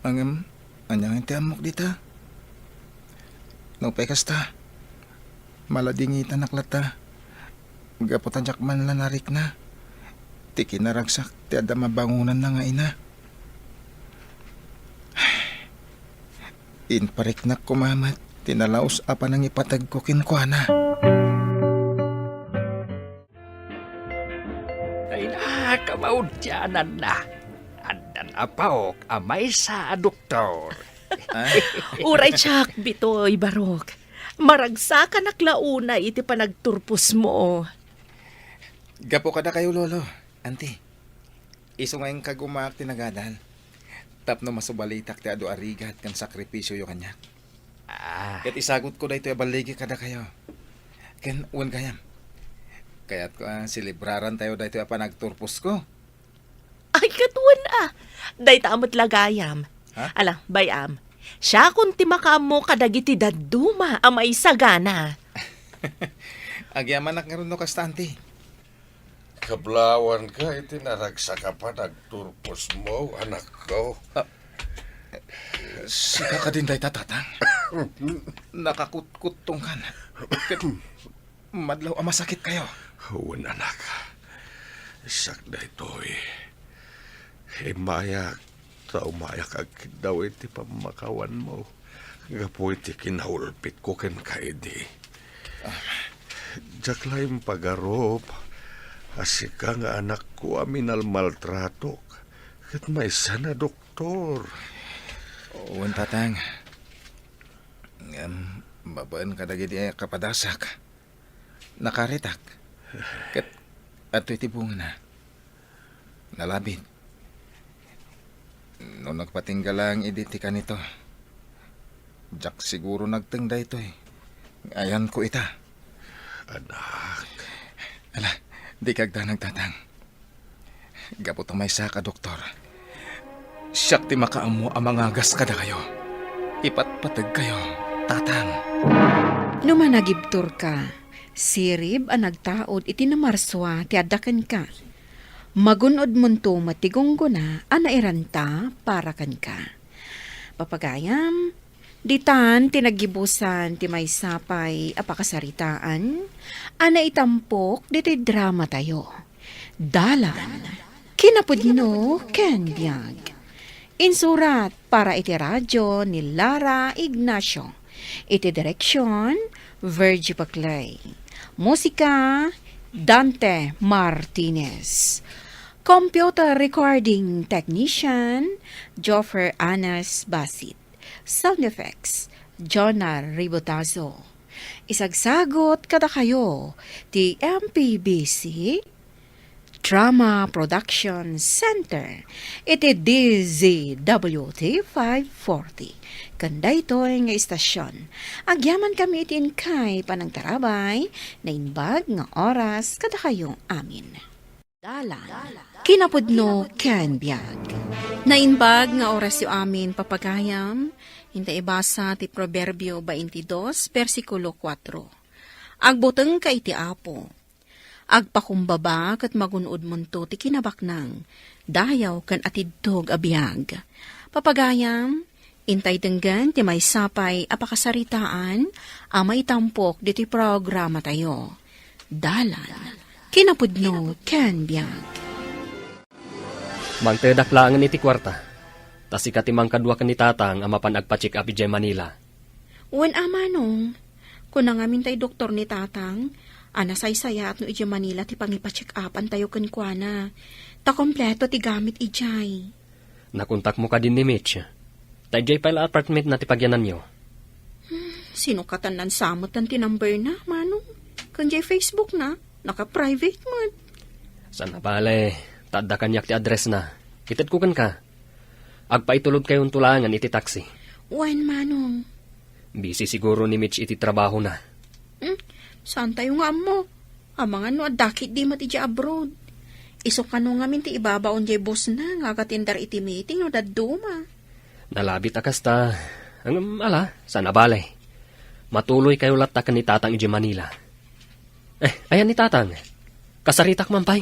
Ngem, ania ngamin ti ammok dita? Nupay kasta, maladingitanak latta. Gapu ta diak man la narikna ti kinaragsak ti adda mabangonanna nga ina. Impariknak koma met ti nalaus a panangipategko kenkuana. Ay, nakamaudiananna. Addan Apaok a maysa a doktor. Ah? Uray diak, Bitoy, Barok. Maragsakanak la unay iti panagturposmo. Gapu kadakayo, Lolo, Auntie. Isu nga inkag umaak ti nagadal tapno masubalitak ti adu a rigat ken sakripisioyo kaniak. Ah. Ket isagutko daytoy a balligi kadakayo. Ken wen gayam, kayatko a selebrarantayo daytoy a panagturposko. Ay, ket wen a. Dayta met la gayam. Ha? Ala, bay-am. Siakon ti makaammo kadagiti dadduma a maisagana. Agyamanak ngarud no kasta, Auntie. Kablawanka iti naragsak a panagturposmo, anakko. Ah, sika kadin dayta, Tatang? Nakakutkuttongkan. Ket madlaw a masakitkayo. Wen, anak. Siak daytoy. Immayak ta umayak agkiddaw iti pammakawanmo gapu iti kinaulpitko kenka idi. Ah. Diak la impagarup a sika nga anakko a minalmaltratok ket maysa a doktor. Wen, Tatang. Ngem, babaen kadagiti kapadasak, nakaritak. Ket adtoy ti bungana. Nalabit. No nagpatingga laeng idi ti kanito, diak siguro nagteng daytoy. Ayanko ita. Anak. Ala, dika agdanag, Tatang. Gapu ta maysaka, doktor, siak ti makaammo a mangagas kadakayo. Ipatpategkayo, Tatang. No managibturka, sirib a nagtaud iti namarsua ti adda kenka. Magun-odmonto met ti gunggona a nairanta para kenka. Papagayam, ditan ti naggibusan ti maysa pay a pakasaritaan a naitampok ditoy dramatayo. Dalan, kinapudno ken biag. Insurat para iti radio ni Lara Ignacio. Iti direksyon, Virgie Paclay. Musika, Dante Martinez. Computer recording technician, Joffer Anas Basit. Sound effects, Jonah Ribotazo. Isagsagot kadakayo ti M P B C Drama Production Center iti D Z W T five forty. Ken daytoy nga istasyon, agyaman kami iti inkay panangtarabay, naimbag nga oras kadakayo amin. Dalan, kinapudno ken biag. Naimbag nga orasyo amin, papagayam, inta ibasa ti Proverbio twenty-two, bersikulo kuatro. Agbutengka iti Apo. Agpakumbaba ket magun-odmonto ti kinabaknang, dayaw ken atidtog a biag. Papagayam, intay denggen ti maysa pay a pakasaritaan a maitampok ditoy programatayo. Dalan, kinapudno ken biag. Mangtedak laengen iti kuarta, ta sika ti mangkadua ken ni Tatang a mapan agpa-check up idiay Manila. Wen a, Manong, kuna ngamin tay doktor ni Tatang a nasaysayaat no idiay Manila ti pangipa-check-upan tayo kenkuana, ta kompleto ti gamit idiay. Nakontakmo kadin ni Mitch? Ta idiay pay la apartmentna ti pagyananyo. Hmm, sinukatan nan sa met ti numberna, Manong. Ken diay Facebookna, naka-private met. Saan a bale, ta adda kaniak ti addressna. Itedko kenka. Agpaitulodkayonto laengen iti taxi. Wen, Manong. Busy siguro ni Mitch iti trabahona. Hmm, saan tayo nga ammo? Amangan no adda ketdi met idiay abroad. Isu kano ngamin ti ibabaon diay busna nga agatindar iti meeting no dadduma. Nalabit a kasta. Ngem ala, saan a bale. Matuloykayo latta ken ni Tatang idiay Manila. Eh, ayan ni Tatang. Kasaritak man pay.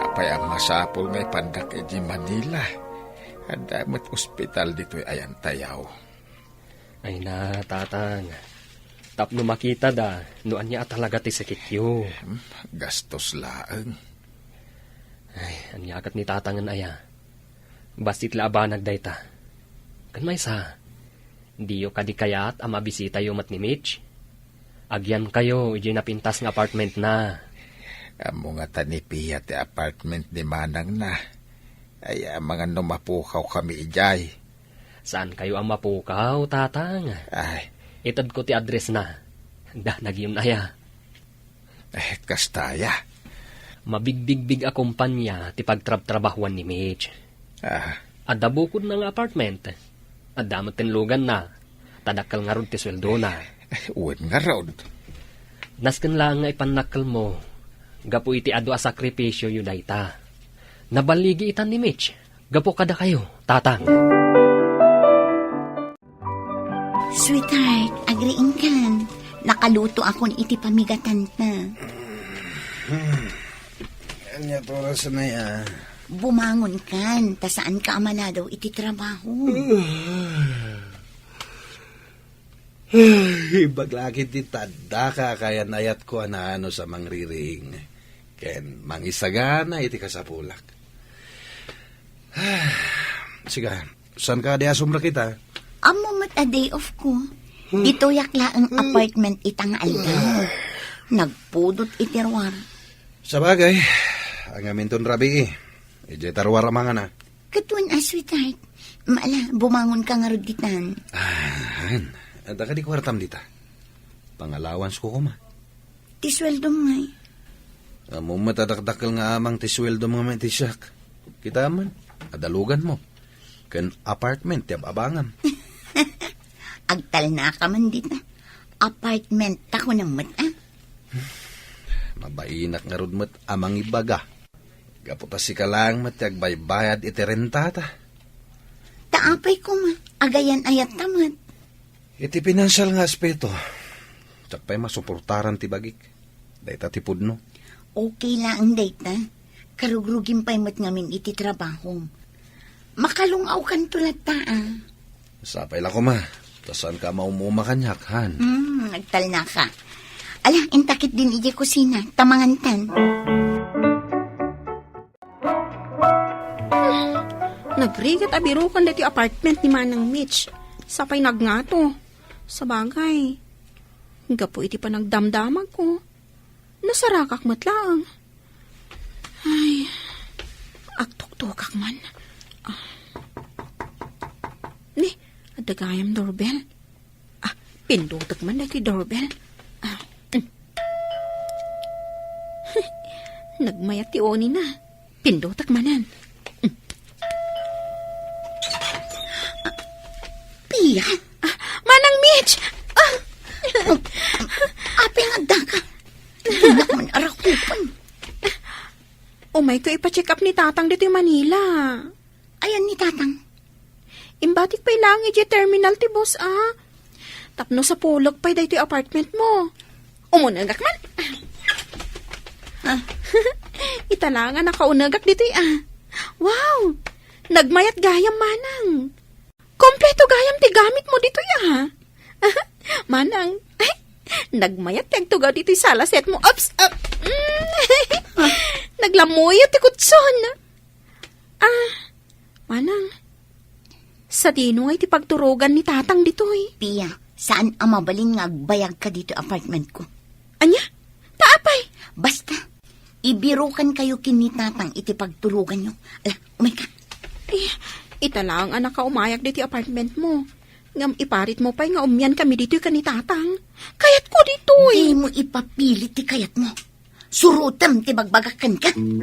Apay a masapul nga ipandak idiay Manila? Adda met ospital ditoy ayantayo. Ay na, Tatang. Tapno makitada no ania a talaga ti sakityo. Hmm, gastos laeng. Ay, ania ket ni Tatangen aya? Bassit la a banag dayta. Ken maysa, diyo kadi kayat a mabisitayo met ni Mitch? Agyankayo idiay napintas nga apartmentna. Ammo ngata ni Pia ti apartment ni manangna. Ay, amangan no mapukawkami idiay. Saankayo a mapukaw, Tatang. Ay. Itedko ti addressna. Danagyon aya. Eh, kasta aya. Mabigbigbig a kompania ti pagtrabtrabahuan ni Mitch. Ah. Adda bukodna nga apartment. Adda met ti luganna. Ta dakkel ngarud ti sueldona. Eh, wen ngarud. Nasken laeng nga ipannakkelmo gapu iti adu a sakripisioyo dayta. Naballigi itan ni Mitch gapu kadakayo, Tatang. Sweetheart, agriingkan. Nakalutoakon iti pamigatanta. Ania ti orasna aya? Bumangonkan, ta saanka a maladaw iti trabaho. Ay, imbag la ketdi ta addaka a kayan-ayatko a naanus a mangriring ken mangisagana iti kasapulak. Sika, saanka a di asumrekita? Ammo met a day off ko. Hmm. Ditoyak laeng Hmm. apartment ita nga aldaw. Nagpudot iti ruar. Sabagay, angaminton rabii. Idiay ta ruar a mangana. Ket wen a, sweetheart. Mala, bumangonka ngarud ditan. Ah, adda kadi kuartam dita? Pangalawansko koma. Ti sueldom ngay. Ammo met a dakdakkel nga amang ti sueldom ngem iti siak. Kita man, adaluganmo. Ken apartment ti ab-abangam. Agtalnaka man dita. Apartment ta kunam met, ah. Mabainak ngarud met a mangibaga. Gapu ta sika laeng met ti agbaybayad iti rentata. Ta apay koma, agayan-ayatta met. Iti pinansial nga aspeto, diak pay masuportaran ti bagik. Dayta ti pudno. Okay laeng dayta. Karugrugim pay met ngamin iti trabahom. Makalung-awkanto latta, ah. Sapay la koma, ta saanka a maum-uma kaniak, han? Hmm, agtalnaka. Ala, inta ketdin idiay kusina, ta mangantan. Nagrigat a birokan daytoy apartment ni Manang Mitch. Sapay nagngato. Sabagay, gapu iti panagdamdamagko, nasarakak met laeng. Ay, agtuktokak man. Ah. Ni, adda gayam doorbell. Ah, pindutek man daytoy doorbell. Ah, mm. Nagmayat ti unina. Pindutek manen. Mm. Pia? Ah, Manang Mitch! Ah! Apay nga addaka? Dinak man arakupan. Umayko ipa-check up ni Tatang ditoy Manila. Ayan ni Tatang? Imbatik pay laeng idiay terminal ti bus, ah. Tapno sapulek pay daytoy apartment mo. Umunegak man. Ah. Ita laeng a nakaunegak ditoy, ah. Wow! Nagmayat gayam, Manang. Kompleto gayam ti gamit mo ditoy, ah. Manang, ay, nagmayat ti agtugaw ditoy sala set mo. Ups, up. Mm. Naglamuyo ti kutson. Ah, Manang, sadino nga iti pagturogan ni Tatang ditoy? Pia, saan a mabalin nga agbayagka ditoy apartment ko. Ania? Ta apay? Basta, ibirokankayo ken ni Tatang iti pagturoganyo. Ala, umayka. Eh, ita laeng a nakaumayak ditoy apartment mo. Ngem iparit mo pay nga umian kami ditoy ken ni Tatang. Kayatko ditoy. Dimo ipapilit ti kayat mo. Surotem ti bagbagak kenka. Hmm,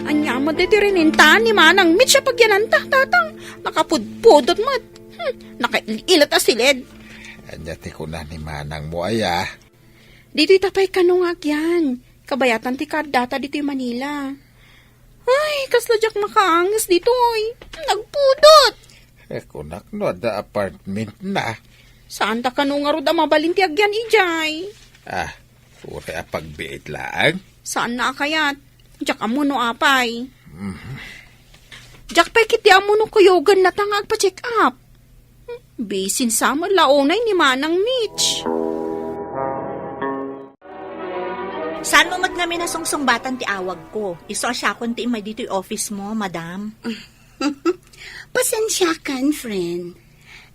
ania met daytoy rinintaan ni Manang Mitch a pagyananta, Tatang? Nakapudpudot met. Hmm, nakail-ilet a siled. Ania ti kuna ni manang mo aya? Ditoy ta pay kano nga agyan. Kabayatan ti kaaddata ditoy Manila. Ay, kasla diak makaanges ditoy. Nagpudot. Eh, kunak no adda apartment na. Saan ta kano ngarud a mabalin ti agyan idiay? Ah, uray a pagbiit laeng? Saan na a kayat? Diak ammo no apay. Mhm. Diak pay ketdi ammo no kuyogen nata nga agpa-check up. Bisin sa met la unay ni Manang Mitch. Saan mo met ngamin a sungsungbatan ti awag ko? Isu a siakon ti immay ditoy office mo, madam. Pasensiakan, friend.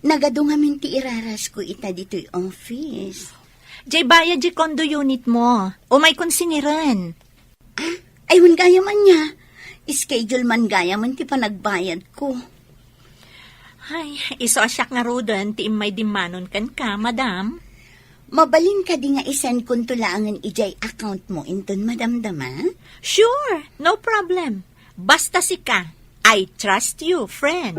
Nagadu ngamin ti iraras ko ita ditoy office. Jay bayad jay condo unit mo. Umaykon siniren. Ah, ay, wen gayam ania. Schedule man gayam ti panagbayad ko. Ay, isu a siak ngaruden ti immay dimmanon kenka, madam. Mabalin kadi nga i-send konto laengen idiay account mo inton madamdama? Sure, no problem. Basta sika, I trust you, friend.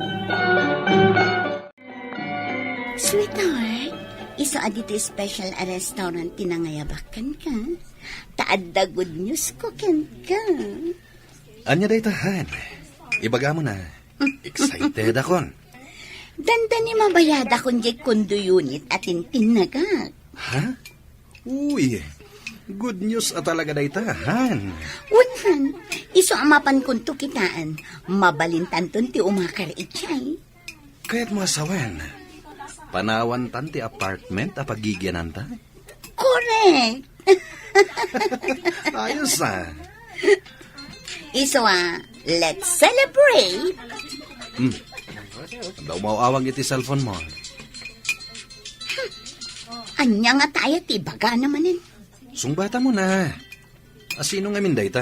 Sweetheart, isu a ditoy special a restaurant ti nangayabak kenka. Ta adda good news ko kenka. Ania dayta, han? Ibagam na. Excited akon. Dandani mabayadakon jay condo unit a tintinnagak. Ha? Uy, good news a talaga dayta, han. Wen, han, isu a mapankonto kitaen, mabalintanton ti umakar idiay. Kayat mo a sawen, panawantan ti apartment a pagigiananta? Correct! Ayos a. Isu a, let's celebrate! Hmm. Adda umaw-awag iti cellphone mo. Ania ngata aya ti ibagana manen? Sungbata mo na. Asino ngamin dayta?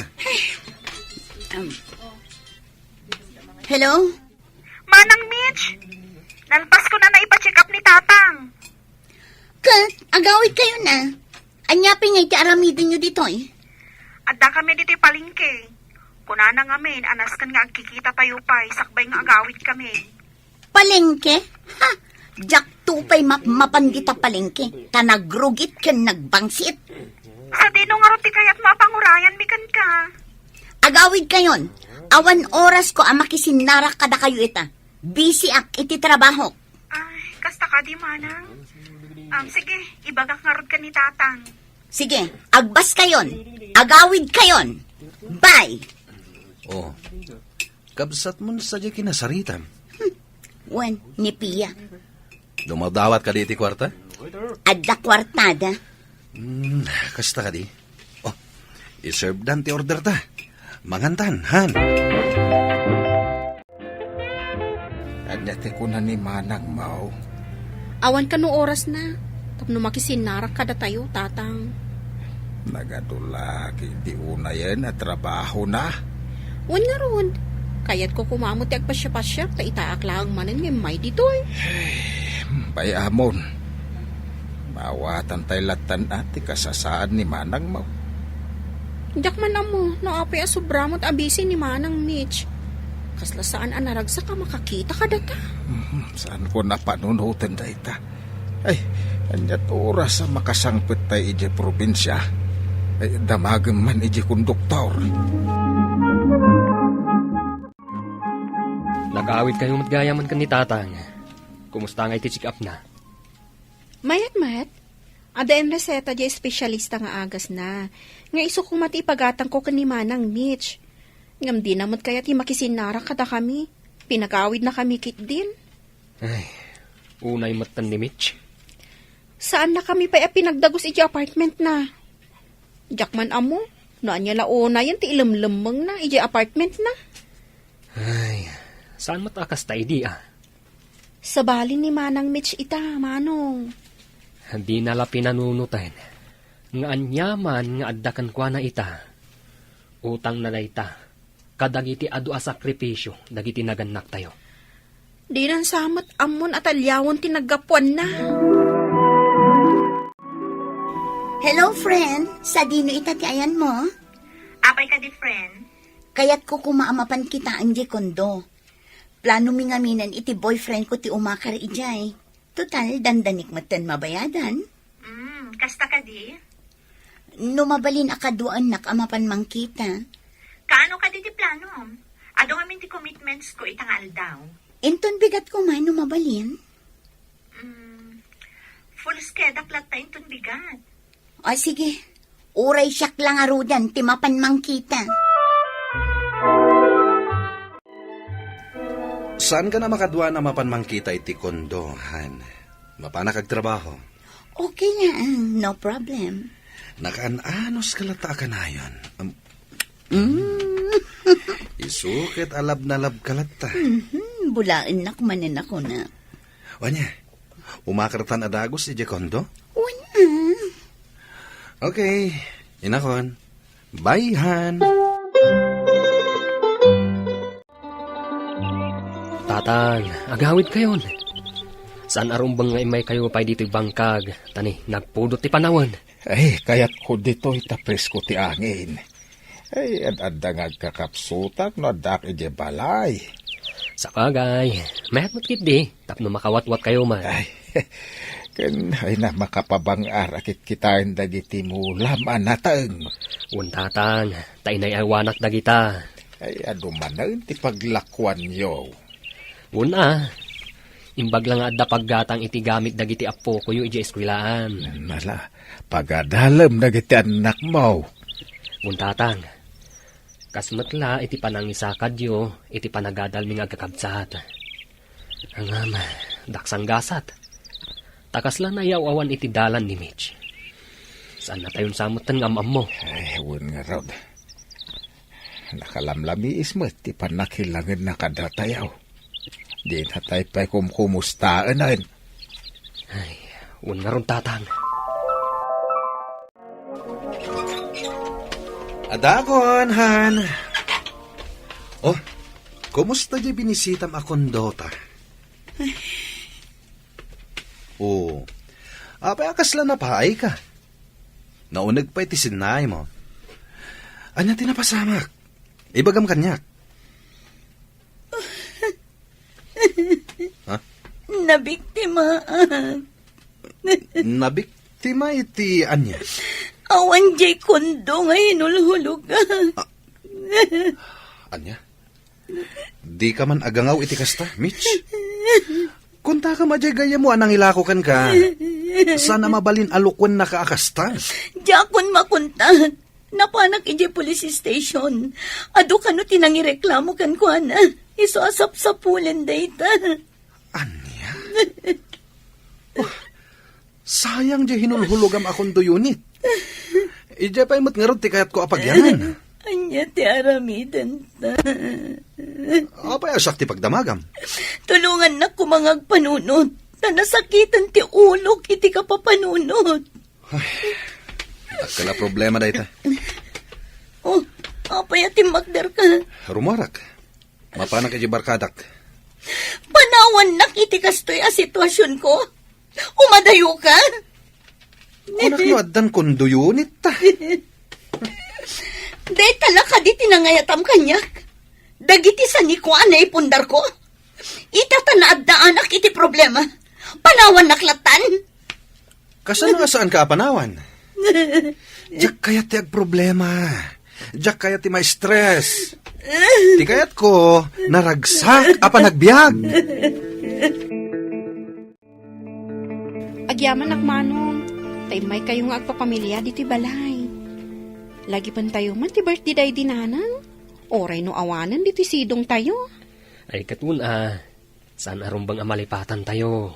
Um, hello? Manang Mitch, nalpas ko na naipa-check up ni Tatang. Ket, agawid kayo na. Ania pay nga iti aramidenyo ditoy? Adda kami ditoy palengke. Kunana ngamin a nasken nga agkikita tayo pay sakbay nga agawid kami. Palengke? Ha! Diak to pay mapmapan dita palengke, ta nagrugit ken nagbangsit. Sadino ngarud ti kayatmo a pangurayanmi kenka? Agawid kayon. Awan orasko a makisinnarak kadakayo ita. Busy ak iti trabahok. Ay, kasta kadi, Manang. Um, sige, ibagak ngarud ken ni Tatang. Sige, agbas kayon. Agawid kayon. Bye! Oh, kabsatmon sadiay kinasaritam. Wen, ni Pia. Dumawdawat kadi iti kuarta? Adda kuartada. Hmm, kasta kadi. Oh, iservedan ti orderta. Mangantan, han. Ania ti kuna ni Manangmo? Awan kano orasna tapno makisinnarak kadatayo, Tatang. Nagadu la ket ti unayen a trabahona. Wen ngarud, kayatko koma met ti agpasiapasiar ta itaak laeng manen nga immay ditoy. Bay-amon. Maawatantayo lattan a ti kasasaad ni Manangmo. Diak man ammo no apay a sobra met a busy ni Manang Mitch. Kasla saan a naragsak a makakita kadata. Mhm, saanko a panunoten dayta. Ay, aniat oras a makasangpettayo idiay probinsia? Ay, damagem man idiay konduktor. Nakaawidkayo met gayam ken ni Tatang. Kumusta ngay ti check-up na? Mayat met. Adda inreseta diay espesyalista nga agasna. Nga isu koma ti ipagatangko ken ni Manang Mitch. Ngem dina met kayat ti makisinnarak kadakami. Pinagawidnakami ketdin. Ay, unay metten ni Mitch. Saannakami pay a pinagdagus idiay apartmentna. Diak man ammo no ania la unayen ti ilemlemmengna idiay apartmentna. Ay, saan met a kasta idi, a? Sabali ni Manang Mitch ita, Manong. Dina la pinanunoten nga aniaman nga adda kenkuana ita, utangna dayta kadagiti adu a sakripisio dagiti nagannaktayo. Dinan sa met ammon a taliawen ti naggapuanna. Hello, friend. Sadino ita ti ayanmo? Apay kadi, friend? Kayatko koma a mapan kitaen diay kondo. Planomi ngaminen iti boyfriendko ti umakar idiay. Total, dandanik metten mabayadan. Mm, kasta kadi? No mabalin a kaduaennak a mapan mangkita. Kaano kadi ti planom? Adu ngamin ti commitmentsko ita nga aldaw. Inton bigat koma no mabalin? Mm, full skedak latta inton bigat. O, sige. Uray siak la ngaruden ti mapan mangkita. Saan ka na makaduan a mapan mangkita iti kondo, han? Mapanak agtrabaho. Okay laeng, no problem. Nakaan-anos ka latta a kanayon. Am- Mm. Isu ket alab na lab ka latta. Mhm, bulaennak manen a kuna. Wen a, umakartan a dagus idiay kondo? Wen a. Okay, inakon. Bye, han. Tatang, agawidkayon. Saan a rumbeng nga immaykayo pay ditoy bangkag, ta ni, nagpudot ti panawen. Ay, kayatko ditoy ta presko ti angin. Ay, ad-adda nga agkakapsutak no addaak idiay balay. Sakagay, mayat met ketdi, tapno makawatwatkayo man. Ay, ken, ay na, makapabang-ar a kitkitaen dagiti mulam a nateng. Wen, Tatang, ta inay-aywanak dagita. Ay, adu manen ti paglakuanyo. Wen a, imbag la nga adda paggatang iti gamit dagiti appokoyo idiay eskwelaan. Nala, pagadalem dagiti annakmo. Wen, Tatang, kas met la iti panangisakadyo iti panagadalmi nga agkakabsat. Ngem, daksanggasat. Ta kasla nayaw-awan iti dalan ni Mitch. Saannatayon sa metten nga am-ammo. Ay, wen ngarud. Nakalamlamiis met ti pannakilangedna kadatayo. Dinatay pay kumkumustaenen. Ay, wen ngarud, Tatang. Adakon, han. Oh, kumusta diay binisitam a kondota? Oh, apay a kasla napaayka? Nauneg pay ti sinnaaymo. Ania ti napasamak? Ibagam kaniak. Ha? Nabiktimaak. Nabiktima iti ania? Awan jay kondo nga hinulhulogak. Ah. Ania? Dika man agangaw iti kasta, Mitch? Kuntakam a jay gayyemmo a nangilako kenka. Saan a mabalin a lukuennaka a kasta. Diakon makunta. Napanak idiay police station. Adu kano ti nangireklamo kenkuana. Isu a sapsapulen dayta. Ania? Oh, sayang diay hinulhulogam a condo unit. Idiay pay met ngarud ti kayatko a pagyanan. Ania ti aramidenta? Apay a siak ti pagdamagam? Tulongannak koma nga agpanunot. Ta nasakiten ti ulok iti kapapanunot. Ay, dakkel a problema dayta. Oh, apay a timmakderka? Rumuarak. Mapanak iti barkadak. Panawannak iti kastoy a situasionko? Umadayoka? Kunak no addan condo unit ta. Dayta la kadi ti nangayatam kaniak? Dagiti sanikuan a naipundarko? Ita ta naaddaanak iti problema. Panawannak lattan? Kasano a saanka a panawan? Diak kayat ti agproblema. Diak kayat ti ma-stress. Ti kayatko, naragsak a panagbiag. Agyamanak, Manong, ta immaykayo nga agpapamilia ditoy balay. Lagipentayo man ti birthday day di Nanang, uray no awanen ditoy sidongtayo. Ay, ket wen a, saan a rumbeng a malipatantayo.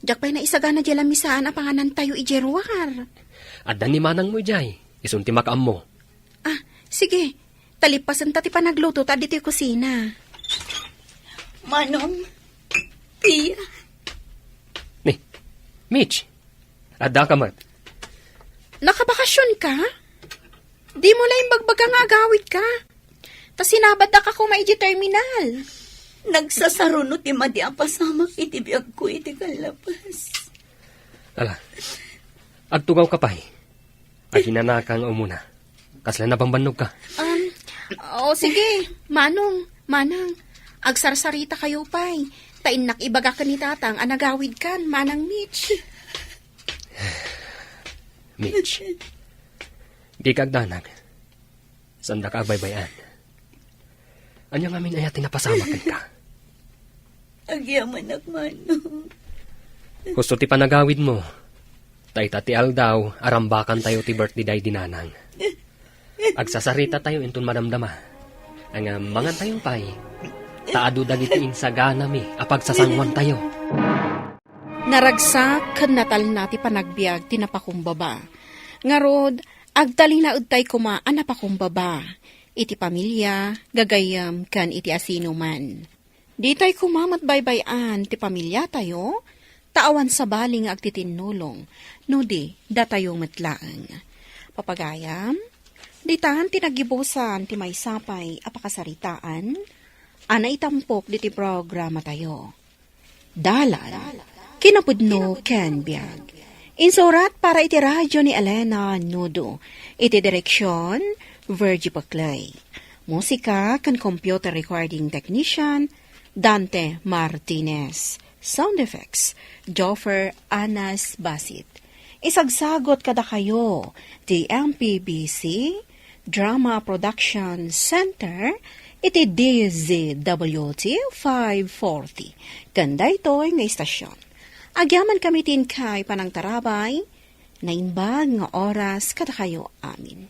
Diak pay naisagana diay lamisaan a panganantayo idiay ruar. Adda ni manangmo idiay, isun ti makaammo. Ah, sige. Talippasen ta ti panagluto ta ditoy kusina. Manong, Pia. Ni, Mitch, adda ka met. Nakabakasyon ka? Di mo la imbagbaga nga agawid ka. Ta sinabadak a koma idiay terminal. Nagsasaruno ti madi a pasamak iti biagko iti kallapas. Ala, agtugaw ka pay. Aginanaka nga umuna. Kasla nabambannog ka? Um, o sige, Manong, Manang. Agsarsarita kayo pay. Ta innak ibaga ken ni Tatang a nagawid kan, Manang Mitch. Mitch, di ka agdanag. Saan daka agbaybay-an? Ania ngamin aya ti napasamak kenka? Agyamanak, Manong. Husto ti panagawidmo. Ta ita ti aldaw a rambakantayo ti birthday day di Nanang. Agsasaritatayo inton madamdama. Ngem mangantayo pay, ta adu dagiti insaganami a pagsasangoantayo. Naragsak ken natalna ti panagbiag ti napakumbaba. Ngarud, agtalinaedtay koma a napakumbaba iti pamilia, gagayyem, ken iti asinoman. Ditay koma met baybay-an ti pamiliatayo, ta awan sabali nga agtitinnulong, no di, datayo met laeng. Papagayam, ditan ti naggibusan ti maysa pay a pakasaritaan a naitampok diti programatayo. Dalan, kinapudno ken biag. Insurat para iti radyo ni Elena Nudo. Iti direksyon, Virgie Paclay. Musika ken computer recording technician, Dante Martinez. Sound effects, Joffer Anas Basit. Isagsagot kadakayo ti M P B C Drama Production Center iti D Z W T five forty. Ken daytoy nga istasyon. Agyamankami ti inkay panangtarabay, naimbag nga oras kadakayo amin.